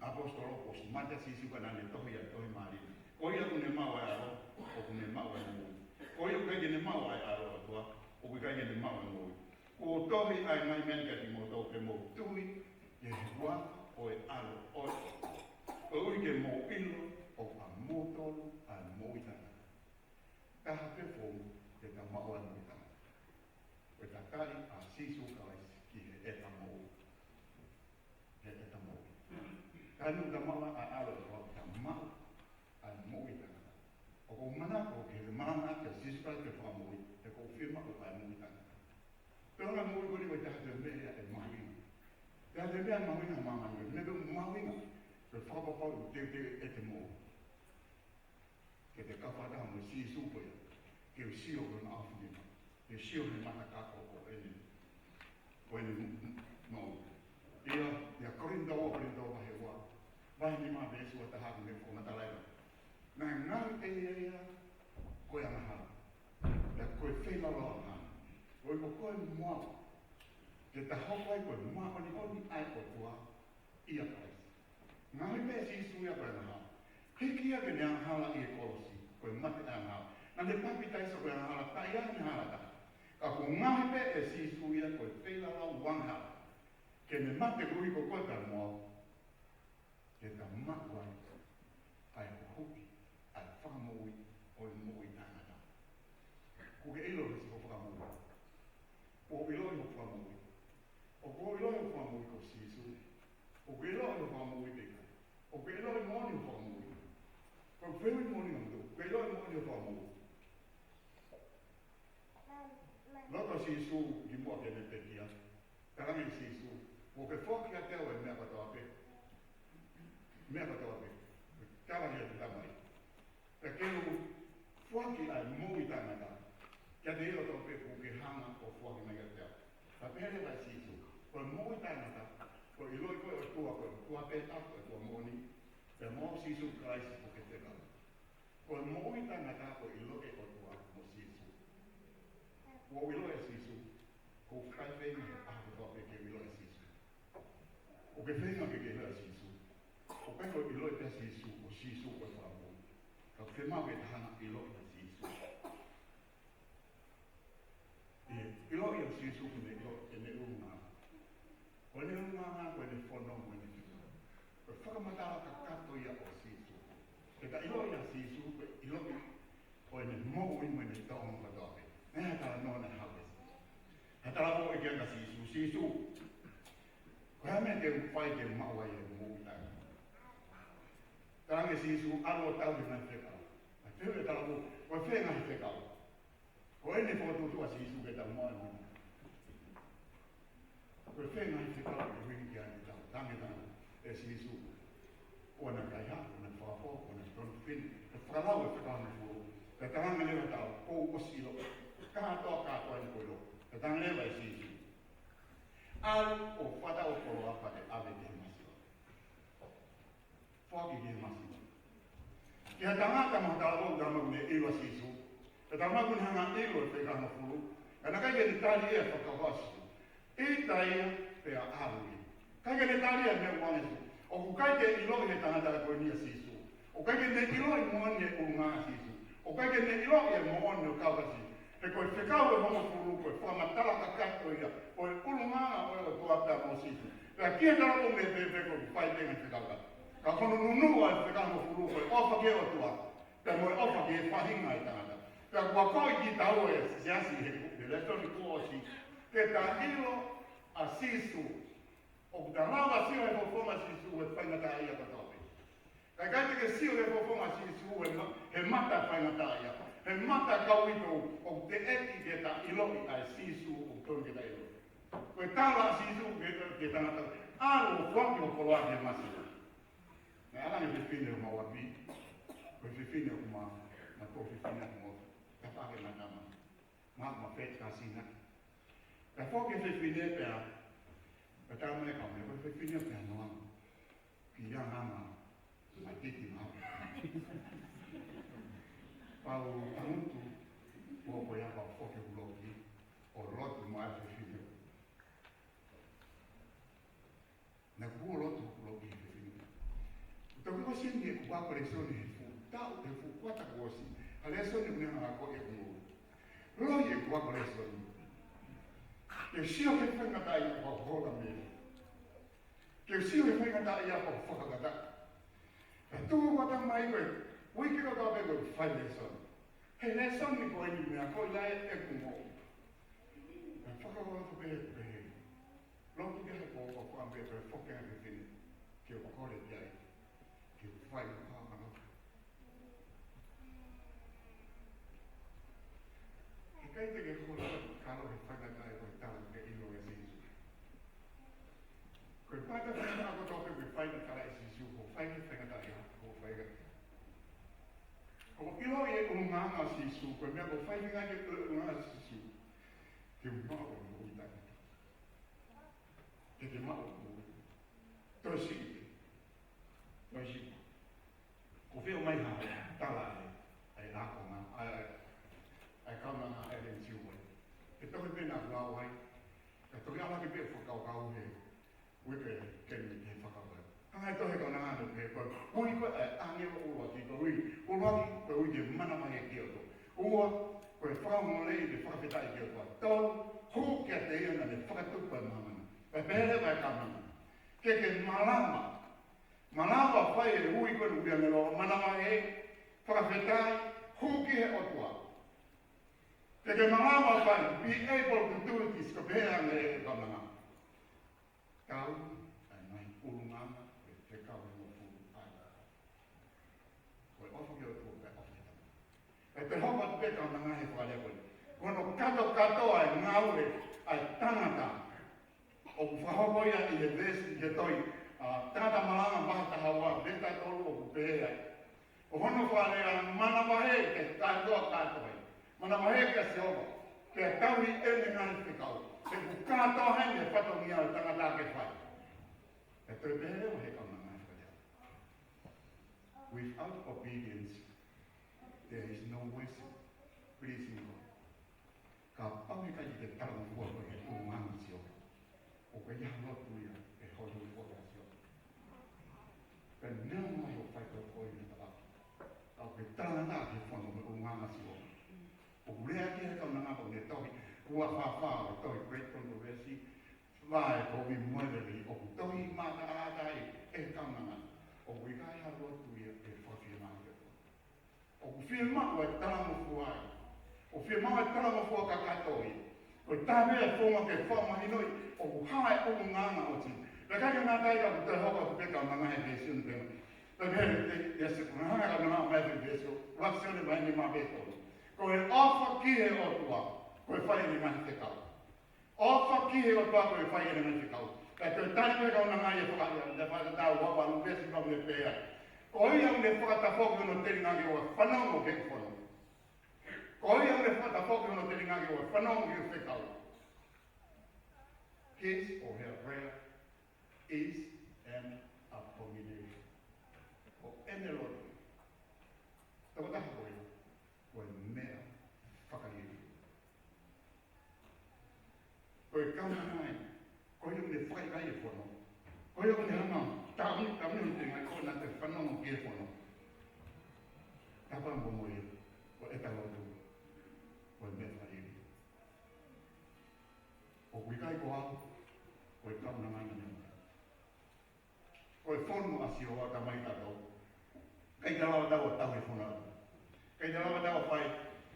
ʻaposetolo kuo ʻosi mate ʻa Sīsū ka naʻa ne tohi ʻa e tohi Mālie. Ko ia ʻoku ne maʻu ʻa e ʻAlo, ʻoku ne maʻu ʻa e moʻui. Ko ia ʻoku ʻikai ke ne maʻu ʻa e ʻAlo ʻo e ʻOtua, ʻoku ʻikai ke ne maʻu ʻa e moʻui. Kuo u tohi ʻa e ngaahi meʻa ni kiate kimoutolu ke mou tui ʻi he huafa ʻo e ʻAlo ʻo e ʻOtua, koeʻuhi ke mou ʻilo ʻoku ʻa moutolu ʻa e moʻui taʻengata. Taha pē founga ke ta maʻu ai e moʻui taʻengata, ko e tali ʻa Sīsū Kalaisi ki heʻeta moʻui. Heʻeta moʻui. Ka ʻi he taimi ʻoku ta maʻu ai ʻa e ʻAlo ʻo e ʻOtua, ta maʻu ai e moʻui taʻengata. ʻOku ou manako ki he malanga ʻa Sīsū Kalaisi ke fakamoʻui, he ʻoku ou fiemaʻu ʻa e moʻui taʻengata. Pea ʻoku ʻikai ko e moʻui ko eni ʻoku ʻikai ha toe meʻa ia ʻe mahuʻinga. ʻIkai ha toe meʻa mahuʻinga he māmani, meʻa pē ʻoku mahuʻinga, ko e fakapapau ʻoku teuteu ʻete moʻui ke te kau fakataha mo Sīsū ko ia, ke u sio ki hono ʻaofinima, ke u sio he mata kako ʻo ʻene, ʻo ʻene moʻui. ʻIa, ʻia Kolinitō, Kolinitō vahe ua, vahe nima veesi ua taha ʻoku ne fakamatalaʻi: Naʻe ngaohi ʻe ia ia ko e angahala, pea ko e feilaulau angahala, koeʻuhi ko koe mo au ke ta hoko ai ko e māʻoniʻoni ʻa e ʻOtua ʻia Kalaisi. Ngaohi pē ʻe Sīsū ia ko e angahala. Hiki ia ke ne angahala ʻi he kolosi, ko e mate ʻa e angahala. Naʻa ne papitaiso ko e angahala, ka ʻi ai ʻene hala taha. Ka kuo ngaohi pē ʻe Sīsū ia ko e feilaulau angahala, ke ne mate koeʻuhi ko koe pea mo au, ke Te ta maʻu ai ʻa e huhuʻi ʻa e fakamoʻui ʻo e moʻui taʻengata. Kuo ke ʻilo ʻe siʻi ko e fakamoʻui. Kuo ke ʻilo ʻe ho fakamoʻui. ʻOku ke ʻilo ʻe ho fakamoʻui ko Sīsū. ʻOku ke ʻilo ʻe ho fakamoʻui pē ʻikai. ʻOku ke ʻilo ʻe moʻoni ho fakamoʻui. Ko e fehuʻi moʻoni ʻamoutolu. ʻOku ke ʻilo ʻe moʻoni ho fakamoʻui. Lotu ʻa Sīsū ki muʻa ke ne pekia. Talaange ʻe Sīsū, kuo ke foaki kiate au ʻa e meʻa kotoa pē. Meʻa kotoa pē. Talaange ʻe he Tamai. Pea ke u foaki ʻa e moʻui taʻengata kiate ia kotoa pē kuo ke hanga ʻo foaki mai kiate au. Pea pehē leva ʻe Sīsū, ko e moʻui taʻengata, ko e ʻiloʻi koe ʻOtua, ko e ʻOtua pē taha, ko e ʻOtua moʻoni, pea mo Sīsū Kalaisi ko ho fekau. Ko e moʻui taʻengata ko e ʻiloʻi ʻOtua mo Sīsū. Kuo u ʻilo ʻa Sīsū, ʻoku ʻikai feinga he ʻaho kotoa pē ke u ʻilo ʻa Sīsū. ʻOku ke feinga ke ke ʻilo ʻa Sīsū. ʻOku ʻikai ko e ʻiloʻi pē ʻa Sīsū, ko Sīsū ko e fakamoʻui. Ka ʻoku fiemaʻu ke ta hanga ʻo ʻiloʻi ʻa Sīsū. ʻIo, ʻiloʻi ʻa Sīsū ko ʻene ʻilo, ʻene ʻulungaanga. Ko ʻene ʻulungaanga, ko ʻene fono, ko ʻene fekau. Ko e fakamatala kakato ia ʻo Sīsū. Ke ta ʻiloʻi ʻa Sīsū, ko e ʻiloʻi ʻo ʻene moʻui mo ʻene tōʻonga kotoa pē. Naʻe ʻi ai ha talanoa naʻe haʻu ʻe Sīsū. Ha talanoa ʻi he kia kia Sīsū, Sīsū, ko e hā e meʻa te u fai ke maʻu ai ʻa e moʻui taʻengata? Talaange ʻe Sīsū, ʻalu ʻo tauhi e ngaahi fekau. Naʻe fehuʻi e talanoa, ko e fē e ngaahi fekau? Ko ʻene fokotuʻutuʻu ʻa Sīsū ke tau maʻu ai e moʻui. Ko e fē e ngaahi fekau ʻoku ʻuhinga ki ai ʻetau tangata ʻe Sīsū? Ko ʻena kaihaʻa, ko ʻena fakapō, ko ʻena tonu fefine, ʻo fakalau e fekau hongofulu. Pea talaange leva ʻe tautolu, kuo u ʻosi ʻilo. Kātoa, kātoa eni kuo u ʻilo. Pea talaange leva ʻe Sīsū, ʻalu ʻo fakatatau ho koloa pea ke ʻave ki he masiva. Foaki ki he masiva. Ki ha tangata mo ha talavou, talamai kuo ne ʻilo ʻa Sīsū. Pea talamai kuo ne hanga ʻo ʻilo e fekau hongofulu. Ka naʻe ʻikai ke ne tali ia e fakakaukau ʻa Sīsū. ʻIta ia pea ʻalu ia. ʻIkai ke ne tali ia e meʻa ʻoku ʻange ʻe Sīsū. ʻOku ʻikai ke ʻiloʻi ʻe he tangata ko eni ʻa Sīsū. ʻOku ʻikai ke ne ʻiloʻi moʻoni e ʻulungaanga ʻa Sīsū. ʻOku ʻikai ke ne ʻiloʻi e moʻoni ʻo e kau ʻa Sīsū. He ko e fekau ʻe hongofulu, ko e fakamatala kakato ia ʻo e ʻulungaanga ʻo e ʻOtua pea mo Sīsū. Pea ki he talavou ʻoku ne pehē pē kuo u fai pē e ngaahi fekau ka. Ka ko hono nunuʻa e fekau hongofulu, ko e ʻofa ki he ʻOtua, pea mo e ʻofa ki he faʻahinga ʻo e tangata. Pea kuo akoʻi kitaua ʻe he siasi he, he lēsoni kuo ʻosi, ke ta ʻilo ʻa Sīsū. ʻOku ta lava ʻo sio he fofonga ʻo Sīsū he faingataʻaʻia kotoa pē. Ka ʻikai te ke sio he fofonga ʻo Sīsū he ma-, he mata faingataʻaʻia, he mata kau ito, ʻoku teʻeki ke ta ʻiloʻi ʻa e Sīsū ʻoku totonu ke ta ʻilo. Ko e tala ʻa Sīsū ki he, ki he tangata, ʻalu ʻo foaki ho koloa ki he masiva. Naʻe ʻalu ange e fefine ʻo maʻu ʻapi, ko e fefine ʻoku ma, ma ko e fefine ʻoku ma, ta pake na tama. Ma, ma fetasi na. Pea foki e fefine pea, pea talamai ʻe he kau meʻa, ko e fefine pea noa. Ki he anga ma, ma titi ma. Pau tangutu, ko ko ia pau foki ʻo loki, ʻo lotu mo e fefine. Naʻa ku lotu ʻo loki he fefine. Toki ʻosi eni ʻeku ako lēsoni he fuʻu taʻu, he fuʻu kuata kuo ʻosi. Ha lēsoni ʻoku ne hanga ʻo ako ʻeku moʻui. Loi ʻeku ako lēsoni. Ke sio he faingataʻaʻia ʻoku hola mei ai. Ke sio he faingataʻaʻia ʻoku fakakata. Ka tuku ʻo talamai ko e, uike kotoa pē ko e fai lēsoni. He lēsoni ko eni meʻa ko ia ʻeku moʻui. Ka fakalotu pē, pē. Lotu ke he ko, ko, ko ambe ko e foki ange fefine. Ke u kole ki ai. Ke u fai ʻo haʻamana. He ʻikai te ke hola ka lo he faingataʻa ko e tala ke ʻilo ʻe Sīsū. Ko e pata faingataʻa kotoa pē ke fai na tala ʻe Sīsū, ko e fai ke faingataʻaʻia, ko e fai ke. Ko e ʻiloʻi e ʻulungaanga ʻo Sīsū, ko e meʻa ko e fai ke ngāue ke ʻilo e ʻulungaanga ʻo Sīsū. Ke maʻu e moʻui taʻengata. Ke ke maʻu e moʻui. Toe siʻi pē. Toe siʻi pē. Ko fē ʻomai ha tala ʻa e, ʻa e ākonga, ʻa e, ʻa e kaunanga ʻa e Ellen G. White. He tohi pē naʻa ku lau ai. Ka toki ʻalu hake pē fakakaukau he uike ko eni he fakakaukau. Hanga ʻe he tohi kaunanga ʻo pehē ko e ui ko ē ʻa e ʻāngelo ʻuluaki ko e ui ʻuluaki ko e ui ke mana mai e Kioto. Ua, ko e fakaongoongoleʻi ke fakafetaʻi ki he ʻOtua. Tolu, hū kiate ia naʻa ne fakatupu ʻa māmani. Pea pehē leva ʻe he kaunanga, ke ke malava Malava fai e ui ko ē ʻa e ʻū ʻāngelo, manavahē, fakafetaʻi, hū ki he ʻOtua. Te ke malava fai, be able to do this, ko e pehē ange ʻe he kaunanga. Tau, ʻa e ngaahi ʻulungaanga, ʻe fekau mo fulu ai. Ko e ʻofa ki he ʻOtua, ko e ʻofa ki he tangata. ʻE te hoko atu pē kaunanga he fakalea ko ē. Ko hono kātokātoa e ngāue ʻa e tangata. ʻOku fakahoko ia ʻi he veesi, ʻi he tohi, ʻa, Tangata Malanga vahe taha ua, veesi taha tolu ʻoku pehē ai. ʻO hono fakalea, manavahē ke kātoa kātoa ai. Manavahē kia Sihova, ke tauhi ʻene ngaahi fekau. He ʻoku kātoa heni e fatongia ʻo e tangata ke fai. ʻE toe pehē leva he kaunanga he fakalea. Without obedience, there is no worship pleasing God. Kapau he ʻikai te ke talangofua koe he ʻulungaanga ʻa Sihova, ʻoku ʻikai ha lotu ia ʻe houngaʻia kia Sihova. Pea neongo ʻa e faitoʻo ko ē ʻi he tafaʻaki, ka ʻoku ke talangata he fono mo e ʻulungaanga ʻa Sihova. ʻOku lea ki he kaunanga ko ē ʻi he tohi ua fā fā ʻo e tohi Great Controversy, vahe ko ē ʻi Moeveli, ʻoku tohi mataʻātaʻi ʻe he kaunanga, ʻoku ʻikai ha lotu ia ʻe fakafiemālie. ʻOku fiemaʻu e talangofua ai. ʻOku fiemaʻu e talangofua kakato ia. Ko e taha pē e founga ke fakamahinoʻi ʻoku hā e ʻulungaanga ʻo Sihova. Pea ʻikai ke ngata ai ka ʻoku toe hoko atu pē kaunanga he veesi ʻo e pehē. Pea pehē ʻe, ʻe, ʻe se kuna hanga kaunanga mai he veesi ʻo, ua Sione vahe nima veesi tolu. Ko e ʻofa ki he ʻOtua, ko e fai ʻene ngaahi fekau. ʻOfa ki he ʻOtua ko e fai ʻene ngaahi fekau. Ka te tali pē kaunanga ia faka-, ia, ia fakatatau ua valu veesi valu ʻoku pehē ai. Ko ia ʻoku ne fakatafoki hono telinga ke ʻoua ʻe fanongo ki he fono. Ko ia ʻoku ne fakatafoki hono telinga ke ʻoua ʻe fanongo ki he fekau. His or her prayer is an abomination. Ko ʻene lotu. Tokotaha ko ia. Ko e meʻa fakaliliu. Ko e kaunanga ia, ko ia ʻoku ne fakaʻikaiʻi e fono. Ko ia ʻoku ne hanga ʻo taʻomi, taʻomi hono telinga ko ē naʻa te fanongo ki he fono. Tapa mo mo ia, ko ʻeta lotu, ko e meʻa fakaliliu. ʻOku ʻikai ko au, ko e kaunanga ia. Ko e fono ʻa Sihova, tamai tautolu. ʻIkai te lava ʻetau ʻo tauhi e fono. ʻIkai te lava ʻetau ʻo fai.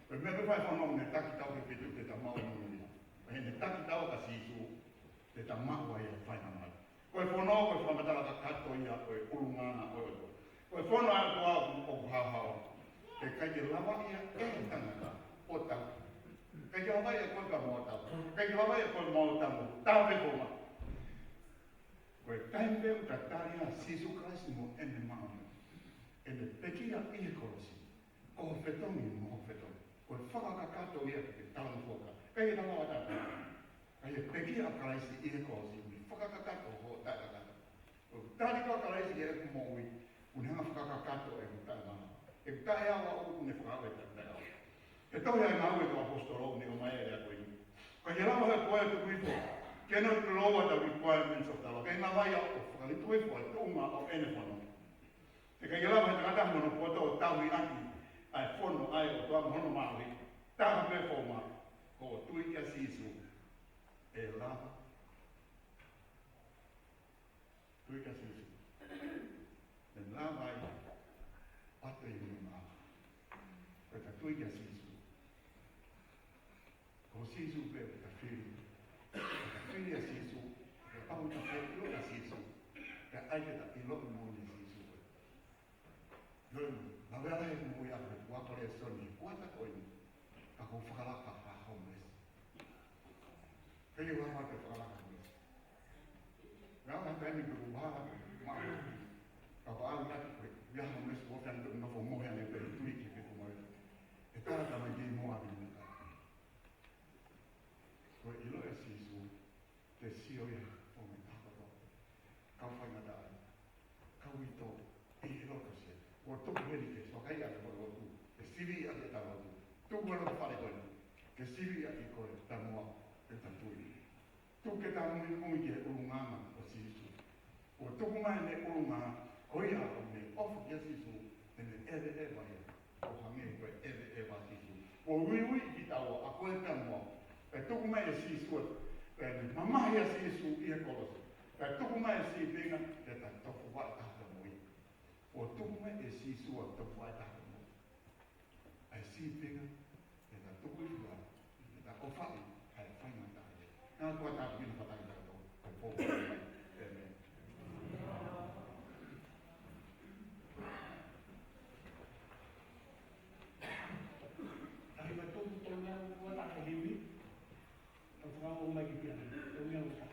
Ko e meʻa pē fai e fono ʻoku ne taki tau ke fetuʻu te tau maʻu e moʻui. Pea ʻi heʻene taki tau kia Sīsū, te tau maʻu ai e faingamālie. Ko e fono, ko e fakamatala kakato ia, ko e ʻulungaanga ʻo e ʻOtua. Ko e fono ʻa e ʻOtua ʻoku haohaoa. Pea ʻikai te lava ia ʻe he tangata ʻo tauhi. ʻIkai te lava ia ʻe koe pea mo au ʻo tauhi. ʻIkai te lava ia ʻe koe mo au ʻo tauhi. Tauhi pē fono. Ko e taimi pē ʻoku tatali ai ʻa Sīsū Kalaisi mo ʻene māʻoniʻoni, ʻene pekia ʻi he kolosi, ko hoʻo fetongi mo hoku fetongi. Ko e fakakakato ia ke ke talangofua ka. ʻIkai ke talangofua ka. Ka ʻi he pekia ʻa Kalaisi ʻi he kolosi, ʻoku ne fakakakato hoʻo taʻekakato. ʻOku tali koe ʻa Kalaisi ʻi heʻeku moʻui, ʻoku ne hanga ʻo fakakakato ʻeku taʻemāʻoniʻoni. ʻEku taʻeʻaonga ʻoku ne fakakakato ʻeku taʻeʻaonga. He tohi ʻa e Ngāue ʻa e Kau ʻAposetolo ʻoku ne ʻomai e lea ko eni. ʻIkai ke lava ʻe koe ʻo tuku hifo, cannot lower the requirements of the law. ʻIkai lava ia ʻo fakaliliu hifo e tuʻunga ʻo ʻene fono. ʻIkai ke lava ʻe he tangata mo hono poto ʻo tauhi ʻaki ʻa e fono ʻa e ʻOtua mo hono mālohi. Taha pē founga, ko hoʻo tui kia Sīsū. ʻE lava. Tui kia Sīsū. Then lava ai, ʻoatu e ʻuhinga. Ko ʻeta tui kia Sīsū. Ko Sīsū pē ʻoku ta fili. Ko ta fili ʻa Sīsū, kapau ʻoku ta fili ʻa Sīsū, ka ʻai ke ta ʻilo mo ne Sīsū pē. Loi, na vea lahi mo ia ko e kua kole soni, kua ta ko eni, ka ko fakalaka ha homeless. Ka ia ua ma ke fakalaka homeless. Ka ʻi he taimi ko ē ʻoku hala, ma, ka ʻoku ʻalu ʻaki ko e, ia homeless, ʻoku ʻikai ke nofo mohe ange pē tui ki he ko mai. ʻE tala ka mai kei mo a ni. Ko e ʻilo ʻe Sīsū, te sio ia ʻo me ka koto. Kau faingataʻa, kau ito, ʻi he loto sia. Ko tuku heni ke sokai ʻa e lotu, ke sivi ʻa e ta lotu. Tuku ʻa e lotu fale ko eni, ke sivi ʻa e ko e ta moa, ʻe ta tui. Tuku ke ta muimui ki he ʻulungaanga ʻo Sīsū. Ko tuku mai ʻene ʻulungaanga, ko ia ʻoku ne ʻofa kia Sīsū, ʻene ʻeveʻeva ia. ʻO hangē ko e ʻeveʻeva ʻa Sīsū. Ko uiui kitaua, ʻa ko e ta moa. Pea tuku mai ʻe Sīsū, pea ne mamahi ʻa Sīsū ʻi he kolosi. Pea tuku mai e sīpinga, pea ta tofu vaʻe taha mo ia. ʻo tuku mai ʻe Sīsū ʻa e tofu ʻa e taha mo. ʻA e sīpinga, ke ta tuku ʻi fua, ke ta ʻofaʻi, ʻa e faingataʻa. Naʻa kuo tāpuekina fakataha kitautolu, ko e pō mai. ʻĒmeni. Tahi ka tolu, tolu ngeau ua taha himi. Tau fakaʻosi mai ki piano. Tolu ngeau ua taha.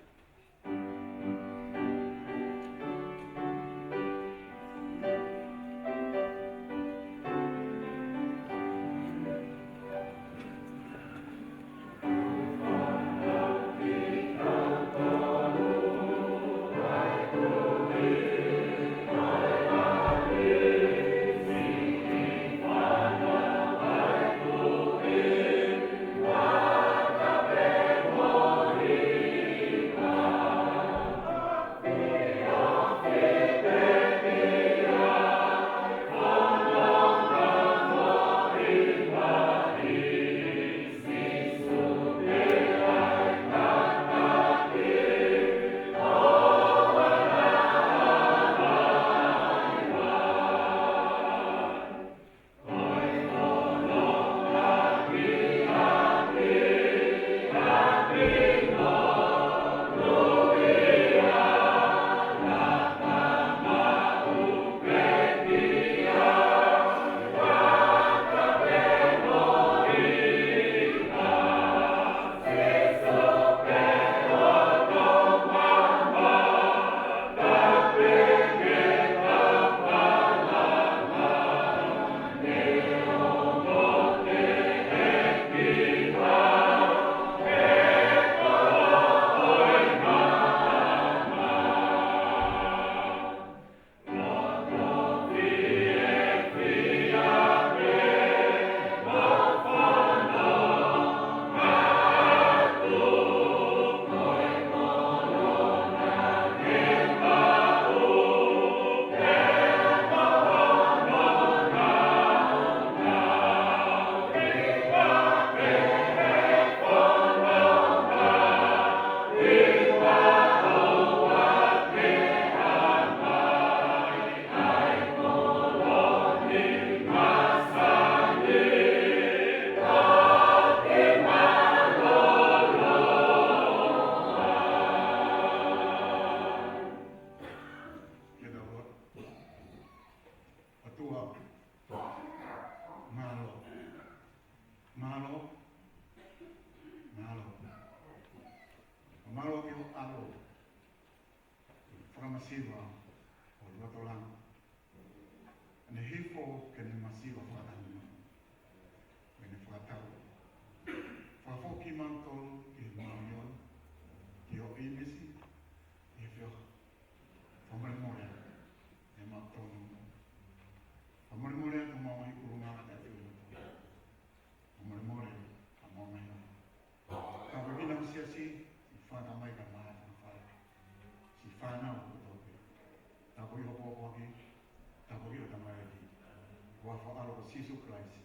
Ke tau lotu. ʻOtua, mālō. Mālō. Mālō. Mālō ki ho ʻAlo fakamasiva ʻo e lotolotonga. Naʻe hifo ke ne masiva fakataha mo e fakatau. Fakafoki kimautolu ki he māʻoniʻoni, ki ho ʻīmisi, ʻi he feohi. Fakamolemole atu, ʻe mautolu. Fakamolemole atu, maʻu mai ʻulungaanga taʻefihi. Fakamolemole, ka maʻu mai. Tāpuekina ho siasi, siʻi fānau mai ka maha fai. Siʻi fānau kotoa pē. Tāpuekina ho pōpoaki, tāpuekina ho tamaioʻeiki. Huafa ʻAlo ko Sīsū Kalaisi.